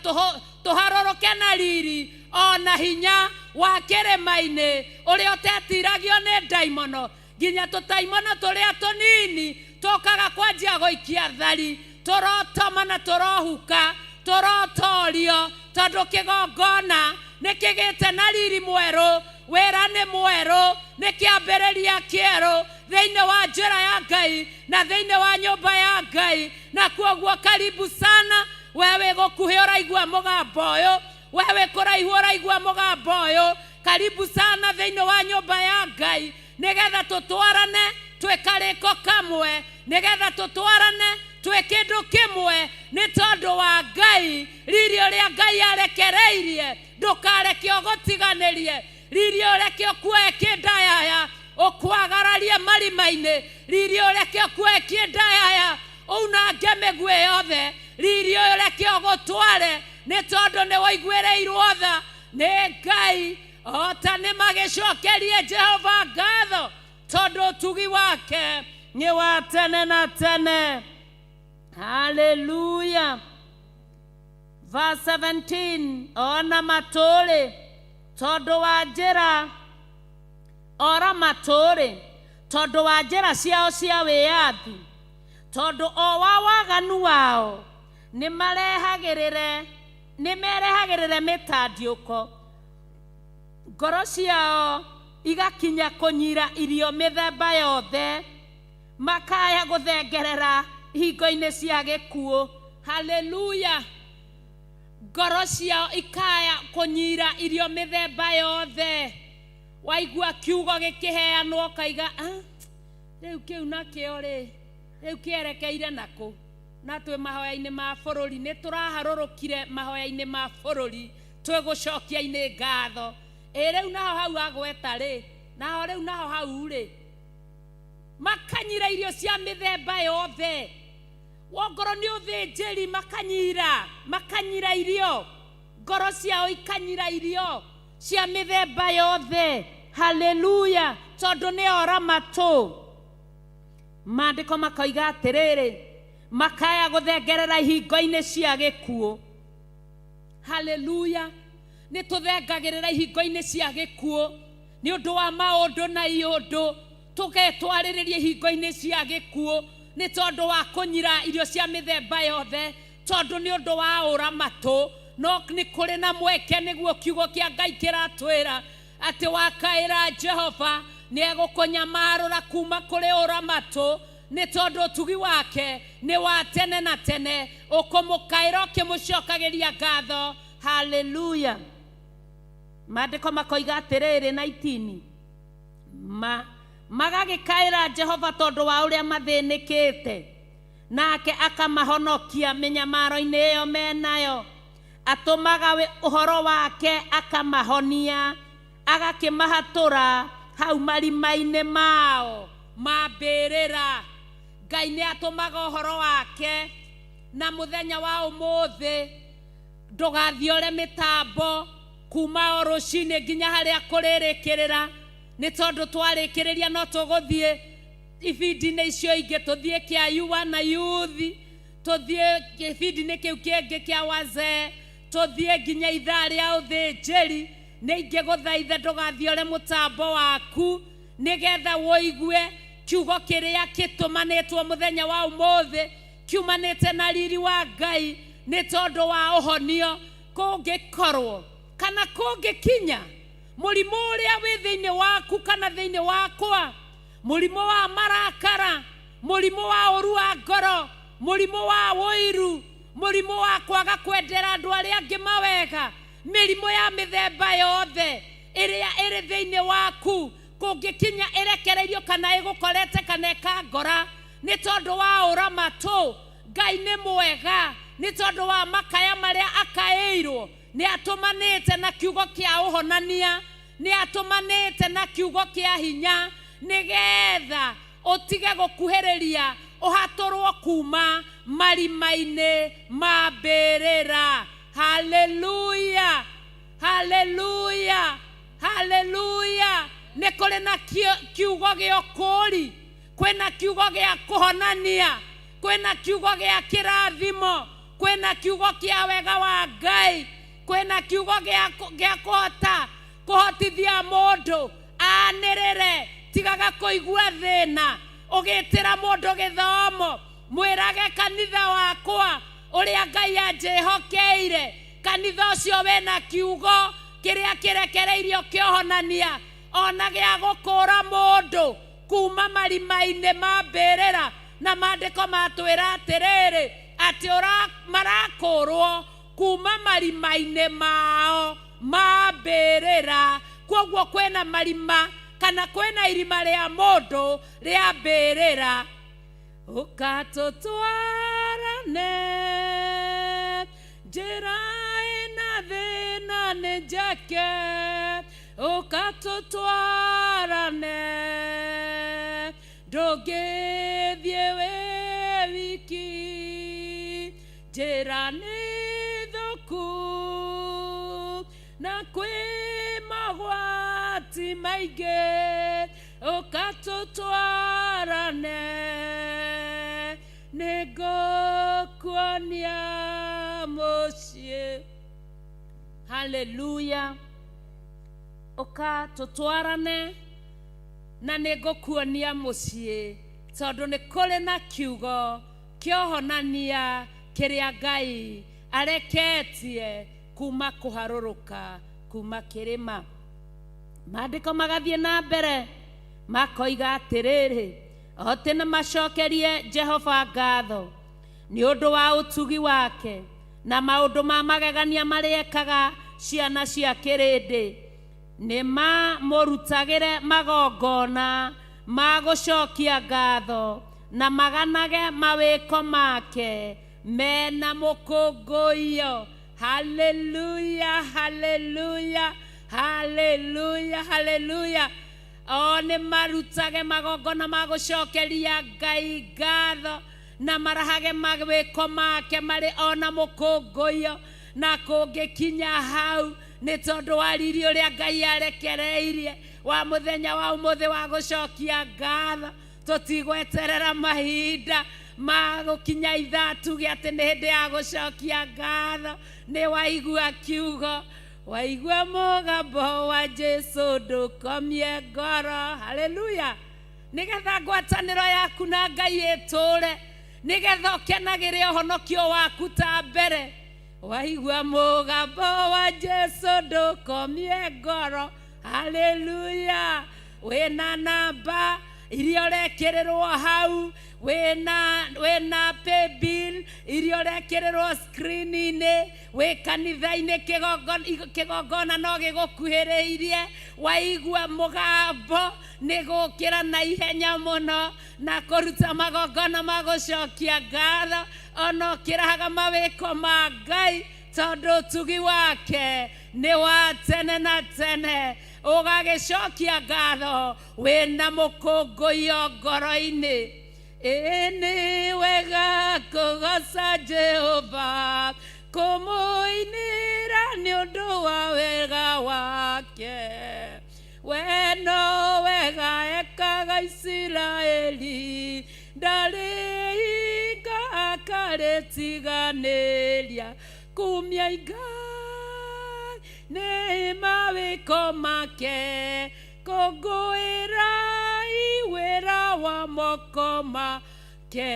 tũharũrũke na riri ona hinya wa kĩrĩma-inĩ ũrĩa ũtetiragio nĩ ndaimono, nginya tũtaimono tũrĩa tũnini tũkaga kwanjia gũikia thari, tũrotoma na tũrohuka, tũrotorio, tondũ kĩgongona nĩ kĩgĩte na riri mwerũ, wĩra nĩ mwerũ, nĩ kĩambĩrĩria kĩerũ thĩinĩ wa njĩra ya Ngai na thĩinĩ wa nyũmba ya Ngai. Na kwoguo karibu sana, we wĩ gũkuhĩ ũraigua mũgambo ũyũ, we wĩ kũraihu ũraigua mũgambo ũyũ, karibu sana thĩinĩ wa nyũmba ya Ngai, nĩgetha tũtwarane twĩ karĩko kamwe, nĩgetha tũtwarane twĩ kĩndũ kĩmwe, nĩ tondũ wa Ngai. Riri ũrĩa Ngai arekereirie ndũkareke ũgũtiganĩrie, riri ũreke ũkuoe kĩndayaya ũkwagararie marima-inĩ, riri ũreke ũkuoe kĩndayaya unange mĩguĩ yothe, riri ũreke ũgũtware, nĩ tondũ nĩ waiguĩrĩirwo tha nĩ Ngai. Ota nĩ magĩcokerie Jehova ngatho tondũ ũtugi wake nĩ wa tene na tene. Haleluya. Verse 17, ona matũrĩ tondũ wa njĩra, ora matũrĩ tondũ wa njĩra ciao cia wĩyathi, tondũ o wa waganu wao nĩ merehagĩrĩre mĩtandiũko, ngoro ciao igakinya kũnyira irio mĩthemba yothe, makaya gũthengerera hingo-inĩ cia gĩkuũ. Haleluya. Ngoro ciao ikaya kũnyira irio mĩthemba yothe. Waigua kiugo gĩkĩheanwo ũkaiga, rĩu kĩu nakĩo rĩ, rĩu kĩerekeire nakũ? Na twĩ mahoya-inĩ ma bũrũri, nĩ tũraharũrũkire mahoya-inĩ ma bũrũri, twĩgũcokia-inĩ ngatho. Ĩ rĩu naho hau agweta rĩ, naho rĩu naho hau rĩ, makanyira irio cia mĩthemba yothe. Wongoro nĩ ũthĩnjĩri, makanyira, makanyira irio, ngoro ciao ikanyira irio cia mĩthemba yothe. Haleluya. Tondũ nĩ ora matũ. Maandĩko makoiga atĩrĩrĩ, makaya gũthengerera ihingo-inĩ cia gĩkuũ. Haleluya. Nĩ tũthengagĩrĩra ihingo-inĩ cia gĩkuũ nĩ ũndũ wa maũndũ na iũndũ, tũgetwarĩrĩria ihingo-inĩ cia gĩkuũ nĩ tondũ wa kũnyira irio cia mĩthemba yothe, tondũ nĩ ũndũ wa ũramatũ. No nĩ kũrĩ na mweke, nĩguo kiugo kĩa Ngai kĩratwĩra atĩ wakaĩra Jehova nĩ egũkũnyamarũra kuma kũrĩ ũramatũ, nĩ tondũ ũtugi wake nĩ wa tene na tene. Ũkũmũkaĩra ũkĩmũcokagĩria ngatho. Haleluya. Maandĩko makoiga atĩrĩrĩ na itini, magagĩkaĩra Jehova tondũ wa ũrĩa mathĩnĩkĩte, nake akamahonokia mĩnyamaro-inĩ ĩyo menayo. Atũmaga ũhoro wake akamahonia, agakĩmahatũra hau marima-inĩ mao ma mbĩrĩra. Ngai nĩ atũmaga ũhoro wake, na mũthenya wa ũmũthĩ ndũgathiore mĩtambo kuma o rũcinĩ nginya harĩa kũrĩrĩkĩrĩra, nĩ tondũ twarĩkĩrĩria no tũgũthiĩ ibindi-inĩ icio ingĩ, tũthiĩ kĩa yua na yuthi, tũthiĩ gĩbindi-inĩ kĩu kĩngĩ kĩa wazee, tũthiĩ nginya ithaa rĩa ũthĩnjĩri. Nĩ ingĩgũthaitha ndũgathiore mũtambo waku nĩgetha wũigue kiugo kĩrĩa kĩtũmanĩtwo mũthenya wa ũmũthĩ, kiumanĩte na riri wa Ngai, nĩ tondũ wa ũhonio. Kũngĩkorwo kana kũngĩkinya mũrimũ ũrĩa wĩ thĩinĩ waku kana thĩinĩ wakwa Mũrimũ wa marakara, mũrimũ wa ũru wa ngoro, mũrimũ wa ũiru, mũrimũ wa kwaga kwendera andũ arĩa angĩ mawega, mĩrimũ ya mĩthemba yothe ĩrĩa ĩrĩ thĩinĩ waku kũngĩkinya ĩrekereirio kana ĩgũkorete kana ĩkangora nĩ tondũ wa ũramatũ. Ngai nĩ mwega nĩ tondũ wa makaya marĩa akaĩirwo. Nĩ atũmanĩte na kiugo kĩa ũhonania, nĩ atũmanĩte na kiugo kĩa hinya, nĩgetha ũtige gũkuhĩrĩria ũhatũrwo kuma marima-inĩ ma mbĩrĩra. Haleluya, haleluya, haleluya. Nĩ kũrĩ na kiugo gĩa ũkũũri, kwĩna kiugo gĩa kũhonania, kwĩna kiugo gĩa kĩrathimo, kwĩna kiugo kĩa wega wa Ngai, kwĩna kiugo gĩa kũhota kũhotithia mũndũ anĩrĩre. Tigaga kũigua thĩna ũgĩtĩra mũndũ gĩthomo, mwĩrage kanitha wakwa ũrĩa Ngai anjĩhokeire, kanitha ũcio wĩna kiugo kĩrĩa kĩrekereirio kĩohonania ona gĩa gũkũra mũndũ kuma marima-inĩ ma mbĩrĩra. Na maandĩko matwĩra atĩrĩrĩ, atĩ marakũrwo kuma marima-inĩ mao ma mbĩrĩra. Kwoguo kwĩna marima kana kwĩna irima rĩa mũndũ rĩa mbĩrĩra. Ũkatũtwarane njĩra ĩna thĩna nĩ njeke, ũkatũtwarane ndũngĩthiĩ wĩ wiki, njĩra nĩ thũku na kwĩ mogwati maingĩ, ũkatũtwarane nĩngũkuonia mũciĩ. Haleluya. Ũkatũtwarane na nĩngũkuonia mũciĩ, tondũ nĩ kũrĩ na kiugo kĩohonania kĩrĩa Ngai areketie kuma kũharũrũka kuma kĩrĩma. Maandĩko magathiĩ na mbere makoiga atĩrĩrĩ, ote nĩ macokerie Jehova ngatho nĩ ũndũ wa ũtugi wake na maũndũ ma magegania marĩa ekaga ciana cia kĩrĩndĩ. Nĩ mamũrutagĩre magongona ma gũcokia ngatho na maganage mawĩko make mena mũkũngũiyo. Haleluya, haleluya, haleluya, haleluya. O nĩ marutage magongona ma gũcokeria Ngai ngatho na marahage mawĩko make marĩ ona mũkũngũiyo. Na kũngĩkinya hau nĩ tondũ wa riri ũrĩa Ngai arekereirie wa mũthenya wa ũmũthĩ wa gũcokia ngatho, tũtigweterera mahinda ma gũkinya ithaa tuge atĩ nĩ hĩndĩ ya gũcokia ngatho. Nĩ waigua kiugo, waigua mũgambo wa Jesũ ndũkomie ngoro. Haleluya. Nĩgetha ngwatanĩro yaku na Ngai ĩtũre, nĩgetha ũkenagĩre ũhonokio waku ta mbere. Waigua mũgambo wa Jesũ ndũkomie ngoro. Haleluya. Wĩna namba iria ũrekĩrĩrwo hau, wĩna paybill iria ũrekĩrĩrwo screen-inĩ, wĩ kanitha-inĩ kĩgongona no gĩgũkuhĩrĩirie. Waigua mũgambo nĩ gũkĩra na ihenya mũno na kũruta magongona ma gũcokia ngatho, ona ũkĩrahaga mawĩko ma Ngai, tondũ ũtugi wake nĩ wa tene na tene. Ũgagĩcokia ngatho wĩna mũkũngũiyo ngoro-inĩ. Ĩĩ nĩ wega kũgoca Jehova, kũmũinĩra nĩ ũndũ wa wega wake. We no wega ekaga Isiraeli, ndarĩ hingo akarĩtiganĩria. Kumia Ngai nĩ mawĩko make, kũngũĩrai wĩra wa moko make.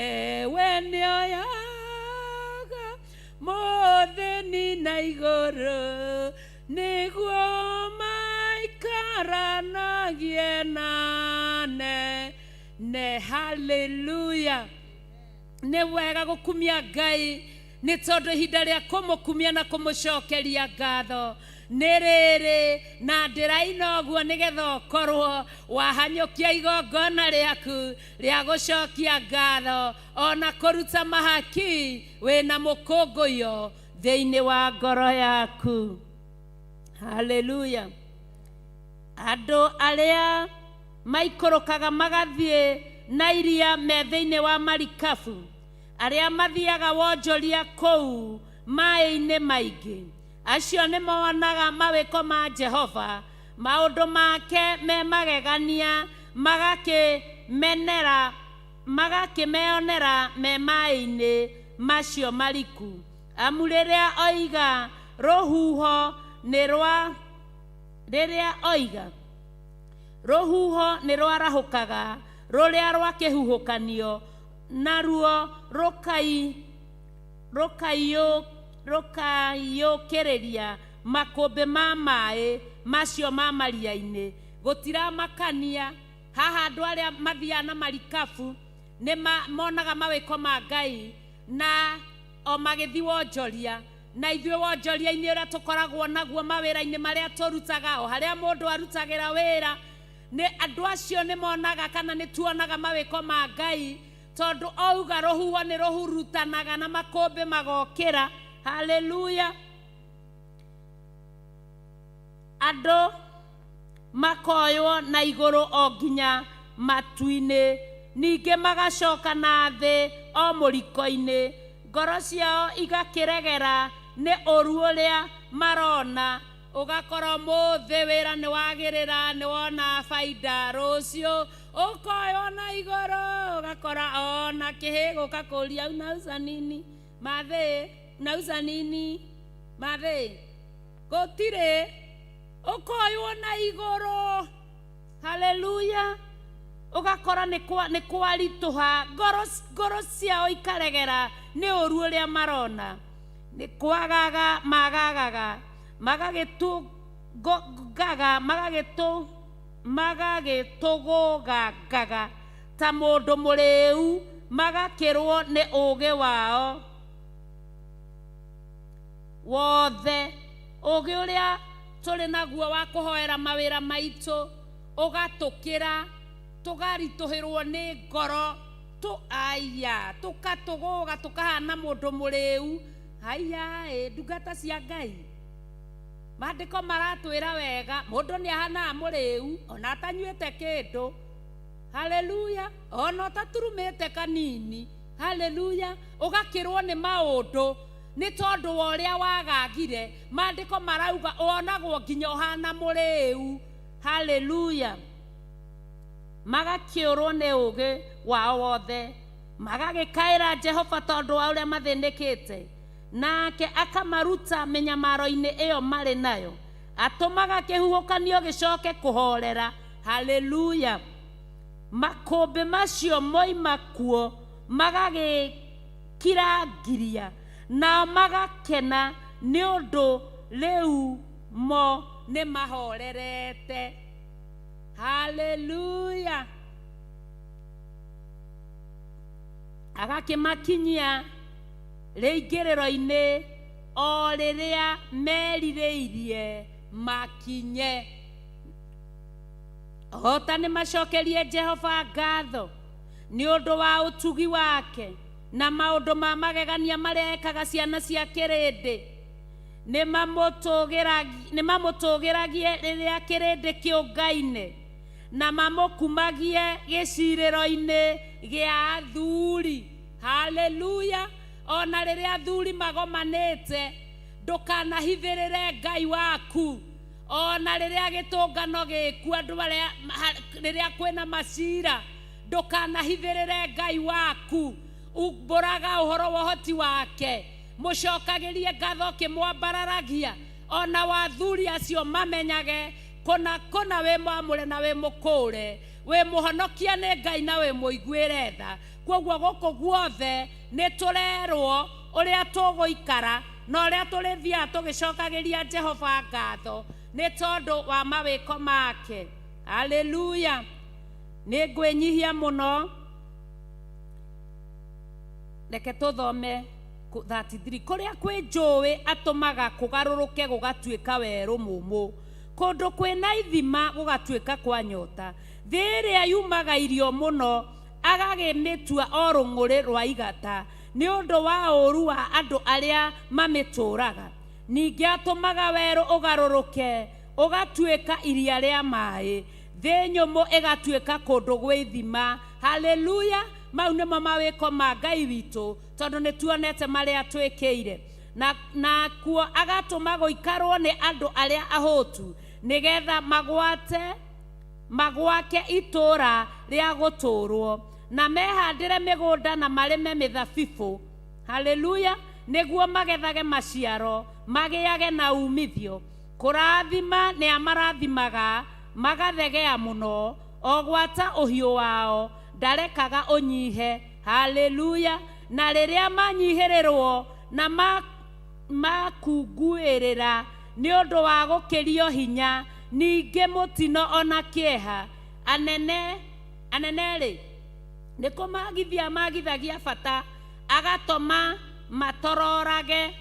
We nĩoyaga mũthĩni na igũrũ, nĩguo maikaranagie nane. Tene. Haleluya! Nĩ wega gũkumia Ngai, nĩ tondũ ihinda rĩa kũmũkumia na kũmũcokeria ngatho nĩ rĩrĩ, na ndĩraina ũguo nĩgetha ũkorwo wahanyũkia igongona rĩaku rĩa gũcokia ngatho ona kũruta mahaki wĩna mũkũngũyo thĩinĩ wa ngoro yaku. Haleluya! Andũ arĩa maikũrũkaga magathiĩ na iria me thĩinĩ wa marikabu, arĩa mathiaga wonjoria kũu maĩ-inĩ maingĩ, acio nĩ monaga mawĩko ma Jehova, maũndũ make me magegania, magakĩmenera magakĩmeonera me maĩ-inĩ macio mariku. Amu rĩrĩa oiga rũhuho nĩ rwa rĩrĩa oiga rũhuho nĩ rwarahũkaga rũrĩa rwa kĩhuhũkanio, naruo rũkaiyũkĩrĩria makũmbĩ ma maĩ macio ma maria-inĩ. Gũtiramakania haha andũ arĩa mathiaga na marikabu nĩ monaga mawĩko ma Ngai na o magĩthiĩ wonjoria, na ithuĩ wonjoria-inĩ ũrĩa tũkoragwo naguo mawĩra-inĩ marĩa tũrutaga, o harĩa mũndũ arutagĩra wĩra, nĩ andũ acio nĩ monaga kana nĩ tuonaga mawĩko ma Ngai, tondũ auga rũhuho nĩ rũhurutanaga na makũmbĩ magokĩra. Haleluya! Andũ makoywo na igũrũ o nginya matu-inĩ, ningĩ magacoka na thĩ o mũriko-inĩ. Ngoro ciao igakĩregera nĩ ũru ũrĩa marona. Ũgakora ũmũthĩ wĩra nĩ wagĩrĩra, nĩ wona baida, rũciũ ũkoywo na igũrũ, ũgakora ona kĩhĩ gũka kũria unauza nini mathĩ, unauza nini mathĩ, gũtirĩ, ũkoywo na igũrũ. Haleluya! Ũgakora nĩ kwaritũha, ngoro ciao ikaregera nĩ ũru ũrĩa marona, nĩ kwagaga magagaga, magagĩtũngaga, magagĩtũgũgangaga ta mũndũ mũrĩu, magakĩrwo nĩ ũũgĩ wao wothe. Ũũgĩ ũrĩa tũrĩ naguo wa kũhoera mawĩra maitũ ũgatũkĩra, tũgaritũhĩrwo nĩ ngoro, aya tũkatũgũga, tũkahana mũndũ mũrĩu. Haiya ĩ, ndungata cia Ngai, maandĩko maratwĩra wega, mũndũ nĩ ahanaga mũrĩu ona atanyuĩte kĩndũ. Haleluya! Ona ũtaturumĩte kanini. Haleluya! Ũgakĩrwo nĩ maũndũ nĩ tondũ wa ũrĩa wagagire. Maandĩko marauga wonagwo nginya ũhana mũrĩu. Haleluya! Magakĩũrwo nĩ ũũgĩ wao wothe, magagĩkaĩra Jehova tondũ wa ũrĩa mathĩnĩkĩte, nake akamaruta mĩnyamaro-inĩ ĩyo marĩ nayo, atũmaga kĩhuhũkanio gĩcoke kũhorera. Haleluya! Makũmbĩ macio moima kuo magagĩkirangiria, nao magakena nĩ ũndũ rĩu mo nĩ mahorerete. Haleluya! Agakĩmakinyia rĩingĩrĩro-inĩ o rĩrĩa merirĩirie makinye. Ota nĩ macokerie Jehova ngatho nĩ ũndũ wa ũtugi wake na maũndũ ma magegania marĩa ekaga ciana cia kĩrĩndĩ. Nĩ mamũtũgĩragie rĩrĩa kĩrĩndĩ kĩũngaine, na mamũkumagie gĩcirĩro-inĩ gĩa athuri. Haleluya! Ona rĩrĩa athuri magomanĩte, ndũkanahithĩrĩre Ngai waku. Ona rĩrĩa gĩtũngano gĩkuo, andũ arĩa rĩrĩa kwĩna macira, ndũkanahithĩrĩre Ngai waku. Umbũraga ũhoro wa ũhoti wake, mũcokagĩrie ngatho ũkĩmwambararagia. Ona wathuri acio mamenyage kũna kũna wĩ mwamũre na wĩ mũkũũre, wĩ mũhonokia nĩ Ngai na wĩ mũiguĩre tha. Kwoguo gũkũ guothe nĩ tũrerwo ũrĩa tũgũikara na ũrĩa tũrĩthiaga tũgĩcokagĩria Jehova ngatho nĩ tondũ wa mawĩko make. Haleluya! Nĩ ngwĩnyihia mũno. Reke tũthome 33. Kũrĩa kwĩ njũĩ atũmaga kũgarũrũke gũgatuĩka werũ mũmũ, kũndũ kwĩna ithima gũgatuĩka kwa nyota. Thĩ ĩrĩa yumaga irio mũno agagĩmĩtua o rũng'ũrĩ rwa igata nĩ ũndũ wa ũũru wa andũ arĩa mamĩtũũraga. Ningĩ atũmaga werũ ũgarũrũke ũgatuĩka iria rĩa maĩ, thĩ nyũmũ ĩgatuĩka kũndũ gwĩ ithima. Haleluya! Mau nĩmo mawĩko ma Ngai witũ, tondũ nĩ tuonete marĩa twĩkĩire. Na kuo agatũma gũikarwo nĩ andũ arĩa ahũtu, nĩgetha magwake itũũra rĩa gũtũũrwo, na mehandĩre mĩgũnda na marĩme mĩthabibũ. Haleluya! Nĩguo magethage maciaro, magĩage na umithio. Kũrathima nĩ amarathimaga, magathegea mũno, o gwata ũhiũ wao ndarekaga ũnyihe. Haleluya! Na rĩrĩa manyihĩrĩrwo na makunguĩrĩra nĩ ũndũ wa gũkĩrio hinya, ningĩ mũtino ona kĩeha. Anene rĩ, nĩ kũmagithia magithagia bata, agatũma matororage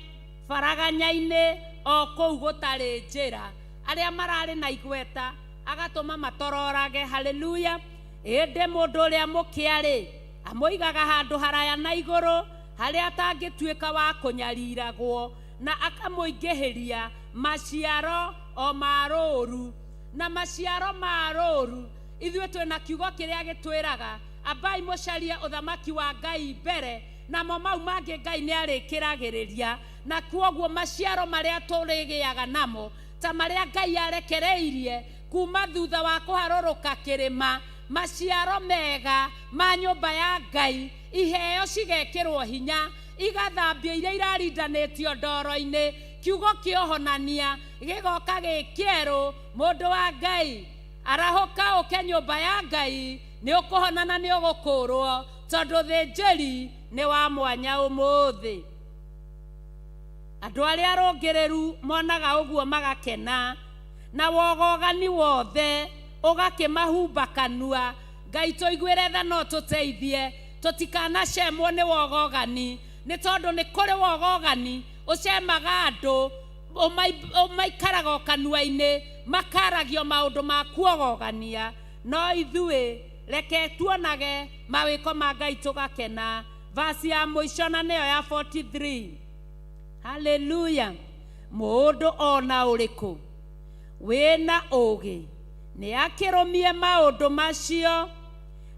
baraganya-inĩ o kũu gũtarĩ njĩra. Arĩa mararĩ na igweta agatũma matororage. Haleluya! Ĩndĩ mũndũ ũrĩa mũkĩa-rĩ, amũigaga handũ haraya na igũrũ, harĩa atangĩtuĩka wa kũnyariragwo, na akamũingĩhĩria maciaro o ma rũũru. Na maciaro ma rũũru, ithuĩ twĩna kiugo kĩrĩa gĩtwĩraga, ambai mũcarie ũthamaki wa Ngai mbere, namo mau mangĩ Ngai nĩ arĩkĩragĩrĩria. Na kwoguo maciaro marĩa tũrĩgĩaga namo, ta marĩa Ngai arekereirie kuma thutha wa kũharũrũka kĩrĩma, maciaro mega ma nyũmba ya Ngai, iheo cigekĩrwo hinya, igathambio iria irarindanĩtio ndoro-inĩ, kiugo kĩohonania gĩgoka gĩ kĩerũ. Mũndũ wa Ngai, arahũka ũke nyũmba ya Ngai, nĩ ũkũhonana, nĩ ũgũkũrwo, tondũ thĩnjĩri nĩ wa mwanya ũmũthĩ. Andũ arĩa arũngĩrĩru monaga ũguo magakena, na wogogani wothe ũgakĩmahumba kanua. Ngai tũiguĩre tha no tũteithie, tũtikanacemwo nĩ wogogani, nĩ tondũ nĩ kũrĩ wogogani ũcemaga andũ, ũmaikaraga o kanua-inĩ, makaragio maũndũ ma kuogogania. No ithuĩ reke tuonage mawĩko ma Ngai tũgakena. Vasi ya mũico na nĩyo ya 43. Haleluya! Mũndũ ona ũrĩkũ wĩna ũũgĩ nĩ akĩrũmie maũndũ macio,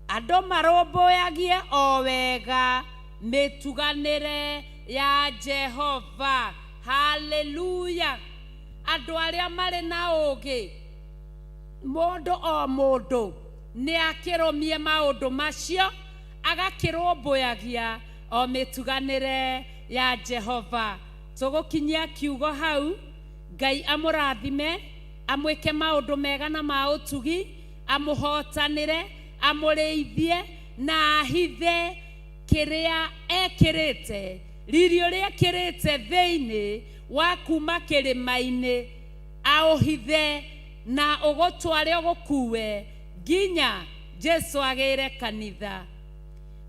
andũ marũmbũyagie o wega mĩtuganĩre ya Jehova. Haleluya! Andũ arĩa marĩ na ũũgĩ, mũndũ o mũndũ nĩ akĩrũmie maũndũ macio, agakĩrũmbũyagia o mĩtuganĩre ya Jehova. Tũgũkinyia kiugo hau. Ngai amũrathime, amwĩke maũndũ mega na ma ũtugi, amũhotanĩre, amũrĩithie, na ahithe kĩrĩa ekĩrĩte, riri ũrĩa ekĩrĩte thĩinĩ wa kuma kĩrĩma-inĩ, aũhithe na ũgũtware ũgũkue nginya Jesu agĩre kanitha.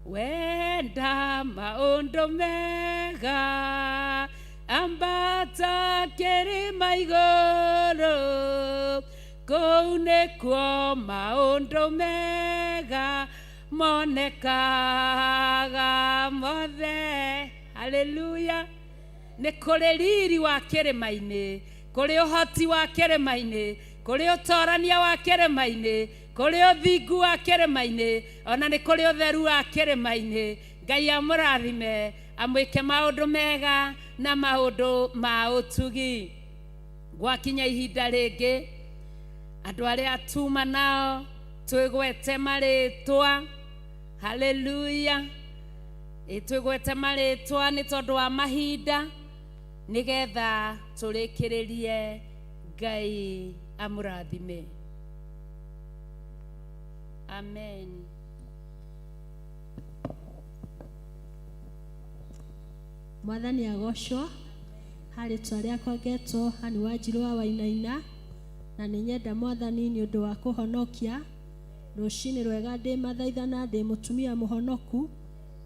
Wenda maũndũ mega, ambata kĩrĩma igũrũ, kũu nĩkuo maũndũ mega monekaga mothe. Haleluya! Nĩ kũrĩ riri wa kĩrĩma-inĩ, kũrĩ ũhoti wa kĩrĩma-inĩ, kũrĩ ũtorania wa kĩrĩma-inĩ, kũrĩ ũthingu wa kĩrĩma-inĩ, ona nĩ kũrĩ ũtheru wa kĩrĩma-inĩ. Ngai amũrathime, amwĩke maũndũ mega na maũndũ ma ũtugi. Gwakinya ihinda rĩngĩ, andũ arĩa tuma nao twĩgwete marĩtwa. Haleluya! Twĩgwete marĩtwa nĩ tondũ wa mahinda, nĩgetha tũrĩkĩrĩrie. Ngai amũrathime. Amen. Mwathani agocwo. Harĩtwa rĩakwa ngetwo Hani Wanjirũ wa Wainaina, na nĩ nyenda Mwathani nĩ ũndũ wa kũhonokia Rũcinĩ rwega ndĩ mathaithana, ndĩ mũtumia mũhonoku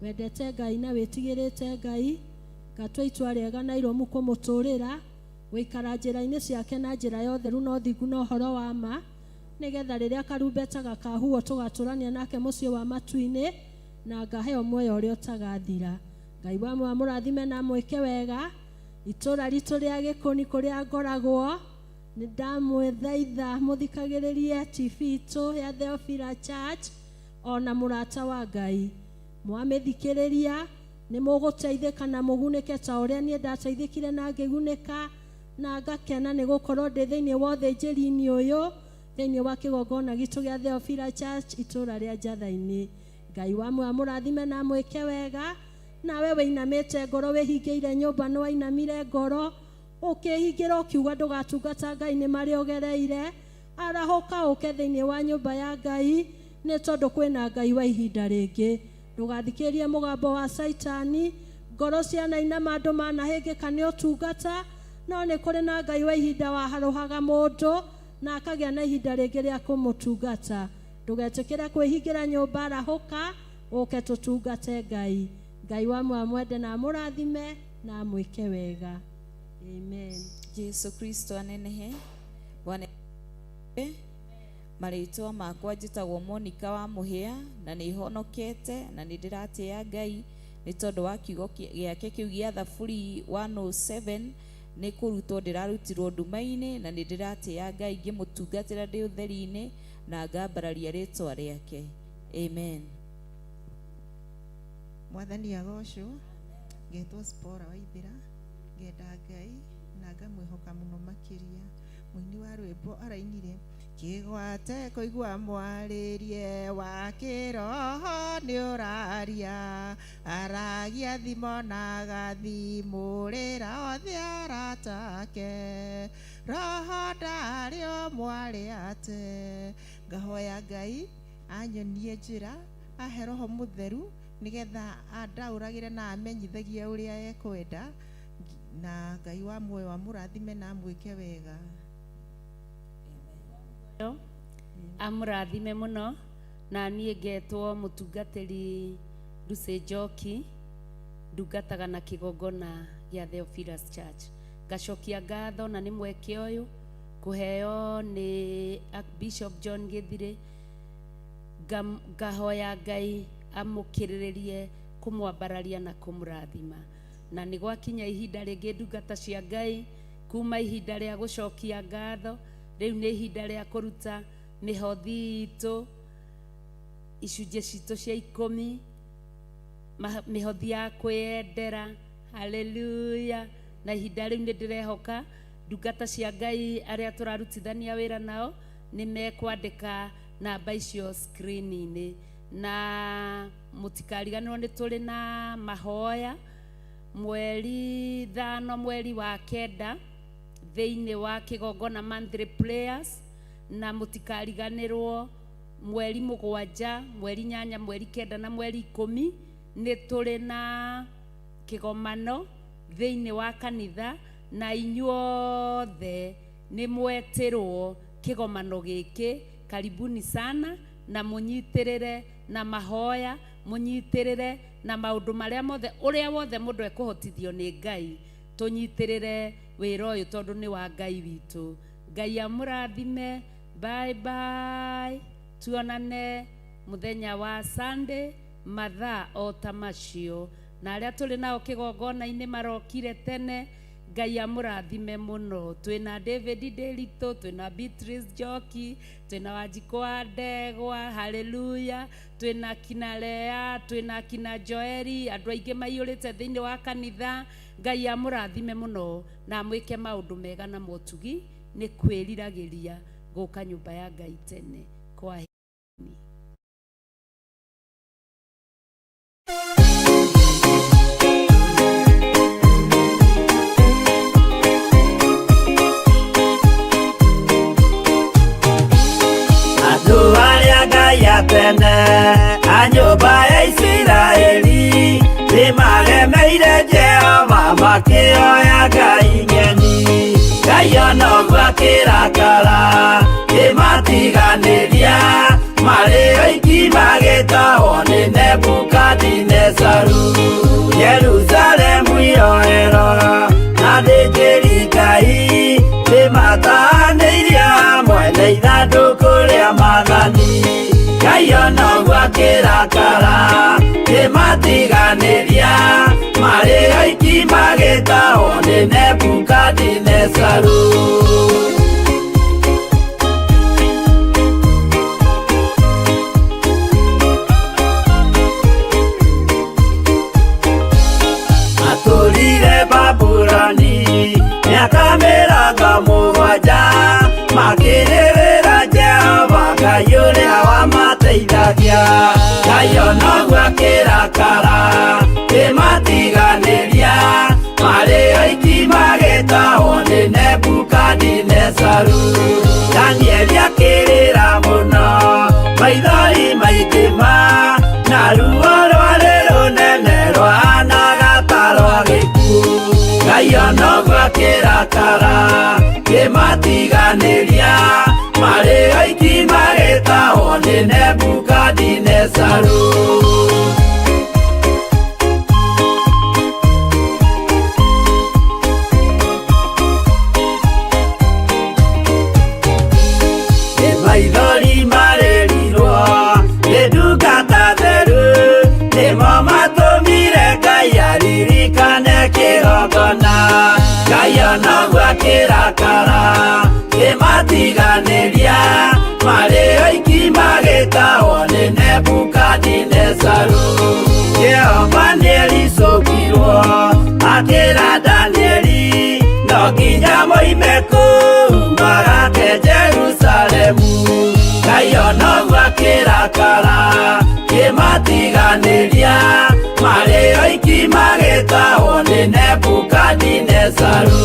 wendete Ngai na wĩtigĩrĩte Ngai, ngatua itua rĩega na irũmu kũmũtũrĩra, gũikara njĩra-inĩ ciake na njĩra ya ũtheru na ũthingu na ũhoro wa ma, nĩgetha rĩrĩa karumbeta gakahuhwo tũgatũrania nake mũciĩ wa matu-inĩ, na ngaheo muoyo ũrĩa ũtagathira. Ngai wa muoyo amũrathime na amwĩke wega. Itũra ritũ rĩa Gĩkũni kũrĩa ngoragwo, nĩ ndamwĩthaitha mũthikagĩrĩrie TV itũ ya Theophila Church ona mũrata wa Ngai. Mwamĩthikĩrĩria nĩ mũgũteithĩka na mũgunĩke ta ũrĩa niĩ ndateithĩkire na ngĩgunĩka na ngakena nĩ gũkorwo ndĩ thĩinĩ wa ũthĩnjĩri-inĩ ũyũ, thĩinĩ wa kĩgongona gitũ gĩa Theophila Church itũra rĩa Njatha-inĩ. Ngai wa muoyo amũrathime na amwĩke wega. Nawe wĩinamĩte ngoro wĩhingĩire nyũmba, nĩ wainamire ngoro ũkĩhingĩra ũkiuga ndũgatungata Ngai nĩ marĩa ũgereire, arahũka ũke thĩinĩ wa nyũmba ya Ngai, nĩ tondũ kwĩna Ngai wa ihinda rĩngĩ. Ndũgathikĩrĩrie mũgambo wa Caitani, ngoro cianainama andũ manahĩngĩka nĩ ũtungata, no nĩ kũrĩ na Ngai wa ihinda waharũhaga mũndũ na akagĩa na ihinda rĩngĩ rĩa kũmũtungata. Ndũgetĩkĩre kwĩhingĩra nyũmba, arahũka ũke tũtungate Ngai. Ngai wa muoyo amwende na amũrathime na amwĩke wega. Amen. Jesu Kristo anenehe. Bwana marĩtwa makwa njĩtagwo Monica wa Mũhĩa na nĩ honokete na nĩ ndĩratĩĩa Ngai nĩ tondũ wa kiugo gĩake kĩu gĩa Thaburi 107 nĩ kũrutwo ndĩrarutirwo nduma-inĩ na nĩ ndĩratĩĩa Ngai ngĩmũtungatĩra ndĩ ũtheri-inĩ na ngambararia rĩtwa rĩake. Amen. Mwathani agocwo. Ngetwo Spora Waithĩra, ngenda Ngai na ngamwĩhoka mũno makĩria. Mũini wa rwĩmbo arainire kĩgwate kũigua mwarĩrie wa kĩroho nĩ ũraria, aragia thimo na agathimũrĩra othe aratake, roho ndarĩ o mwarĩ ate. Ngahoya Ngai anyonie njĩra, ahe roho mũtheru nĩgetha andaũragĩre na amenyithagie ũrĩa ekwenda, na Ngai wa muoyo amũrathime na amwĩke wega. Amũrathime mũno. Na niĩ ngetwo mũtungatĩri Lucy Njoki, ndungataga na kĩgongona gĩa Theophilus Church. Ngacokia ngatho na nĩ mweke ũyũ kũheo nĩ Archbishop John Gĩthirĩ. Ngahoya Ngai amũkĩrĩrĩrie kũmwambararia na kũmũrathima. Na nĩ gwakinya ihinda rĩngĩ ndungata cia Ngai, kuma ihinda rĩa gũcokia ngatho, rĩu nĩ ihinda rĩa kũruta mĩhothi itũ, icunjĩ citũ cia 10, mĩhothi ya kwĩyendera. Haleluya. Na ihinda rĩu nĩ ndĩrehoka ndungata cia Ngai arĩa tũrarutithania wĩra nao nĩ mekwandĩka namba icio screen-inĩ, na mũtikariganĩrwo nĩ tũrĩ na mahoya mweri 5 mweri wa 9 thĩinĩ wa kĩgongona monthly prayers, na mũtikariganĩrwo mweri 7 mweri 8 mweri 9 na mweri 10 nĩ tũrĩ na kĩgomano thĩinĩ wa kanitha, na inyuothe nĩ mwetĩrwo kĩgomano gĩkĩ. Karibuni sana, na mũnyitĩrĩre na mahoya, mũnyitĩrĩre na maũndũ marĩa mothe, ũrĩa wothe mũndũ ekũhotithio nĩ Ngai, tũnyitĩrĩre wĩra ũyũ tondũ nĩ wa Ngai witũ. Ngai amũrathime. Bye bye. Tuonane mũthenya wa Sunday mathaa o ta macio. Na arĩa tũrĩ nao kĩgongona-inĩ marokire tene, Ngai amũrathime mũno. Twĩna David Nderitu, twĩna Beatrice Njoki, twĩna Wanjikũ wa Ndegwa, haleluya, twĩna kina Lea, twĩna kina Joeli, andũ aingĩ maiyũrĩte thĩinĩ wa kanitha. Ngai amũrathime mũno na amwĩke maũndũ mega na motugi, nĩ kwĩriragĩria gũka nyũmba ya Ngai tene. Kwa heri. Andũ arĩa Ngai atene a nyũmba ya Isiraeli nĩmaremeire Jehova makĩoya ngai ng'eni. Ngai ona ũguo akĩrakara kĩmatiganĩria. Marĩ oiki magĩtahwo nĩ Nebukadinezaru. Yerusalemu iroero na athĩnjĩri Ngai nĩmatahanĩirio hamwe na ithandũkũ rĩa maathani. Ngai ona ũguo akĩrakara kĩmatiganĩria marĩ oiki magĩtahwo nĩ Nebukadinezaru. Atũrire Babuloni mĩaka 70 makĩrĩrĩra Jehova Ngai ũrĩa wamateithagia. Ngai ona ũguo akĩrakara kĩmatiganĩria marĩ oiki magĩtahwo nĩ Nebukadinezaru. Danieli akĩrĩra mũno maithori maingĩ ma na ruo rwarĩ rũnene rwahanaga ta rwa gĩkuũ. Ngai ona ũguo akĩrakara kĩmatiganĩria marĩ oiki magĩtahwo nĩ Nebukadinezaru. Nĩ maithori marĩrirwo nĩ ndungata theru nĩmo matũmire Ngai aririkane kĩgongona. Ngai ona ũguo akĩrakara kĩmatiganĩria marĩ oiki magĩtahwo nĩ Nebukadinezaru. Jehova nĩericũkirwo akĩra Danieli no nginya moime kũu magake Jerusalemu. Ngai ona ũguo akĩrakara kĩmatiganĩria marĩ oiki magĩtahwo nĩ Nebukadinezaru.